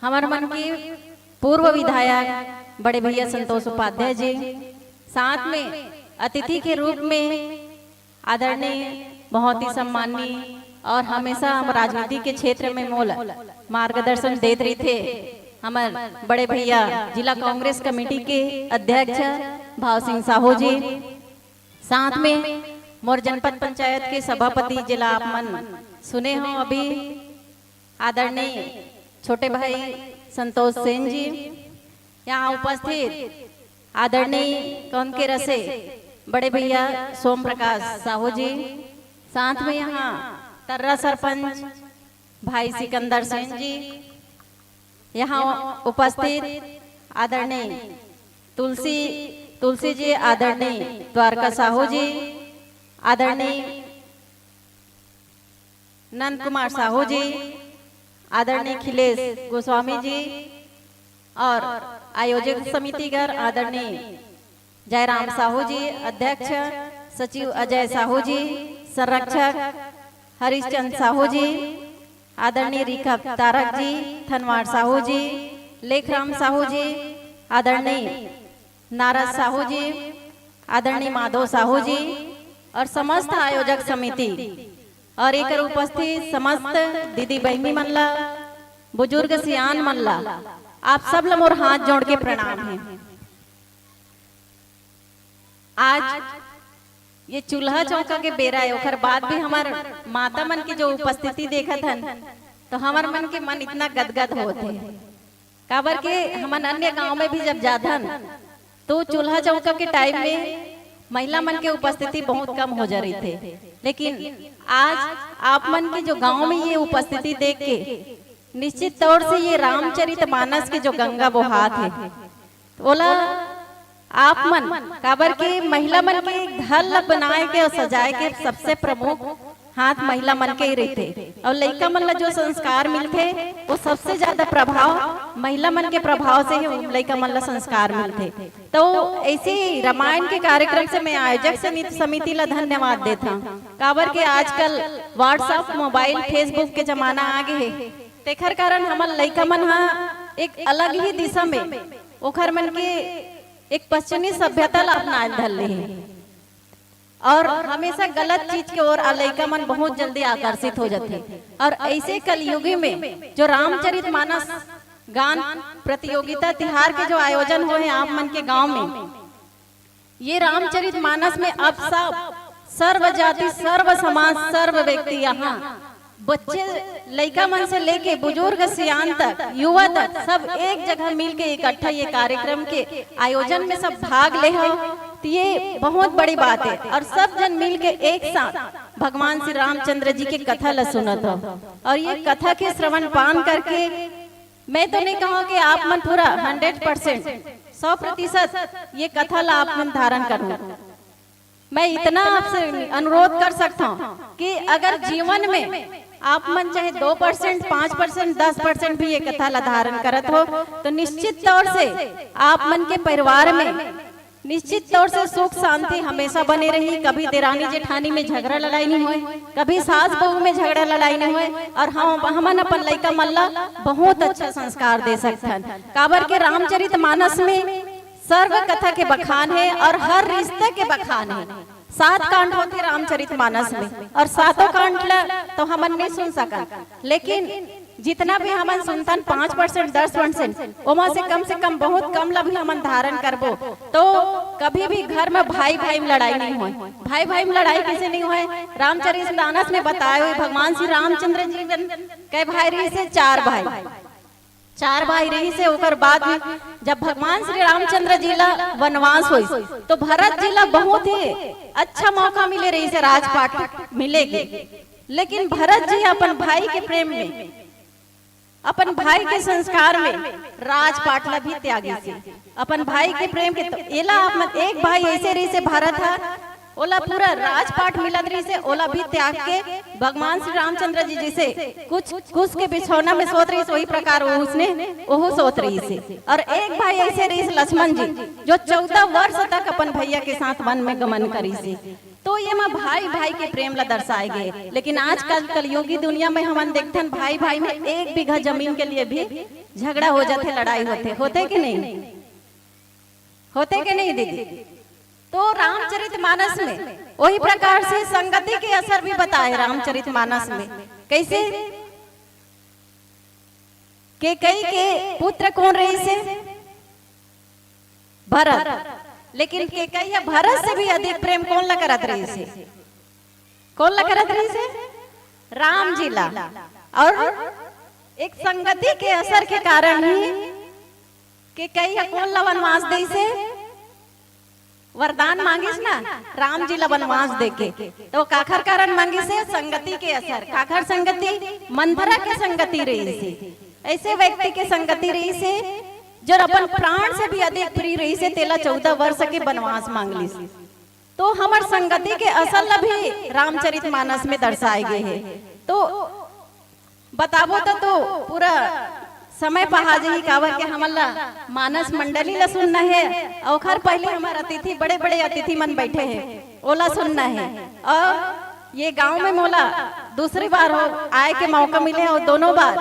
हमर मन के पूर्व विधायक बड़े भैया संतोष उपाध्याय जी, साथ में अतिथि के रूप में आदरणीय, बहुत ही सम्माननीय और हमेशा हम राजनीति के क्षेत्र में मोला मार्गदर्शन देत रहिथे हमर बड़े भैया जिला कांग्रेस कमेटी के अध्यक्ष भाव सिंह साहू जी, साथ में मोर जनपद पंचायत के सभापति, जेला आप मन सुने हो अभी, आदरणीय छोटे भाई संतोष सेन जी, यहाँ उपस्थित आदरणीय कौन के रसे बड़े भैया सोम प्रकाश साहू जी, साथ में यहाँ तर्रा सरपंच भाई सिकंदर सेन जी, यहाँ उपस्थित आदरणीय तुलसी, तुलसी जी, आदरणीय द्वारका साहू जी, आदरणीय नंद कुमार साहू जी, आदरणीय खिलेश गोस्वामी जी और आयोजक समिति कर आदरणीय जयराम साहू जी, अध्यक्ष सचिव अजय साहू जी, संरक्षक हरिश्चंद साहू जी, आदरणीय रिखप तारक जी, धनवार साहू जी, लेखराम साहू जी, आदरणीय नारद साहू जी, आदरणीय माधव साहू जी और समस्त आयोजक समिति और एकर उपस्थित समस्त दीदी बहिनी मन ला, बुजुर्ग सियान मन ला, आप सब ला मोर हाथ जोड़ के प्रणाम हे। आज ये चूल्हा चौका के बेरा हे, ओकर बाद भी हमर माता मन के जो उपस्थिति देखत हन, तो हमर मन के मन इतना गदगद होत हे। काबर के हमन अन्य गांव में भी जब जाथन, तो चूल्हा चौका के टाइम में महिला मन के उपस्थिति बहुत कम हो जा रहिथे, लेकिन आज आप मन के जो गांव में ये उपस्थिति देख के निश्चित तौर से ये रामचरित मानस के जो गंगा बोहात हे, ओला आप मन, काबर के महिला मन के घर ला बनाए के और सजाए के सबसे प्रमुख हाथ महिला मन के ही रहिथे, और लइका मन ला जो संस्कार मिलथे, वो सबसे ज्यादा प्रभाव महिला मन के प्रभाव से ही लइका मन ला संस्कार मिलथे। तो ऐसे ही रामायण के कार्यक्रम से मैं आयोजक समिति, समिति ला धन्यवाद देत हूँ, काबर के आजकल WhatsApp, मोबाइल, Facebook के जमाना आ गे हे, तेखर कारण हमर लइका मन हा एक अलग ही दिशा में ओखर मन के एक पश्चिमी सभ्यता ला अपनाए धर ले हे। और हमेशा गलत चीज के ओर आ लइका मन बहुत जल्दी आकर्षित हो जाथे। और ऐसे कलयुगी में जो रामचरित मानस गान प्रतियोगिता तिहार के जो आयोजन होए हे आप मन के गांव में, ये रामचरित मानस में अब सब सर्व जाति, सर्व समाज, सर्व व्यक्ति यहाँ बच्चे लइका मन से लेके बुजुर्ग सियान तक, युवा तक सब एक जगह मिलके इकट्ठा ये कार्यक्रम के आयोजन में सब भाग ले हो, तो ये बहुत बड़ी बात है। और सब जन मिलके एक साथ भगवान श्री रामचंद्र जी के कथा ला सुनत हो, और ये कथा के श्रवण पान करके मैं तो नहीं कहूँ कि आप मन पूरा हंड्रेड परसेंट, सौ प्रतिशत ये कथा ला आप मन धारण करो। मैं इतना आपसे अनुरोध कर सकता हूँ कि अगर जीवन में आप मन चाहे दो परसेंट, पाँच परसेंट, दस परसेंट भी ये कथा ला धारण करत हो, तो निश्चित तौर से आप मन के परिवार में निश्चित तौर से सुख शांति हमेशा बने रही। कभी देरानी जेठानी में झगड़ा लड़ाई नहीं होए, कभी सास बहू में झगड़ा लड़ाई नहीं होए, और हम, हमन अपन लइका मन ला बहुत अच्छा संस्कार दे सकथन। काबर के रामचरित मानस में सर्व कथा के बखान है और हर रिश्ते के बखान है। सात कांड होथे रामचरित मानस में, और सातों कांड ला तो हमन नहीं सुन सकन, लेकिन जितना भी हमन सुनथन, पाँच परसेंट, दस परसेंट, ओमा से कम से कम, बहुत कम ला भी हमन धारण करबो, तो कभी भी घर में भाई भाई में लड़ाई नहीं होए। भाई भाई में लड़ाई कैसे नहीं होए? रामचरित मानस में बताए हुए भगवान श्री रामचंद्र जी मन के भाई रहिसे, चार भाई, चार भाई रहिसे। ओकर बाद में जब भगवान श्री रामचंद्र जी ला वनवास होइस, तो भरत जी ला बहुत ही अच्छा मौका मिले रहिसे, राजपाट मिले के, लेकिन भरत जी अपन भाई के प्रेम में, अपन भाई के संस्कार में राजपाट ला भी त्यागिसे। अपन भाई के प्रेम के तो एला आप मन, एक भाई ऐसे रहिसे भरत हा, ओला पूरा राजपाट मिलत रहिसे, ओला भी त्याग के भगवान श्री रामचंद्र जी जैसे कुछ कुश के बिछौना में सोत रहिस, वही प्रकार वो उसने ओहू सोत रहिसे। और एक भाई ऐसे रहिस लक्ष्मण जी, जो चौदह वर्ष तक अपन भैया के साथ वन में गमन करिसे। तो ये मा भाई भाई के प्रेम ला दर्शाए गे, लेकिन आजकल कलयुगी दुनिया में हमन देखथन, भाई भाई में एक बीघा जमीन के लिए भी झगड़ा हो जाथे, लड़ाई होथे, होथे कि नहीं? होथे कि नहीं दीदी? तो रामचरित मानस में वही प्रकार से संगति के असर भी बताए रामचरित मानस में। कैसे? केकई के पुत्र कौन रहिसे? भरत। लेकिन केकई ह भरत से भी अधिक प्रेम कौन ला करत रहिसे? कौन ला करत रहिसे? राम जी ला। और एक संगति के असर के कारण ही केकई ह कौन ला वनवास देइसे? वरदान मांगिस ना, राम जी ला वनवास देके, तो काखर कारण मांगिस हे? संगति के असर। काखर संगति? मंथरा के संगति रहिस हे। ऐसे व्यक्ति के संगति रहिस हे, जो अपन प्राण से भी अधिक प्रिय रहिस हे, तेला चौदह वर्ष के वनवास मांग लिस। तो हमर संगति के असर ला भी रामचरित मानस में दर्शाए गए हे। तो बताबो तो, तो पूरा समय पहा जाही, काबर के हमन ला मानस मंडली ला सुनना हे। अउ ओखर पहले हमर अतिथि, बड़े-बड़े अतिथि मन बैठे हे, ओला सुनना हे। अउ ये गांव में मोला दूसरी बार हो आए के मौका मिले हे, अउ दोनों बार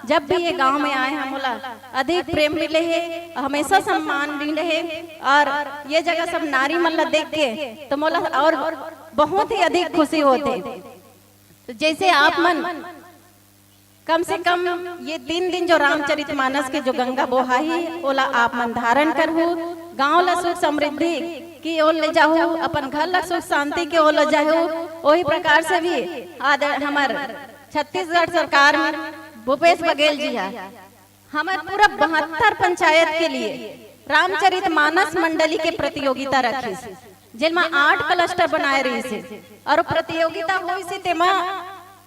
जब भी ये गांव में आए हे, मोला अधिक प्रेम मिले हे, हमेशा सम्मान मिले हे। अउ ये जगह सब नारी मन ला देख के तो मोला अउ बहुत ही अधिक खुशी होथे। तो जैसे आप मन कम से कम ये तीन दिन जो रामचरित मानस के जो गंगा बोहाही, ओला आप मन धारण करहू, गांव ला सुख समृद्धि की ओर ले जाहू, अपन घर ला सुख शांति के ओर ले जाहू। वही प्रकार से भी आदर हमर छत्तीसगढ़ सरकार में भूपेश बघेल जी हा, हमर पूरा बहत्तर पंचायत के लिए रामचरित मानस मंडली के प्रतियोगिता रखिस, जेमा आठ क्लस्टर बनाए रहिस हे अउ प्रतियोगिता होइस हे, तेमा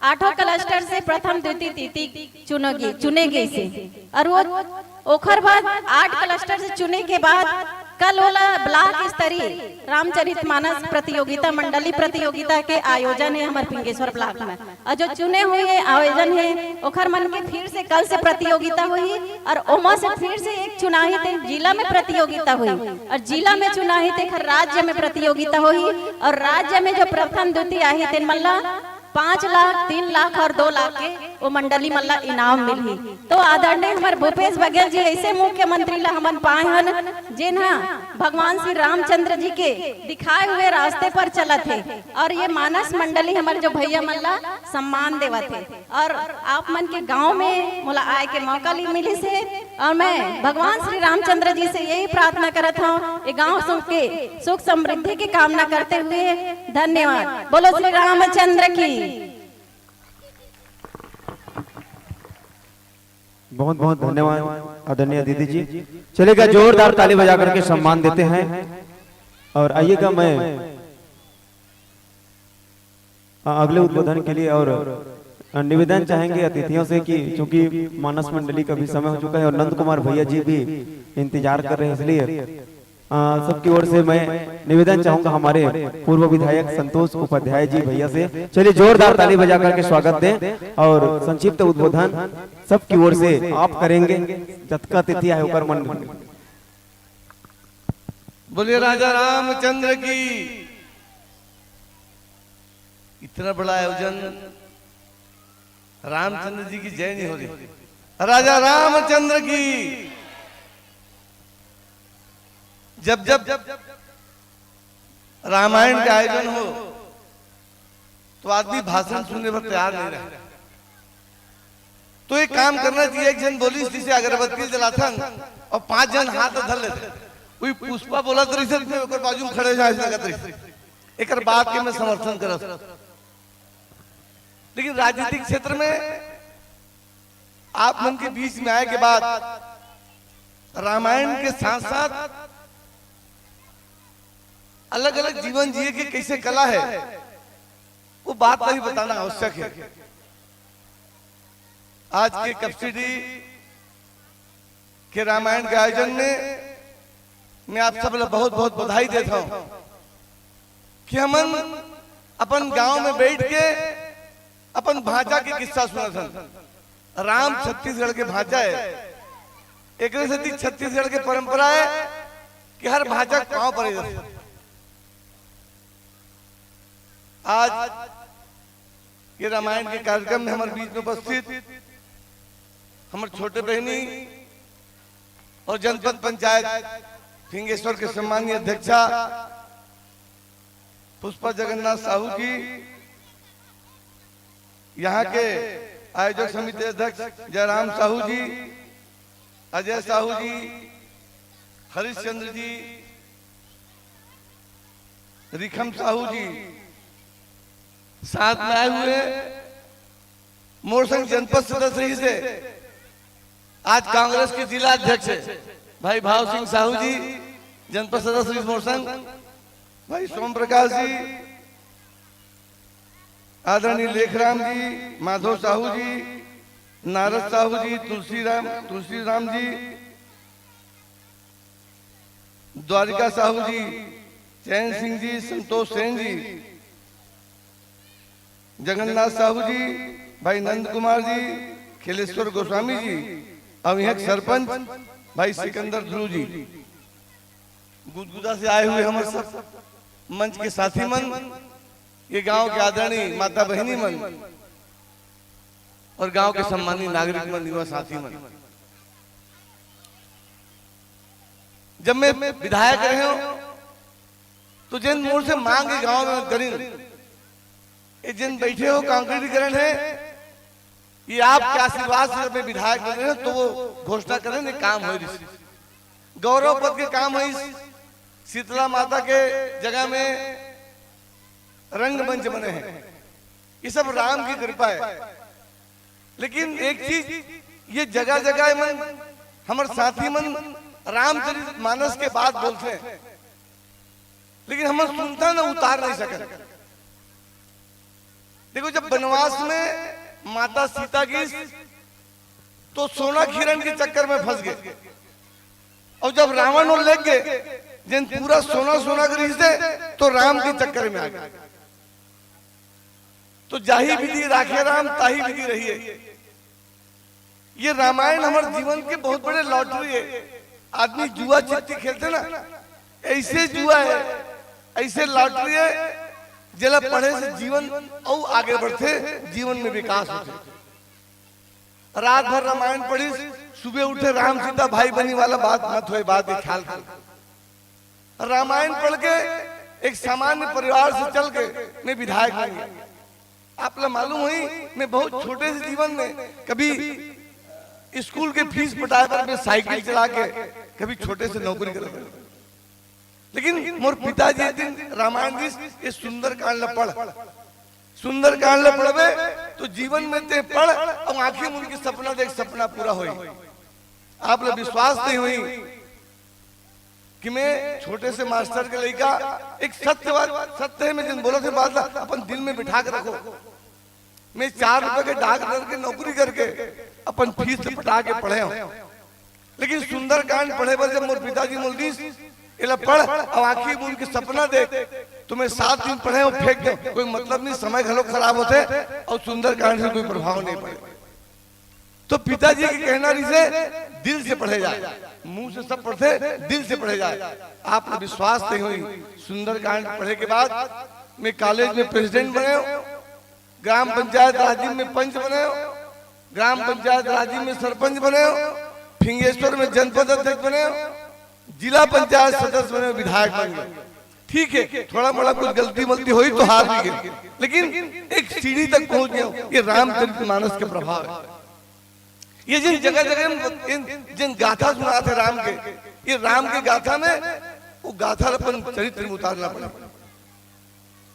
आठों क्लस्टर से प्रथम, द्वितीय, तृतीय चुने गे, चुने गइस हे। अउ वो ओखर बाद आठ क्लस्टर से चुने के बाद कल ओला ब्लॉक स्तरीय रामचरित मानस प्रतियोगिता, मंडली प्रतियोगिता के आयोजन हे हमर फिंगेश्वर ब्लॉक में। अउ जो चुने हुए आयोजन हे, ओखर मन के फिर से कल से प्रतियोगिता होही अउ ओमा से फिर से एक चुनाही ते जिला में प्रतियोगिता होही अउ जिला में चुनाही ते हर राज्य में प्रतियोगिता होही अउ राज्य में जो प्रथम, द्वितीय आही, तेन मन ला पाँच लाख, तीन लाख अउ दो लाख के वो मंडली मन ला इनाम मिलही। तो आदरणीय हमर भूपेश बघेल जी ऐसे मुख्यमंत्री ला हमन पाए हन, जेन हा भगवान श्री रामचंद्र जी के दिखाए हुए रास्ते पर चलत हे अउ ये मानस मंडली हमर जो भैया मन ला सम्मान देवत हे। अउ आप मन के गांव में मोला आए के मौका ली मिलिस हे अउ मैं भगवान श्री रामचंद्र जी से यही प्रार्थना करत हूँ, ये गांव सुख के सुख समृद्धि की कामना करते हुए धन्यवाद। बोलो श्री रामचंद्र की। बहुत बहुत धन्यवाद आदरणीय दीदी जी। चलेगा, जोरदार ताली बजा करके सम्मान देते हैं। और आइएगा, मैं अ, अगले उद्बोधन के लिए और, अ, निवेदन चाहेंगे अतिथियों से कि चूंकि मानस मंडली का भी समय हो चुका है और नंद कुमार भैया जी भी इंतजार कर रहे हैं, इसलिए, अ, सबकी ओर से मैं निवेदन चाहूंगा हमारे पूर्व विधायक संतोष उपाध्याय जी भैया से। चलिए, जोरदार ताली बजा करके स्वागत दें और संक्षिप्त उद्बोधन सबकी ओर से आप करेंगे। जतका अतिथि आए ओकर मन बोलिए राजा रामचंद्र की। इतना बड़ा आयोजन, रामचंद्र जी की जय नहीं हो रही। राजा रामचंद्र की। जब जब रामायण का आयोजन हो तो आदमी भाषण सुनने पर तैयार नहीं रहे। तो एक काम करना चाहिए, एक झन बोलिस जैसे अगरबत्ती जलाथन और पांच झन हाथ धर लेते। कोई पुष्पा बोलत रहिस, मैं ओकर बाजू में खड़े हो जाए, ऐसे लगत रहिस। एकर बात के मैं समर्थन करत हूं। लेकिन राजनीतिक क्षेत्र में आप मन के बीच में आए के बाद रामायण के साथ साथ अलग-अलग जीवन जिए के कैसे कला है, वो बात ला भी बताना आवश्यक है। आज के कपसिडी के रामायण के आयोजन में मैं आप सब ला बहुत बहुत बधाई देता हूं कि हमन अपन गांव में बैठ के अपन भांचा के किस्सा सुनत हन। राम छत्तीसगढ़ के भांचा है, एकरे सेती छत्तीसगढ़ के परंपरा है कि हर भांचा के पांव परे जाथे। आज ये रामायण के कार्यक्रम में हमारे बीच में उपस्थित हमारे छोटे बहनी और जनपद पंचायत फिंगेश्वर के सम्मानीय अध्यक्षा पुष्पा जगन्नाथ साहू जी, यहाँ के आयोजक समिति अध्यक्ष जयराम साहू जी, अजय साहू जी, हरिश्चंद्र जी, रिखम साहू जी, साथ में आए हुए मोर संग जनपद सदस्य रहिस हे, आज कांग्रेस के जिला अध्यक्ष हे भाई भाव सिंह साहू जी, जनपद सदस्य रहिस मोर संग, भाई सोम प्रकाश जी, आदरणीय लेखराम जी, माधव साहू जी, नारद साहू जी, तुलसीराम, तुलसीराम जी, द्वारिका साहू जी, चैन सिंह जी, संतोष सेन जी, जगन्नाथ साहू जी, भाई नंद कुमार जी, खेलेश्वर गोस्वामी जी, अउ इहाँ के सरपंच भाई सिकंदर ध्रुव जी, गुदगुदा से आए हुए हमर सब मंच के साथी मन, ये गांव के आदरणीय माता बहिनी मन अउ गांव के सम्मानित नागरिक मन, युवा साथी मन, जब मैं विधायक रहे हूं तो जेन मोर से मांग के गांव में करिन, ये जेन बैठे हो कांक्रीटीकरण हे, ये आपके आशीर्वाद से जब मैं विधायक बने हूं तो वो घोषणा करेन, ये काम होइस। गौरव पथ के काम होइस, शीतला माता के जगह में रंगमंच बने हे, ये सब राम की कृपा हे। लेकिन एक चीज, ये जगह जगह मन, हमर साथी मन रामचरित मानस के बात बोलथे, लेकिन हमन सुनथन अउ उतार नहीं सकन। देखो, जब बनवास में माता सीता गिस तो सोना के हिरण के चक्कर में फंस गे, अउ जब रावण वो लेग गे, जेन पूरा सोना सोना के रिहिसे, तो राम के चक्कर में आ गे। तो जाही विधि राखे राम, ताही विधि रहिए। ये रामायण हमर जीवन के बहुत बड़े लॉटरी हे। आदमी जुआ चिट्टी खेलथे ना, अइसे जुआ हे, अइसे लॉटरी हे, जेला पढ़े से जीवन अउ आगे बढ़थे, जीवन में विकास होथे। रात भर रामायण पढ़िस, सुबह उठे राम सीता भाई बनी वाला बात मत होय, बात के ख्याल कर। रामायण पढ़ के एक सामान्य परिवार से चल के मैं विधायक बन गया। आप ला मालूम होही, मैं बहुत छोटे से जीवन में कभी स्कूल के फीस पटाए बर मैं साइकिल चला के कभी छोटे से नौकरी करत रहे। लेकिन मोर पिताजी एक दिन रामायण दिस, ये सुंदरकांड ला पढ़, सुंदरकांड ला पढ़बे तो जीवन में ते पढ़ अउ आंखी मूंद के सपना देख, सपना पूरा होही। आप ला विश्वास नहीं होही कि मैं छोटे से मास्टर के लइका, एक सत्य बात, सत्य हे, मैं जेन बोलत हे बात ला अपन दिल में बिठा के रखो। मैं चार रुपए के डाकघर के नौकरी करके अपन फीस पटा के पढ़े हूं, लेकिन सुंदरकांड पढ़े बर जब मोर पिताजी मोला दिस, "एला पढ़ अउ आंखी मूंद के सपना देख," तो मैं सात दिन पढ़े हूं, फेंक देंव, कोई मतलब नहीं, समय घलो खराब होथे अउ सुंदरकांड से कोई प्रभाव नहीं पड़े। तो पिताजी के कहना रहिसे, "दिल से पढ़े जाए।" मुंह से सब पढ़थे, दिल से पढ़े जाए। आप ला विश्वास नहीं होही, सुंदरकांड पढ़े के बाद मैं कॉलेज में प्रेसिडेंट बने हूं, ग्राम पंचायत राजिम में पंच बने हूं, ग्राम पंचायत राजिम में सरपंच बने हूं, फिंगेश्वर में जनपद अध्यक्ष बने हूं, जिला पंचायत सदस्य बने हूं, विधायक बन गए। ठीक हे, थोड़ा मोड़ा कुछ गलती मलती होही तो हार भी गए, लेकिन एक सीढ़ी तक पहुंच गए हूं। ये रामचरित मानस के प्रभाव हे। ये जेन जगह जगह में इन, जेन गाथा सुनाथे राम के, ये राम के गाथा में, वो गाथा ला अपन चरित्र में उतारना पड़े।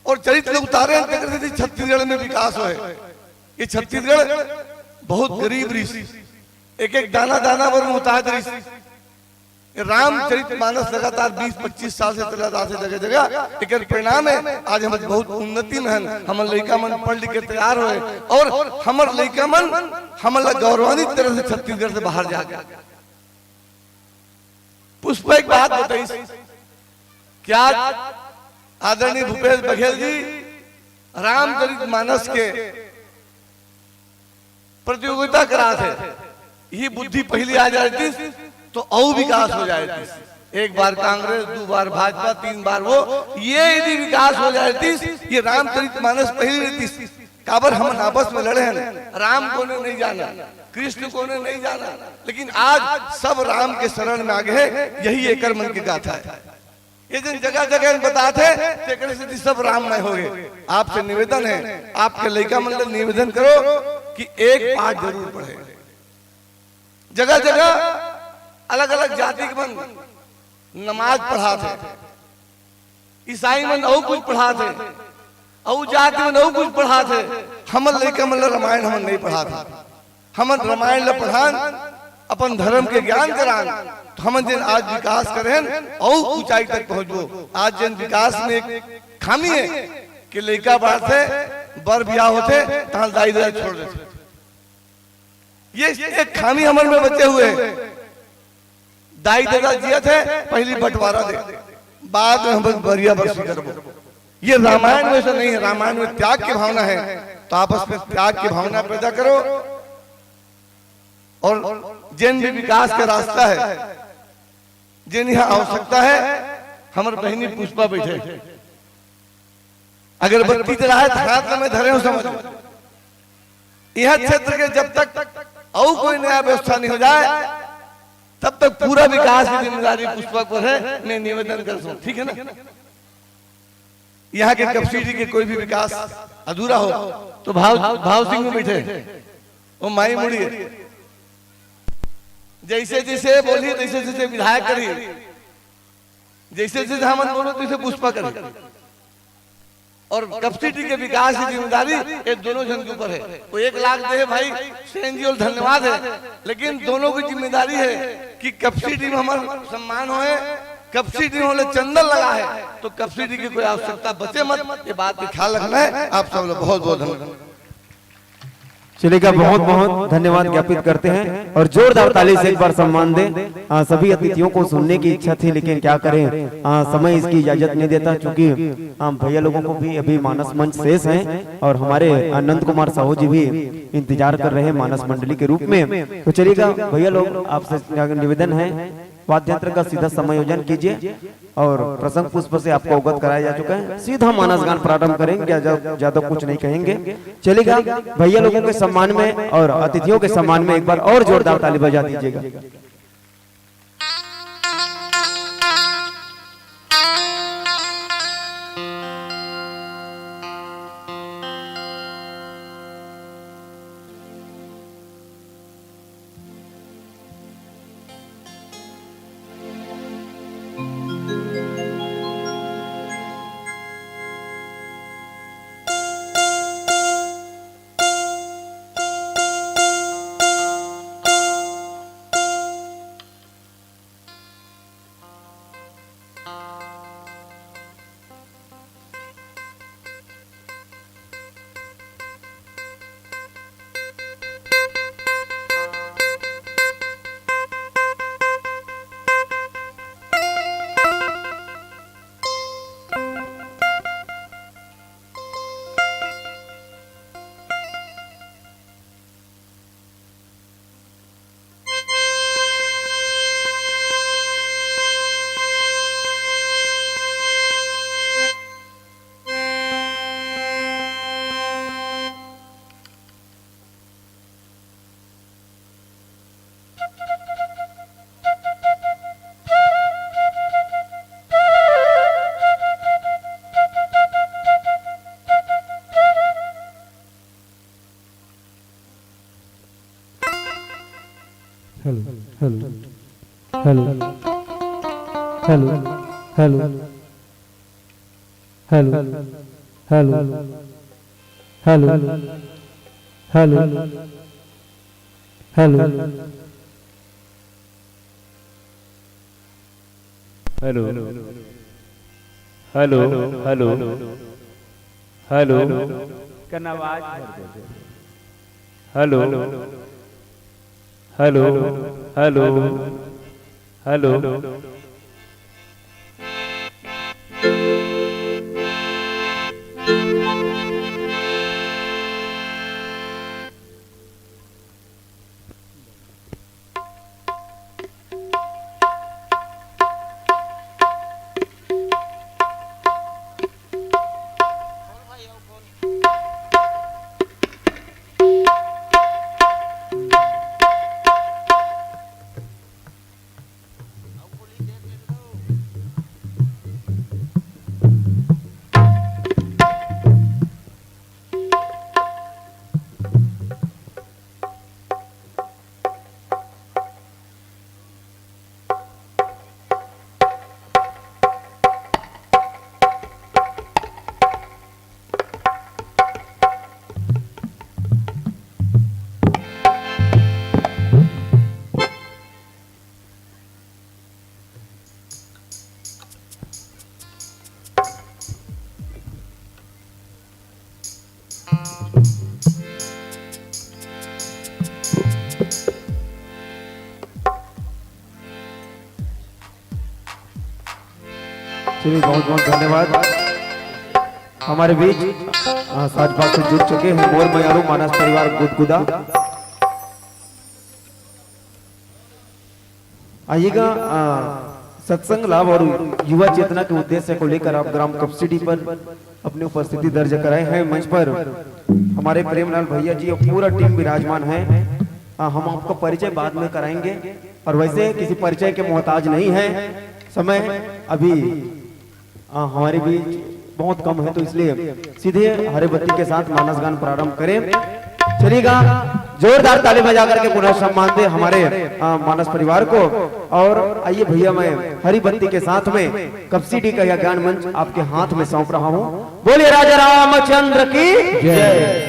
अउ चरित्र ला उतारे हन, तेकर सेती छत्तीसगढ़ में विकास होय। ये छत्तीसगढ़ बहुत गरीब रहिस, एक एक दाना दाना बर मोहताज रहिस। ये रामचरित मानस लगातार बीस पच्चीस साल से चलत आथे जगह जगह, एकर परिणाम हे आज हम बहुत उन्नति में हन। हमर लइका मन पढ़ लिख के तैयार होय अउ हमर लइका मन हमन ला गौरवान्वित तरह से छत्तीसगढ़ से बाहर जाके। पुष्पा एक बात बताइस कि आज आदरणीय भूपेश बघेल जी रामचरित मानस के प्रतियोगिता करात हे, इही बुद्धि पहिली आ जातिस तो अउ विकास हो जातिस। एक बार कांग्रेस, दू बार भाजपा, तीन बार वो, ये यदि विकास हो जातिस, ये रामचरित मानस पहिली रहितिस। काबर हमन आपस में लड़े हन, राम कोने नहीं जाना, कृष्ण कोने नहीं जाना, लेकिन आज सब राम के शरण में आ गए, यही एकर मन की गाथा हे। ये जेन जगह जगह बताथे, तेकरे सेती सब राममय हो गए। आपसे निवेदन हे, आपके लइका मन ले निवेदन करो कि एक पाठ जरूर पढ़े। जगह जगह अलग-अलग जाति के मन नमाज पढ़ाथे, ईसाई मन अउ कुछ पढ़ाथे, अउ जाति मन अउ कुछ पढ़ाथे। हमर लइका मन ल रामायण हमन नहीं पढ़ाथे। हमन रामायण ल पढ़ान, अपन धर्म के ज्ञान करान, तो हमन जेन आज विकास करे हन, अउ ऊंचाई तक पहुंचबो। आज जेन विकास में एक खामी हे कि लइका बाढ़थे, बर बिहाव होथे, तहां दाई ददा छोड़ देथे। ये एक खामी हमर में बचे हुए हे। दाई ददा जियत हे, पहली बंटवारा दे, बाद में हम बरिया बरसी करबो। ये रामायण में ऐसा नहीं है। रामायण में त्याग की भावना है, तो आपस में त्याग की भावना पैदा करो। और जेन भी विकास का रास्ता है, जेन यहाँ आवश्यकता है, हमर बहिनी पुष्पा बैठे, अगरबत्ती जलाए तो हाथ में धरे हो, समझ लो। यह क्षेत्र के जब तक अउ कोई नया व्यवस्था नहीं हो जाए, तब तक पूरा विकास की जिम्मेदारी पुष्पा पर है। मैं निवेदन करता हूँ, ठीक है ना? यहाँ के कपसीडी के कोई भी विकास अधूरा हो, तो भाव, भाव सिंह में बैठे, वो माई मुड़ी है। जैसे जैसे बोली, तैसे तैसे विधायक करी, जैसे जैसे हमन बोलो, तैसे पुष्पा करी। और कपसीडी के विकास की जिम्मेदारी ये दोनों जन के ऊपर है। वो एक लाख दे भाई, सीएनजी और धन्यवाद है, लेकिन दोनों की जिम्मेदारी है कि कपसीडी में हमर सम्मान होए, कपसीडी में होले चंदन लगा है, तो कपसीडी की कोई आवश्यकता बचे मत, ये बात का ख्याल रखना है। आप सब लोग बहुत बहुत धन्यवाद। चलेगा, बहुत बहुत धन्यवाद ज्ञापित करते हैं और जोरदार ताली से एक बार सम्मान दें। आ, सभी अतिथियों को सुनने की इच्छा थी, लेकिन क्या करें, आ, समय इसकी इजाजत नहीं देता, चूंकि आ, भैया लोगों को भी अभी मानस मंच शेष है और हमारे आनंद कुमार साहू जी भी इंतजार कर रहे हैं मानस मंडली के रूप में। तो चलिएगा भैया लोग, आपसे निवेदन है, वाद्य यंत्र का सीधा समायोजन कीजिए और प्रसंग पुष्प से आपको अवगत कराया जा चुका है। सीधा मानस गान प्रारंभ करेंगे, ज्यादा, ज्यादा कुछ नहीं कहेंगे। चलिएगा, भैया लोगों के सम्मान में और अतिथियों के सम्मान में एक बार और जोरदार ताली बजा दीजिएगा। Hello, hello, hello, hello, hello, hello, hello, hello, hello, hello. Hello, hello, hello, hello. कन आवाज भर दे। Hello, hello, hello, hello. चलिए, बहुत बहुत धन्यवाद। हमारे बीच, अ, साज बाज से जुड़ चुके हैं मोर मयारू मानस परिवार गुदगुदा। आइएगा, अ, सत्संग लाभ और युवा चेतना के उद्देश्य को लेकर आप ग्राम कपसीडी पर अपनी उपस्थिति दर्ज कराए हैं। मंच पर हमारे प्रेमलाल भैया जी और पूरा टीम विराजमान है। अ, हम आपको परिचय बाद में कराएंगे और वैसे किसी परिचय के मोहताज नहीं है। समय अभी, अ, हमारे बीच बहुत कम है, तो इसलिए सीधे हरे बत्ती के साथ मानस गान प्रारंभ करें। चलिएगा, जोरदार ताली बजा करके पुनः सम्मान दे हमारे, अ, मानस परिवार को। और आइए भैया, मैं हरी बत्ती के साथ में कपसीडी का यह ज्ञान मंच आपके हाथ में सौंप रहा हूँ। बोलिए राजा रामचंद्र की जय।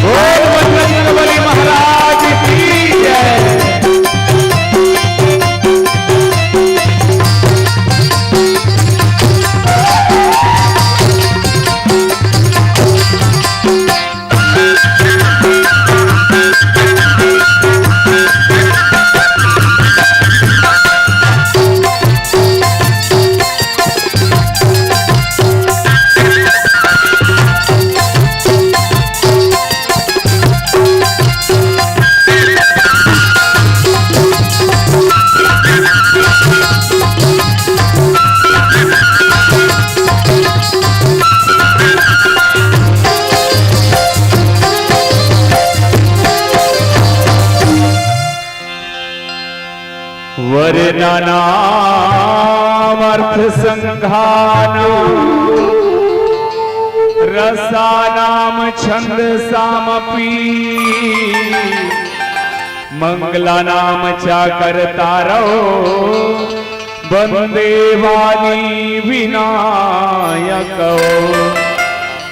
बोल बजरंग बली महाराज की जय। वर्णानामर्थसङ्घानां रसानां छन्दसामपि। मङ्गलानां चाकर्तारौ वन्दे वाणी विनायकौ।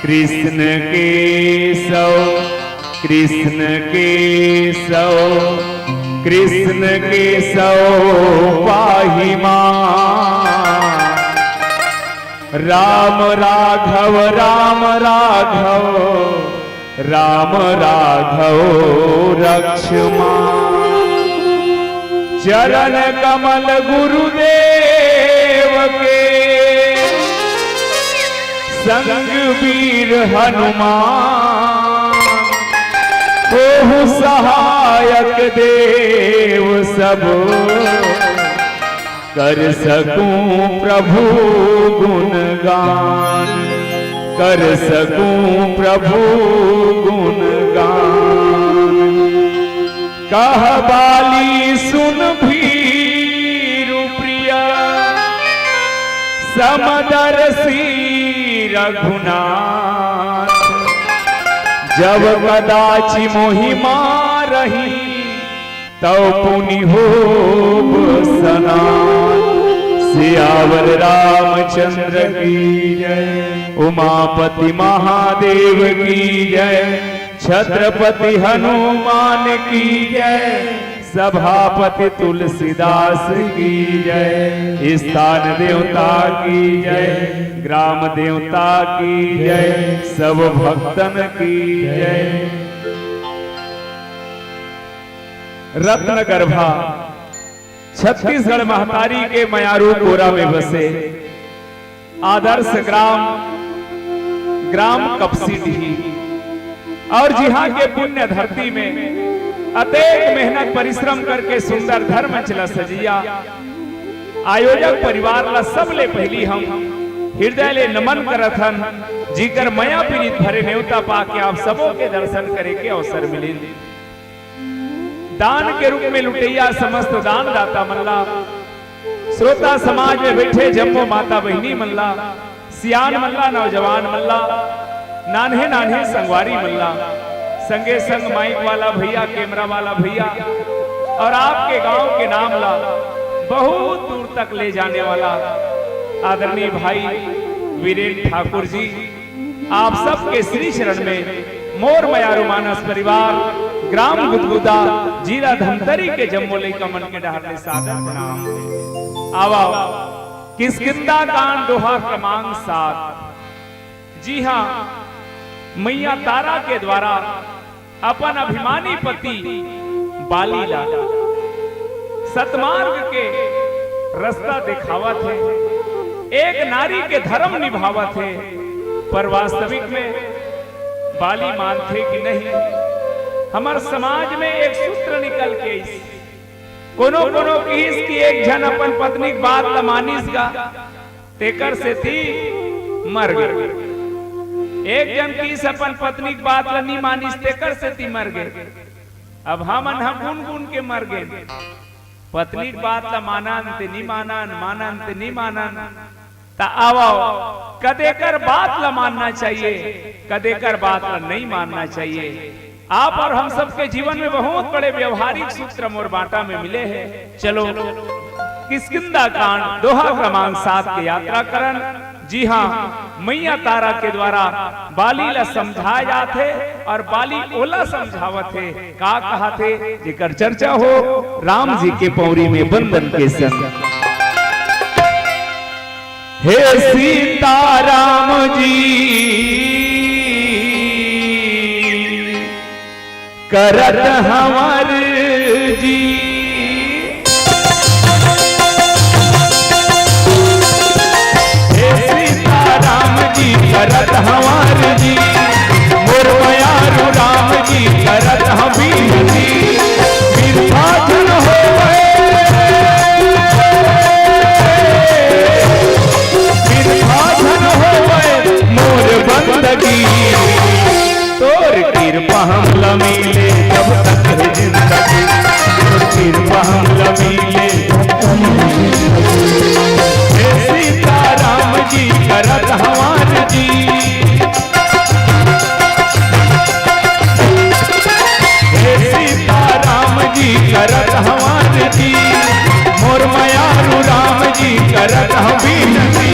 कृष्ण केशव कृष्ण केशव, कृष्ण केशव पाहि मां। राम राघव, राम राघव, राम राघव रक्ष मां। चरण कमल गुरुदेव के, संग वीर हनुमान, होहु सहायक देव सब, कर सकूं प्रभु गुणगान, कर सकूं प्रभु गुणगान। कह बाली सुन भीरु प्रिया, समदर्शी रघुनाथ, जब कदाचि मोहि मारही, तव पुनि होब सनाथ। सियावर रामचंद्र की जय, उमापति महादेव की जय, छत्रपति हनुमान की जय, सभापति तुलसीदास की जय, स्थान देवता की जय, ग्राम देवता की जय, सब भक्तन की जय। रत्न गर्भा छत्तीसगढ़ महतारी के मयारू कोरा में बसे आदर्श ग्राम, ग्राम कपसीडीह, और जिहाँ के पुण्य धरती में अतेक मेहनत परिश्रम करके सुंदर धर्म मंच ला सजिया आयोजक परिवार ला सबले पहिली हम हृदय ले नमन करत हन, जिकर मया पीरित भरे नेवता पाके आप सबो के दर्शन करे के अवसर मिलिन। दान के रूप में लुटइया समस्त दानदाता मन ला, श्रोता समाज में बैठे जम्मो माता बहिनी मन ला, सियान मन ला, नौजवान मन ला, नान्हे नान्हे संगवारी मन ला, संगे संग माइक वाला भैया, कैमरा वाला भैया और आपके गांव के नाम ला बहुत दूर तक ले जाने वाला आदरणीय भाई वीरेन ठाकुर जी, आप सबके श्री चरण में मोर मयारू मानस परिवार, ग्राम गुदगुदा, जिला धमतरी के जम्मो लइका मन के डहर ले सादर प्रणाम। आवा, किष्किंधा कांड दोहा क्रमांक सात। जी हाँ, मैया तारा के द्वारा अपन अभिमानी पति बाली ला सतमार्ग के रास्ता देखावत हे, एक नारी के धर्म निभावत हे, पर वास्तविक में बाली मानथे कि नहीं? हमर समाज में एक सूत्र निकल के आइस, कोनो कोनो किहिस कि एक झन अपन पत्नी के बात ला मानिस गा, तेकर सेती मर गे। एक झन किहिस अपन पत्नी के बात ला नी मानिस, तेकर सेती मर गे। अब हमन ह गुन गुन के मर गे। पत्नी के बात ला मानन ते नी मानन, मानन ते नी मानन। त आवव, कदेकर बात ला मानना चाहिए, कदेकर बात ला नहीं मानना चाहिए। आप और हम सबके जीवन में बहुत बड़े व्यवहारिक सूत्र मोर बांटा में मिले हैं। चलो, किष्किंधा कांड दोहा क्रमांक सात के यात्रा करन। जी हाँ, मैया तारा के द्वारा बाली ला समझाए जात हे और बाली ओला समझावत हे। का कहाथे, जेकर चर्चा हो राम जी के पौरी में बंदन के संग। हे सीताराम जी करत हंवर जी। हे सीताराम जी करत हंवर जी, मोर मयारू राम जी करत हंव बिनती। बिरथा झन होवय, बिरथा झन होवय मोर बंदगी। तोर किरपा हमला मिले जब तक हे जिंदगी, तोर किरपा हमला मिले जब तक हे जिंदगी। हे सीताराम जी करत हंवर जी। हे सीताराम जी करत हंवर जी, मोर मयारू राम जी करत हंव बिनती।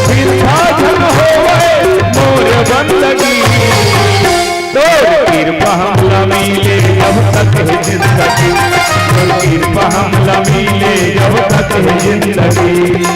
बिरथा झन होवय मोर बंदगी, तोर किरपा हमला मिले जब तक हे जिंदगी, तोर किरपा हमला मिले जब तक हे जिंदगी।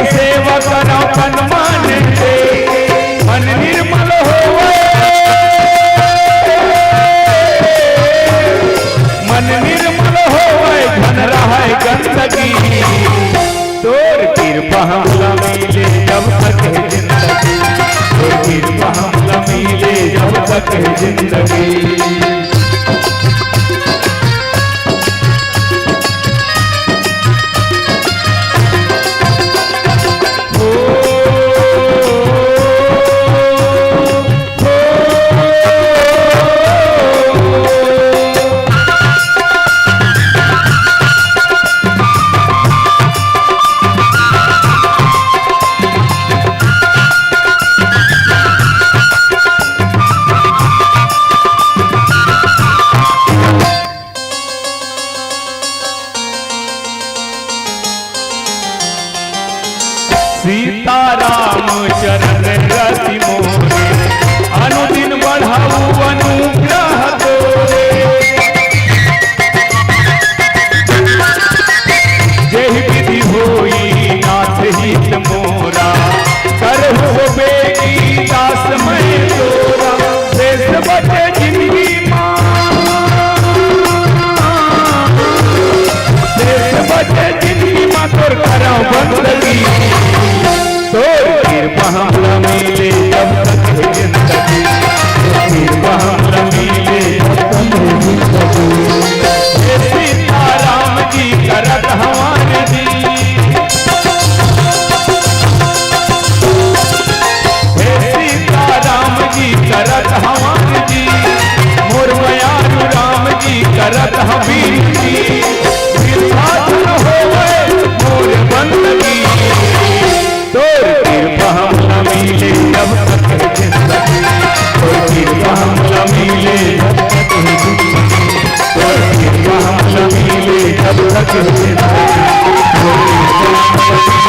सेवा करव तन मन से, मन निर्मल होवय, मन निर्मल होवय, झन रहय गंदगी। तोर कृपा हमला मिले जब तक हे जिंदगी, तोर कृपा हमला मिले जब तक हे जिंदगी। सीताराम चरण रति मोरे, अनुदिन बढ़ाऊ अनुग्रह तोरे। जेहि विधि होई नाथ हित मोरा, करहु बेगी दास मैं तोरा। शेष बचे जिनगी मा, शेष बचे जिनगी मा तोर करव बंदगी। तोर कृपा हमला मिले जब तक हे जिंदगी, तोर कृपा हमला मिले जब तक हे जिंदगी। हे सीताराम जी करत हंव आरजी, हे सीताराम जी करत हंव आरजी, मोर मयारू राम जी करत हंव विनती, बिरथा झन होवय मोर बंदगी। तोर कृपा हमला मिले जब तक हे जिंदगी, तोर कृपा हमला मिले जब तक हे जिंदगी, तोर कृपा हमला मिले जब तक हे जिंदगी, तोर कृपा हमला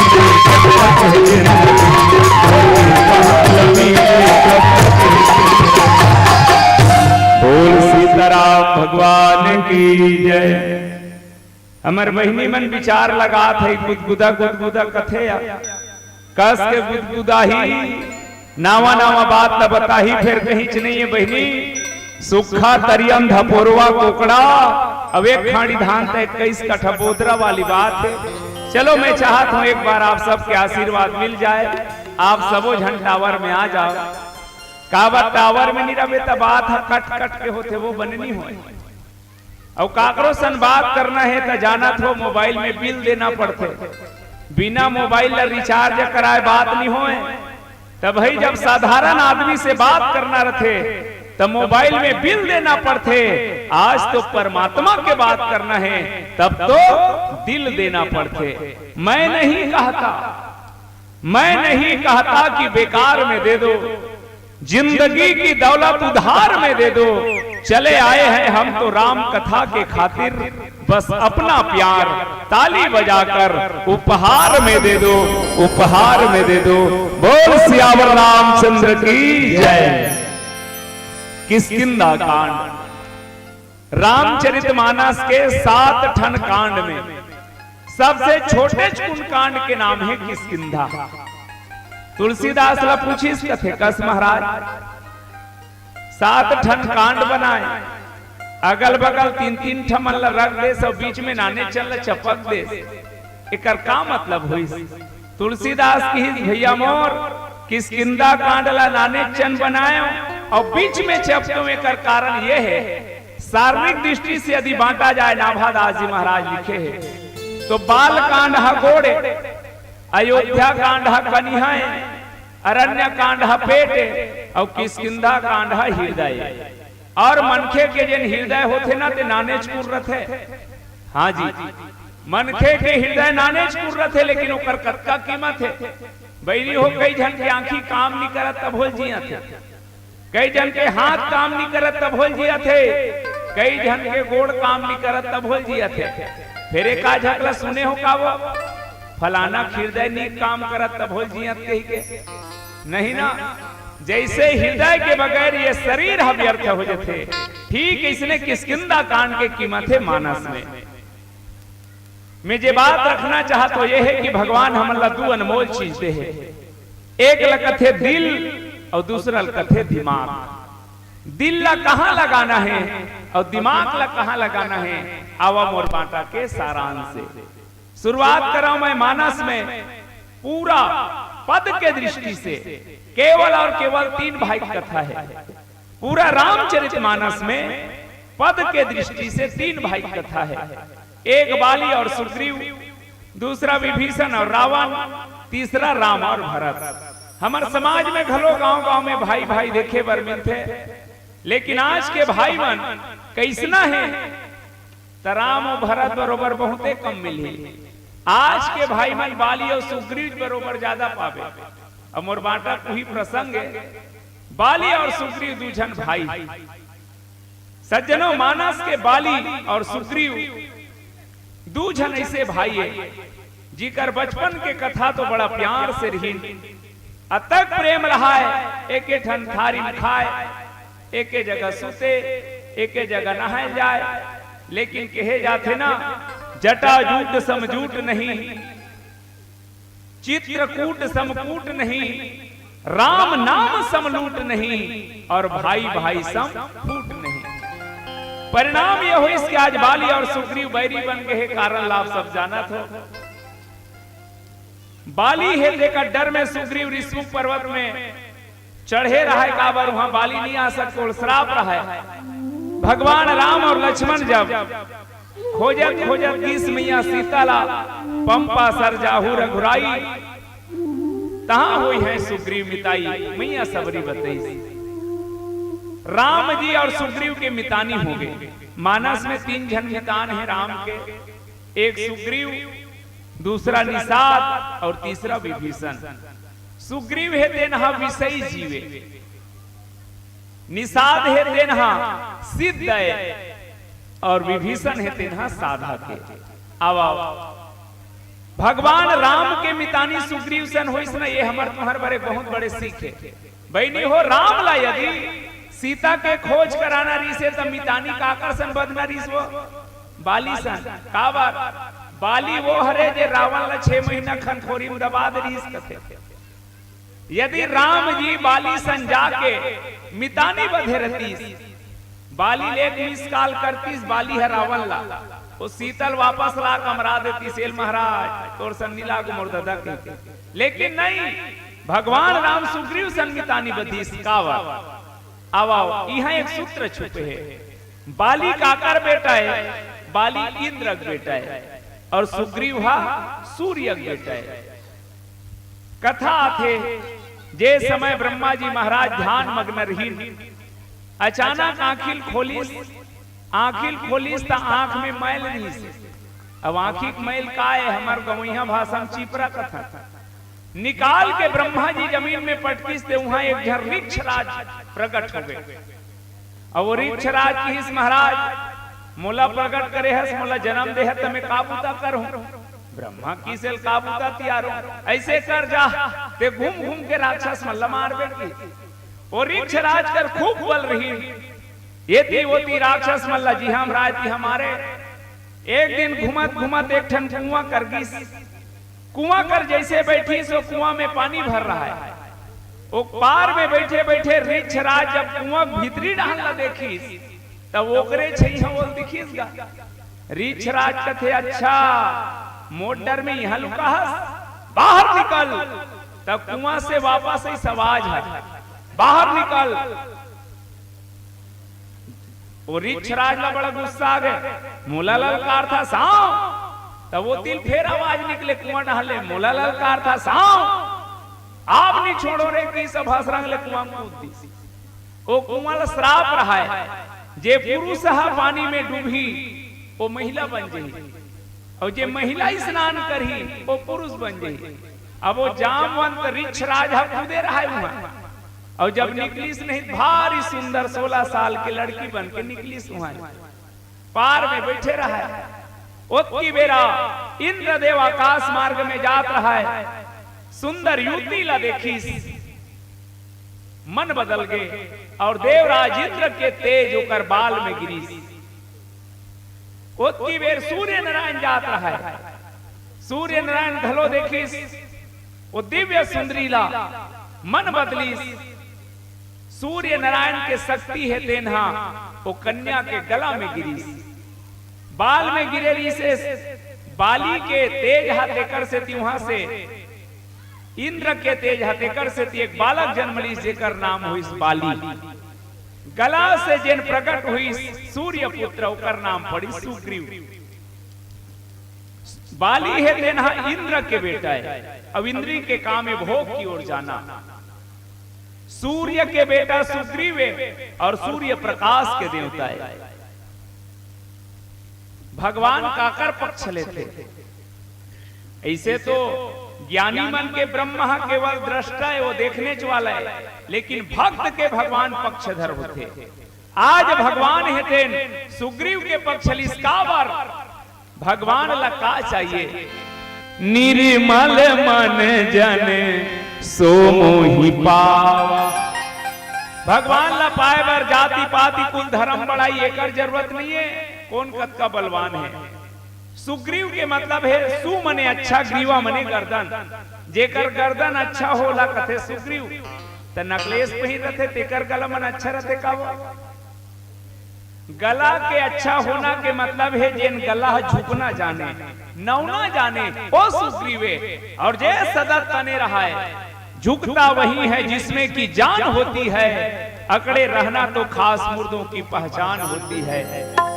मिले जब तक हे जिंदगी, तोर कृपा हमला मिले जब तक हे जिंदगी। बोल सीताराम भगवान की जय। हमर बहिनी मन विचार लगात हे, गुदगुदा गुदगुदा कथे या, कस के गुदगुदाही, नावा नावा बात ल बताही, फेर कहीच नइ हे बहिनी। सुक्खा, तरियन, धपोरवा, कोकड़ा, अउ एक खाड़ी धान त इक्कीस कठा बोदरा वाली बात हे। चलो, मैं चाहत हंव एक बार आप सबके आशीर्वाद मिल जाय, आप सबो झन tower में आ जाव। काबर tower में नइ रहिबे त बात ह कट कट के होथे, वो बने नइ होय। अउ काकरो सन बात करना हे त जानत हो, mobile में bill देना पड़थे। बिना mobile ला recharge कराए बात नइ होय। त भई, जब साधारण आदमी से बात करना रथे त mobile में bill देना पड़थे। आज तो परमात्मा के बात करना हे, तब तो दिल देना पड़थे। मैं नहीं कहता, मैं नहीं कहता कि बेकार में दे दो, जिंदगी की दौलत उधार में दे दो। चले आए हैं हम तो राम कथा के खातिर, बस अपना प्यार ताली बजाकर उपहार में दे दो, उपहार में दे दो। बोल सियावर रामचंद्र की जय। किष्किंधा कांड। रामचरितमानस के सात ठन कांड में सबसे छोटे कुन कांड के नाम हे किष्किंधा। तुलसीदास ला पूछिस कथे, कस महाराज, सात ठन कांड बनाए, अगल बगल तीन तीन ठमन ला रख देस अउ बीच में नानेचन ला चपक देस, एकर का मतलब होइस? तुलसीदास किहिस, भैया मोर, किष्किंधा कांड ला नानेचन बनाएंव अउ बीच में चपकेंव, एकर कारण ये हे, शारीरिक दृष्टि से यदि बांटा जाए, नाभादास जी महाराज लिखे हे, तो बाल कांड ह गोड़े, अयोध्या कांड ह कनिहा ए, अरण्य कांड ह पेट ए, अउ किष्किंधा कांड ह हृदय ए। अउ मनखे के जेन हृदय होथे ना, ते नानेच कुन रथे। हाँ जी, मनखे के हृदय नानेच कुन रथे, लेकिन ओकर कतका कीमत हे। बइरी हो, कई झन के आंखी काम नइ करत, तभो ले जियत हे। कई झन के हाथ काम नइ करत, तभो ले जियत हे। कई झन के गोड़ काम नइ करत, तभो ले जियत हे। फेर एकाध झन ला सुने हो का वो, फलाना के हृदय नइ काम करत, तभो ले जियत कहिके? नहीं ना। जइसे हृदय के बगैर ये शरीर ह व्यर्थ हो जथे, ठीक अइसने किष्किंधा कांड के कीमत हे मानस में। मैं जे बात रखना चाहत हो, ये है कि भगवान हमन ला दू अनमोल चीज दे हे। एक ला कथे दिल और दूसरा ला कथे दिमाग। दिल ला कहाँ लगाना है और दिमाग ला कहाँ लगाना है, आवा मोर बांटा के सारांश से शुरुआत करा मैं। मानस में पूरा पद के दृष्टि से केवल और केवल तीन भाई की कथा है। पूरा रामचरित मानस में पद के दृष्टि से तीन भाई की कथा है। एक बाली और सुग्रीव, दूसरा विभीषण और रावण, तीसरा राम और भरत। हमर समाज में घलो गांव-गांव में भाई-भाई देखे बर मिलथे, लेकिन आज के भाई मन कइसना हे, त राम और भरत बरोबर बहुते कम मिलही। आज के भाई मन बाली और सुग्रीव बरोबर ज्यादा पाबे। अब मोर बांटा कुही प्रसंग है, बाली और सुग्रीव दू झन भाई। सज्जनों, मानस के बाली और सुग्रीव दू झन ऐसे भाई है, जिकर बचपन के कथा तो बड़ा प्यार से रहिन। अतक प्रेम रहाय, एके ठन थारी म खाय, एके जगह सुते, एके जगह नहाय जाय। लेकिन कहे जाथे ना, जटा जूट सम जूट नहीं, चित्रकूट समकूट नहीं, राम नाम समलूट नहीं, और भाई भाई सम फूट नहीं। परिणाम ये होइस कि आज बाली और सुग्रीव बैरी बन गए हे, कारण ला आप सब जानत हो। बाली हे तेकर डर में सुग्रीव ऋष्यमूक पर्वत में चढ़े रहाय, काबर उहाँ बाली नहीं आ सकत, ओला श्राप रहाय। भगवान राम और लक्ष्मण जब खोजत खोजत गिस मैया सीता ला, पंपा सर जाहू रघुराई, तहाँ होइहैं सुग्रीव मिताई, मैया सबरी बतइस। राम जी और सुग्रीव के मितानी होगे। मानस में तीन झन मितान हे राम के, एक सुग्रीव, दूसरा निषाद और तीसरा विभीषण। सुग्रीव हे तेन हा विषयी जीवे, निषाद हे तेन हा सिद्ध हे, और विभीषण हे तेन हा साधक हे। आवा, आवा। भगवान राम के मितानी सुग्रीव सन होइस न, ये हमर तुम्हर बर एक बहुत बड़े सीख हे। बहिनी हो, राम ला यदि सीता के खोज कराना रहिसे, त मितानी काकर सन बदना रहिस वो? बाली सन। काबर? बाली वो हरे जे रावण ला छह महीना खनखोरी में दबा दे रहिस कथे। यदि राम जी बाली सन जाके मितानी बधे रहतीस, बाली ले एक miss call करतीस, बाली ह रावण ला, वो सीता ल वापस ला कमरा देतीस, "एल महाराज, तोर सन नी लागू मोर ददा," कहिके। लेकिन नहीं, भगवान राम सुग्रीव सन मितानी बधिस। काबर? आवा, आवा, इहाँ एक सूत्र छुपे हे। बाली काकर बेटा हे? बाली इंद्र के बेटा हे, और सुग्रीव हा सूर्य के बेटा हे। कथा आथे, जे समय ब्रह्मा जी महाराज ध्यान मग्न रहिन, अचानक आँखी ल खोलिस, आँखी ल खोलिस त आँख में मैल रहिस। अब आँखी के मैल का हे? हमर गंवइहा भाषा में चिपरा कथन। निकाल के ब्रह्मा जी जमीन में पटकिस, ते उहाँ एक झन ऋक्षराज प्रकट होगे। अब वो ऋक्षराज किहिस, "महाराज, मोला प्रकट करे हस, मोला जन्म दे हस, त मैं का बूता करहूँ?" ब्रह्मा किहिस, "एल का बूता तियारो, अइसे कर जा, ते घूम घूम के राक्षस मन ला मार बेटी।" वो ऋक्षराज कर खूब बल रहिस, एती ओती राक्षस मन ला जिहाँ मराय तिहाँ मारे। एक दिन घूमत घूमत एक ठन कुआं कर गिस। कुआं कर जइसे बइठिस, ओ कुआं में पानी भर रहाय। ओ पार में बइठे बइठे ऋक्षराज जब कुआं के भीतरी डहन ला देखिस, तब ओकरे छइहाँ ओला दिखिस गा। ऋक्षराज कथे, "अच्छा, मोर डर में इहाँ लुका हस, बाहर निकल।" तब कुआं से वापस अइस आवाज हे, "बाहर निकल।" वो ऋक्षराज ला बड़ा गुस्सा आगे, "मोला ललकारथस, आंव।" तब ओती ले फेर आवाज निकले कुआं डहन ले, "मोला ललकारथस, आंव, अब नी छोड़ों रे," कहिस, भसरंग ले कुआं में कूद दिस। ओ कुआं ला श्राप रहाय, जे पुरुष ह पानी में डूबही, ओ महिला बन जही, अउ जे महिला स्नान करही, ओ पुरुष बन जही। अब ओ जामवंत ऋक्षराज ह कूदे रहाय उहाँ, अउ जब निकलिस नहीं, भारी सुंदर सोलह साल के लड़की बन के निकलिस उहाँ। पार में बइठे रहाय। ओतकी बेरा इंद्रदेव आकाश मार्ग में जात रहाय, सुंदर युवती ला देखिस, मन बदल गे, अउ देवराज इंद्र के तेज ओकर बाल में गिरिस। ओतकी बेर सूर्य नारायण जात रहाय, सूर्य नारायण घलो देखिस, वो दिव्य सुंदरी ला मन बदलिस। सूर्य नारायण के शक्ति हे तेन हा वो कन्या के गला में गिरिस, बाल में गिरे रिहिस। बाली के तेज हा तेकर सेती उहां से, इंद्र के तेज हा तेकर सेती एक बालक जन्म लिस, जेकर नाम होइस बाली। गला से जेन प्रकट होइस सूर्य पुत्र, ओकर नाम पड़िस सुग्रीव। बाली हे तेन हा इंद्र के बेटा हे, अब इंद्री के काम हे भोग की ओर जाना। सूर्य के बेटा सुग्रीव हे और सूर्य प्रकाश के देवता हे। भगवान काकर पक्ष लेथे? ऐसे तो ज्ञानी मन के ब्रह्मा केवल दृष्टा हे, वो देखने वाला हे, लेकिन भक्त के भगवान पक्षधर होथे। आज भगवान हे तेन सुग्रीव के पक्ष लिस। काबर? भगवान ला का चाहिए? निर्मल मन जन सो मोहि पावा। भगवान ला पाए बर जाति पाति कुल धर्म बड़ाई एकर जरूरत नहीं हे। कोन कतका बलवान हे? सुग्रीव के मतलब हे सु मने अच्छा, ग्रीवा मने गर्दन। जेकर गर्दन अच्छा हो ओला कथे सुग्रीव। त नकलेस पहिर रथे, तेकर गला मन अच्छा रथे का वो? गला के अच्छा होना के मतलब हे जेन गला ह झुकना जाने, नवना जाने, वो सुग्रीव हे। और जे सदा तने रहाय, झुकता वही है जिसमें कि जान होती है, अकड़े रहना तो खास मुर्दों की पहचान होती है।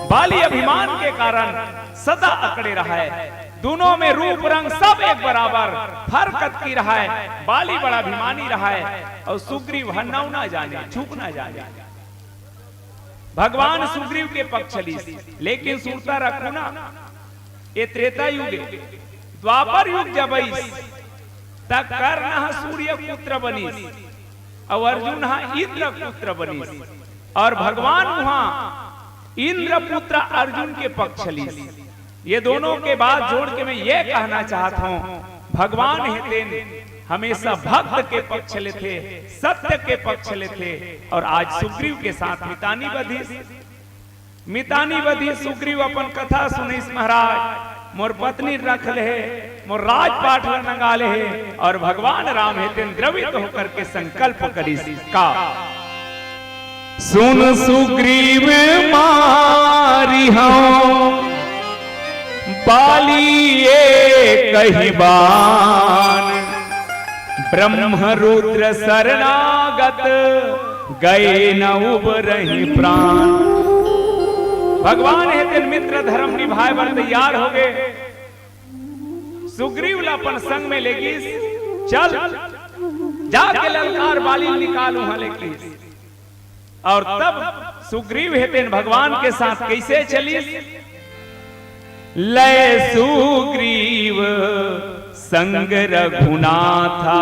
बाली अभिमान के कारण सदा अकड़े रहाय, दोनों में रूप रंग सब एक बराबर, फर्क अतकी रहाय। बाली बड़ा अभिमानी रहाय और सुग्रीव ह नवना जाने, झुकना जाने। भगवान सुग्रीव के पक्ष लिस, लेकिन सुरता रखहू ना, ये त्रेता युग हे। द्वापर युग जब आइस, त कर्ण ह सूर्य पुत्र बनिस, अउ अर्जुन ह इंद्र पुत्र बनिस, और भगवान उहां इंद्र पुत्र अर्जुन के पक्ष लिस। ये दोनों के बात जोड़ के मैं ये कहना चाहत हूं, भगवान हे तेन हमेशा भक्त के पक्ष लेथे, सत्य के पक्ष लेथे, और आज सुग्रीव के साथ मितानी बधिस। मितानी बधिस, सुग्रीव अपन कथा सुनिस, महाराज, मोर पत्नी रख लेहे, मोर राजपाट ल नंगा लेहे, और भगवान राम हे तेन द्रवित होकर के संकल्प करिस का? सुन सुग्रीव मारिहौं बाली एकहि बान, ब्रह्म रुद्र शरणागत गए न उबरहि प्राण। भगवान हे तेन मित्र धर्म निभाए बर तैयार हो गए। सुग्रीव ला अपन संग में लेगिस, चल जाके ललकार बाली निकाल उहां लेगिस। और तब सुग्रीव हे तेन भगवान के साथ कैसे चलिस? लय सुग्रीव संग रघुनाथा।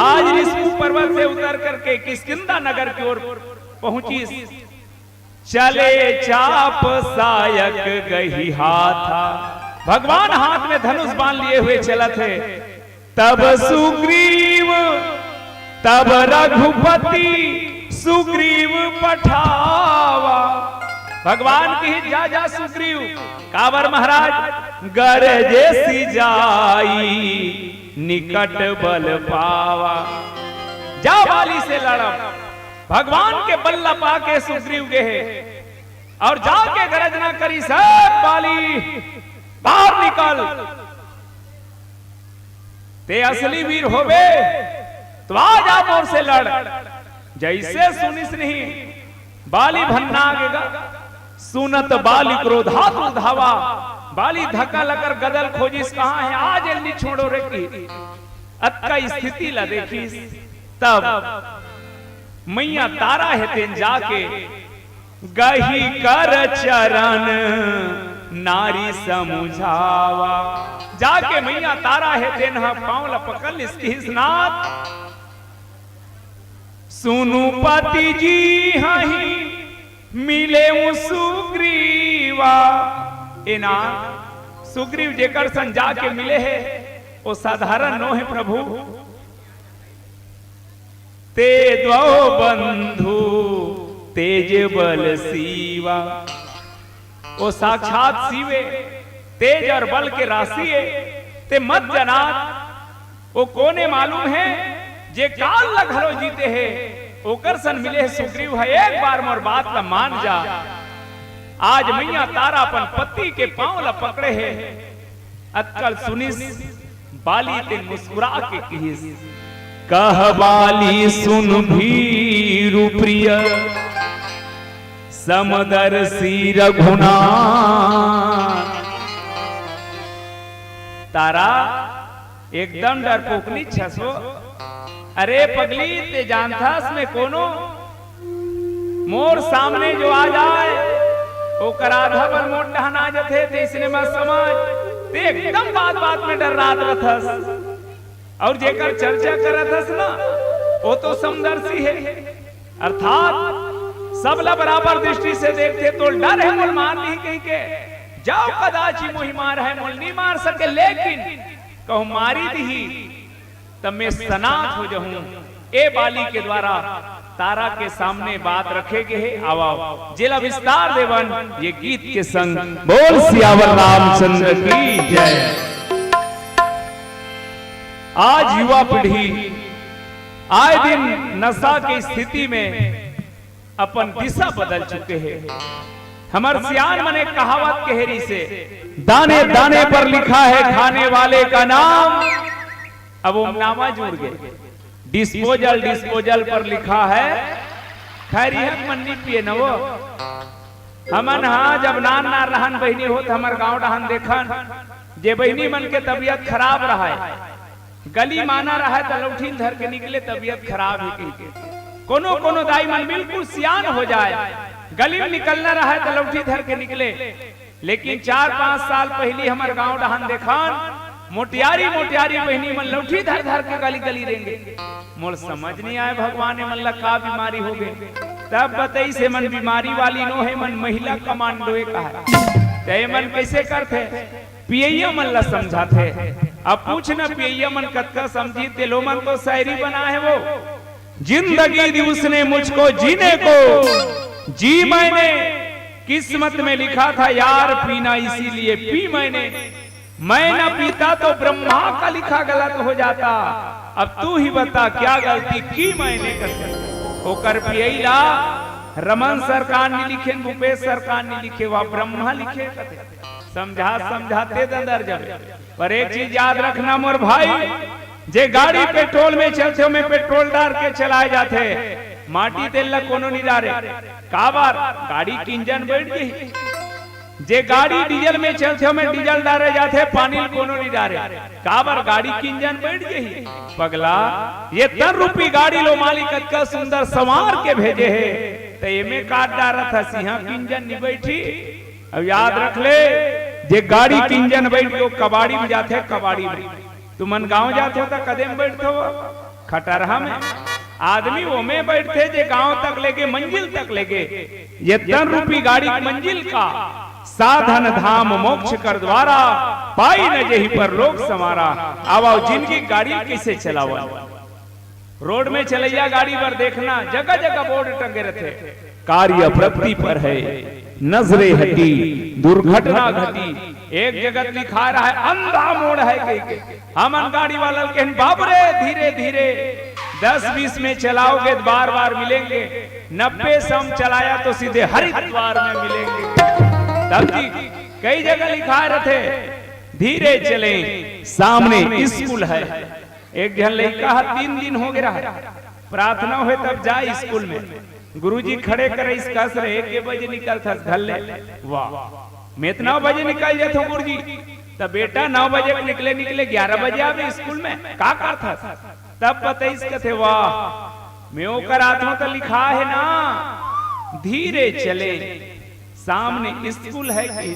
आज ऋषि पर्वत से उतर करके किष्किंधा नगर की ओर पहुंचिस। चले चाप सायक गहि हाथा। भगवान हाथ में धनुष बाण लिए हुए चलत हे। तब सुग्रीव, तब रघुपति सुग्रीव पठावा। भगवान कहिस, जा जा सुग्रीव। काबर महाराज? गरजे सि जाई निकट बल पावा। जा बाली से लड़ब। भगवान के बल ला पाके सुग्रीव गे हे और जाके गरजना करिस, "हे बाली, बाहर निकल, ते असली वीर होबे तो आ जा मोर से लड़।" जैसे सुनिस नहीं, बाली भन्ना गे गा, सुनत बाली क्रोधातुर धावा। बाली धक्का लकर गदल खोजिस, कहां हे, आज एला नी छोड़ों रे कहि। अतका स्थिति ला देखिस, तब मैया तारा हे तेन जाके गहि कर चरण नारी समुझावा। जाके मैया तारा हे तेन ह पांव ला पकड़ लिस, किहिस, "नाथ, सुनु पति जी हहीं मिलेउ सुग्रीवा।" ए नाथ, सुग्रीव जेकर संग जाके मिले हे, वो साधारण नो हे प्रभु। "ते द्वौ बंधु तेज बल सीवा।" वो साक्षात शिव हे, तेज और बल के राशि हे। ते मत जनात, वो कोने मालूम हे, जे काल ला घलो जीते हे, ओकर सन मिले हे सुग्रीव ह। एक बार मोर बात ला मान जा। आज मैया तारा अपन पति के पांव ला पकड़े हे। अतकल सुनिस बाली ते मुस्कुरा के किहिस, "कह बाली सुन भीरु प्रिय, समदर्शी रघुनाथ।" तारा एकदम डरपोकनी छसो। अरे पगली, ते जानथस में कोनो मोर सामने जो आ जाए, ओकर आधा बल मोर डहन आ जथे, ते इसने मत समझ। ते एकदम बात बात में डर्रात रथस। अउ जेकर चर्चा करत हस ना, वो तो समदर्शी हे, अर्थात सबला बराबर दृष्टि से देखथे। तोल डर हे मोल मार लिही कहिके, जब कदाचि मोहि मारहय, मोल नी मार सके, लेकिन कहूं मारी दिही, त मैं सनाथ हो जहूं। ए बाली के द्वारा तारा के सामने बात रखे गे हे। आवा, जेला विस्तार देवन ये गीत के संग। बोल सियावर रामचंद्र की जय। आज युवा पीढ़ी आए दिन नशा की स्थिति में अपन दिशा बदल चुके हे। हमर सियान मन एक कहावत कहे रिहिसे, "दाने दाने पर लिखा है खाने वाले का नाम।" अब ओम नामा जुड़ गे, डिस्पोजल, डिस्पोजल पर लिखा है। खैर, इहक मन नी पिए न वो। हमन हा जब नान नान रहन बहिनी होत, हमर गांव डहन देखन, जे बहिनी मन के तबीयत खराब रहय, गली माना रहय, त लौठी ल धर के निकले, तबीयत खराब हे कहिके। कोनो कोनो दाई मन बिल्कुल सियान हो जाए, गली में निकलना रहय, त लौठी धर के निकले। लेकिन चार पांच साल पहिली हमर गांव डहन देखन, मोटियारी मोटियारी बहिनी मन लौठी धर धर के गली गली रेंगे। मोर समझ नहीं आए भगवान, एमन ला का बीमारी हो गे। तब बतइस, "एमन बीमारी वाली नो हे, एमन महिला कमांडो ए कहा।" त एमन कइसे करथे? पियइया मन ला समझाथे। अब पूछ न, पियइया मन कतका समझी, तेलो मन तो शायरी बना हे वो। "जिंदगी दी उसने मुझको जीने को, जी मैंने, किस्मत में लिखा था यार पीना, इसीलिए पी मैंने। मैं न पीता तो ब्रह्मा का लिखा गलत हो जाता। अब तू ही बता क्या गलती की मैंने।" करके ओकर पियई ला रमन सरकार नी लिखे, भूपेश सरकार नी लिखे, वह ब्रह्मा लिखे कथे। समझा समझाते दंदर जब। पर एक चीज याद रखना मोर भाई, जे गाड़ी पेट्रोल में चलथे, ओमे पेट्रोल डार के चलाए जाथे, माटी तेल ला कोनो नी डारे। काबर? गाड़ी के इंजन बैठ गई। जे गाड़ी डीजल में चलथे, ओमे डीजल डारे जाथे, पानी ल कोनो नी डारे। काबर? गाड़ी के इंजन बैठ गई। पगला, ये तन रूपी गाड़ी लो मालिक अतका सुंदर संवार के भेजे हे, त एमे काट डारत हस, इहां के इंजन नी बैठी। अब याद रख ले, जे गाड़ी के इंजन बैठ के वो कबाड़ी में जाथे, कबाड़ी में। तुमन गांव जाथो त कदे में बैठथो? खटरहा में। आदमी ओमे बैठथे जे गांव तक लेगे, मंजिल तक लेगे। ये तन रूपी गाड़ी के मंजिल का साधन धाम मोक्ष कर द्वारा, पाई न जेहि परलोक संवारा। आवा, जिंदगी गाड़ी कइसे चलावन? रोड में चलइया गाड़ी बर देखना, जगह जगह बोर्ड टंगे रथे। कार्य प्रगति पर है, नजरे हटी, दुर्घटना घटी। एक जगह लिखा रहा है, अंधा मोड़ है कहिके। हमन गाड़ी वाला ल कहेन, "बाबू रे, धीरे धीरे, दस बीस में चलाओगे तो बार बार मिलेंगे, नब्बे सौ में चलाया तो सीधे हरिद्वार में मिलेंगे।" तब जी कई जगह लिखा रथे, "धीरे चलें, सामने स्कूल है।" एक झन लइका ह, तीन दिन हो गे रहा, प्रार्थना होय तब जाय स्कूल में। गुरुजी खड़े करे, इस कस रहे, "के बजे निकलथस घर ले?" "वाह, मैं तो नौ बजे निकल जाथों गुरुजी।" "त बेटा, नौ बजे के निकले निकले ग्यारह बजे आबे स्कूल में, का करथस?" तब बतइस कथे, "वाह, मैं ओकर आथों त लिखा है ना, धीरे चले।" सामने स्कूल है कि?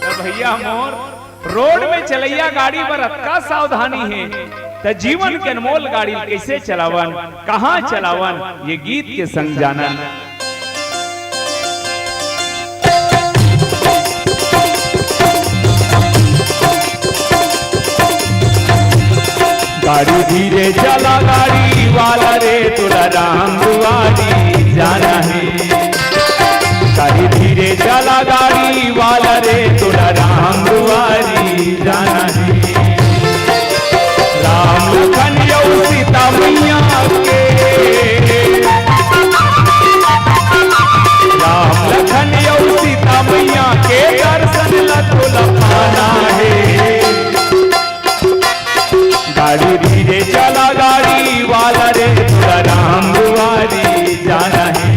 त भैया मोर, रोड में चलइया गाड़ी बर अतका सावधानी है, त जीवन के अनमोल गाड़ी कइसे चलावन, कहां चलावन, ये गीत के संग जानन। गाड़ी धीरे चला गाड़ी वाला रे, तोला राम दुआरी जाना है। गाड़ी धीरे चला गाड़ी वाला रे, तोला राम दुआरी जाना है। लखन अउ सीता मैया के, राम लखन अउ सीता मैया के दर्शन ला तोला पाना हे। गाड़ी धीरे चला गाड़ी वाला रे, तोला राम दुआरी जाना हे।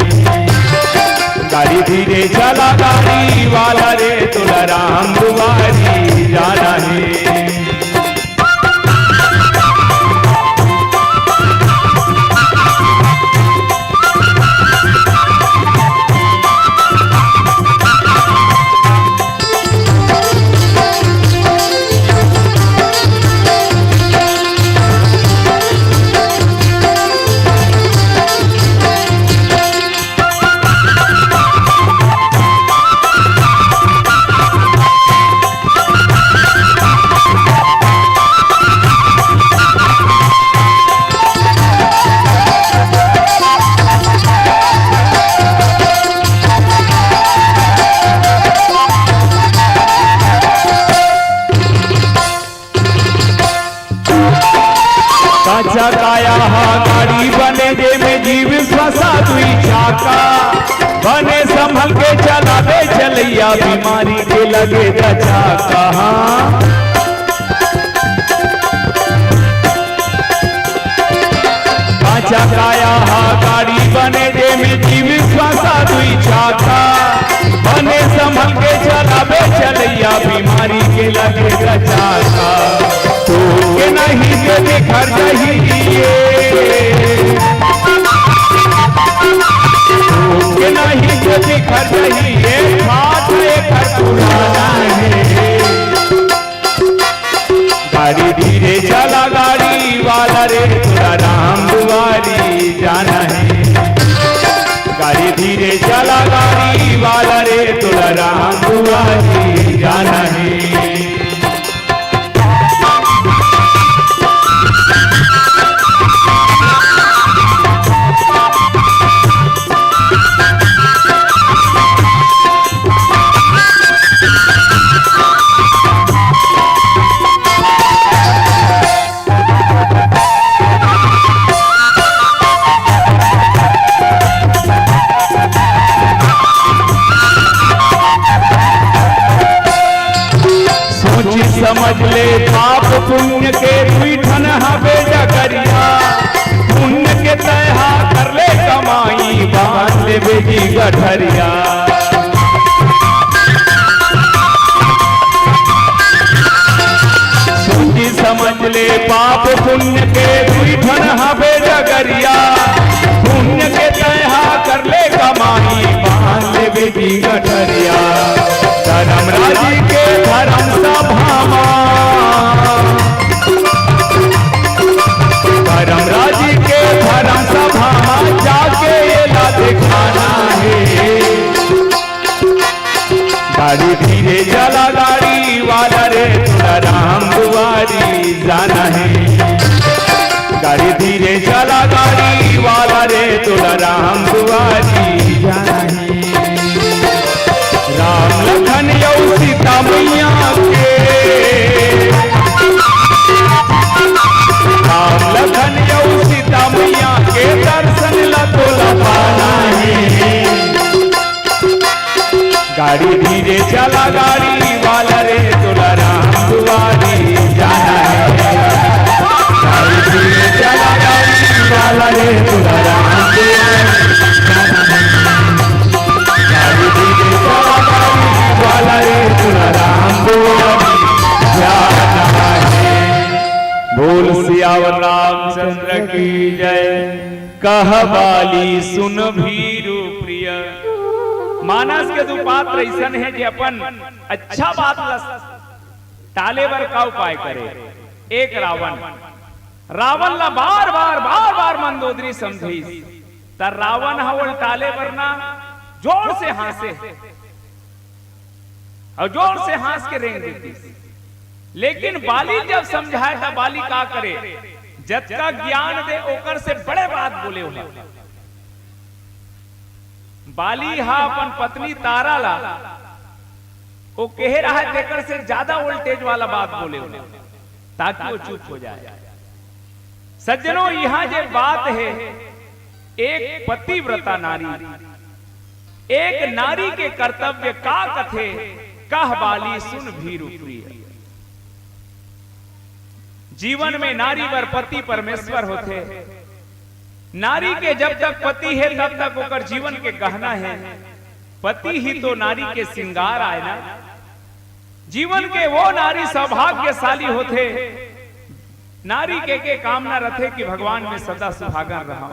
गाड़ी धीरे चला गाड़ी वाला रे, तोला राम दुआरी जाना हे। काचा काया हा गाड़ी बने, जेमे जीव श्वासा दुई चाका। बने संभल के चलाबे चलैया, बीमारी के लगे दचाका। हाँ। काचा काया हा गाड़ी बने, जेमे जीव श्वासा दुई चाका। बने संभल के चलाबे चलैया, बीमारी के लगे दचाका। तू के नहीं के बिखर जाही ये, तू के नहीं के बिखर जाही ये, बात एकर पुराना हे। गाड़ी धीरे चला गाड़ी वाला रे, तोला राम दुआरी जाना हे। गाड़ी धीरे चला गाड़ी वाला रे, तोला राम दुआरी जाना हे। सोची समझ ले पाप पुण्य के दुई ठन हवे डगरिया। पुण्य के तैहा कर ले कमाई, बांध ले बेटी गठरिया। सोची समझ ले पाप पुण्य के दुई ठन हवे डगरिया। पुण्य के तैहा कर ले कमाई, बांध ले बेटी गठरिया। धर्म राजी के धर्म सभा मा, धर्म राजी के धर्म सभा मा जाके एला दिखाना हे। गाड़ी धीरे चला गाड़ी वाला रे, तोला राम दुआरी जाना हे। गाड़ी धीरे चला गाड़ी वाला रे, तोला राम दुआरी जाना हे। राम लखन अउ सीता मैया के, राम लखन अउ सीता मैया के दर्शन ला तोला पाना हे। गाड़ी धीरे चला गाड़ी वाला रे, तोला राम दुआरी जाना हे। गाड़ी धीरे चला गाड़ी वाला रे, तोला राम दुआरी जाना हे। गाड़ी धीरे चला गाड़ी वाला रे, तोला राम दुआरी जाना हे। बोल सियावर रामचंद्र की जय। कह बाली सुन भीरु प्रिय। मानस के दू पात्र अइसन हे जे अपन अच्छा बात ला टाले बर का उपाय करे। एक रावण, रावण ला बार बार बार बार मंदोदरी समझाइस, त रावण ह ओला टाले बर ना जोर से हाँसे। अउ जोर से हाँस के रेंग देतिस। लेकिन बाली जब समझाय त बाली का करे, जतका ज्ञान दे ओकर से बड़े बात बोले ओला। बाली हा अपन पत्नी तारा ला ओ कहे रहय तेकर से ज्यादा voltage वाला बात बोले ओला, ताकि वो चुप हो जाय। सज्जनों, इहाँ जे बात हे, एक पतिव्रता नारी, एक नारी के कर्तव्य का कथे, कह बाली सुन भीरु प्रिय। जीवन में नारी बर पति परमेश्वर होथे। नारी के जब तक पति हे, तब तक ओकर जीवन के गहना हे। पति ही तो नारी के श्रृंगार आय ना। जीवन के वो नारी सौभाग्यशाली होथे, नारी के, के कामना रथे कि भगवान में सदा सुहागन रहा।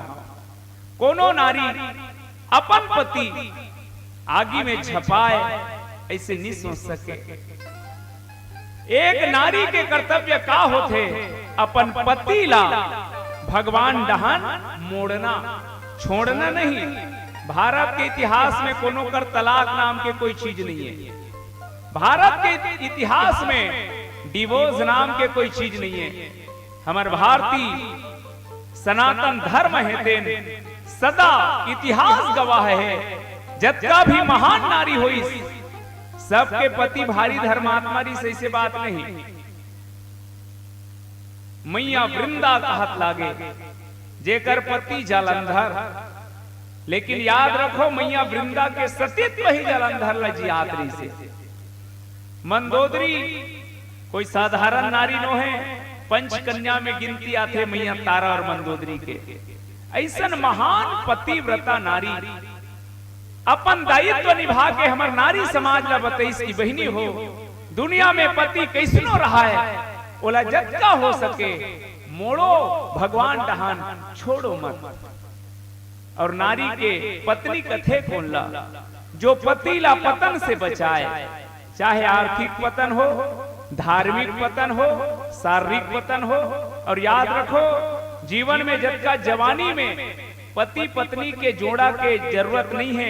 कोनो नारी अपन पति आगी में झपाए, ऐसे नहीं सोच सके। एक नारी के कर्तव्य का होथे? अपन पति ला भगवान डहान मोड़ना, छोड़ना नहीं। भारत के इतिहास में कोनो कर तलाक नाम के कोई चीज नहीं है। भारत के इतिहास में डिवोर्स नाम के कोई चीज नहीं है। हमर भारतीय सनातन धर्म हे, तेन सदा इतिहास गवाह हे। जतका भी महान नारी होइस, सबके पति भारी धर्मात्मा रिहिस, ऐसे बात नहीं। मैया वृंदा कहत लागे, जेकर पति जालंधर। लेकिन याद रखो, मैया वृंदा के सतीत्व ही जालंधर ल जियात रहिसे। मंदोदरी कोई साधारण नारी नोहे, पंचकन्या में गिनती आथे मैया तारा और मंदोदरी के। ऐसन महान पतिव्रता नारी अपन दायित्व निभा के हमर नारी समाज ला बतइस कि बहिनी हो, दुनिया में पति कैसनो रहाय, ओला जतका हो सके मोड़ो भगवान डहान, छोड़ो मत। और नारी के पत्नी कथे कोन ला? जो पति ला पतन से बचाए, चाहे आर्थिक पतन हो, धार्मिक पतन हो, शारीरिक पतन हो। और याद रखो, जीवन में जतका जवानी में पति पत्नी के जोड़ा के जरूरत नहीं हे,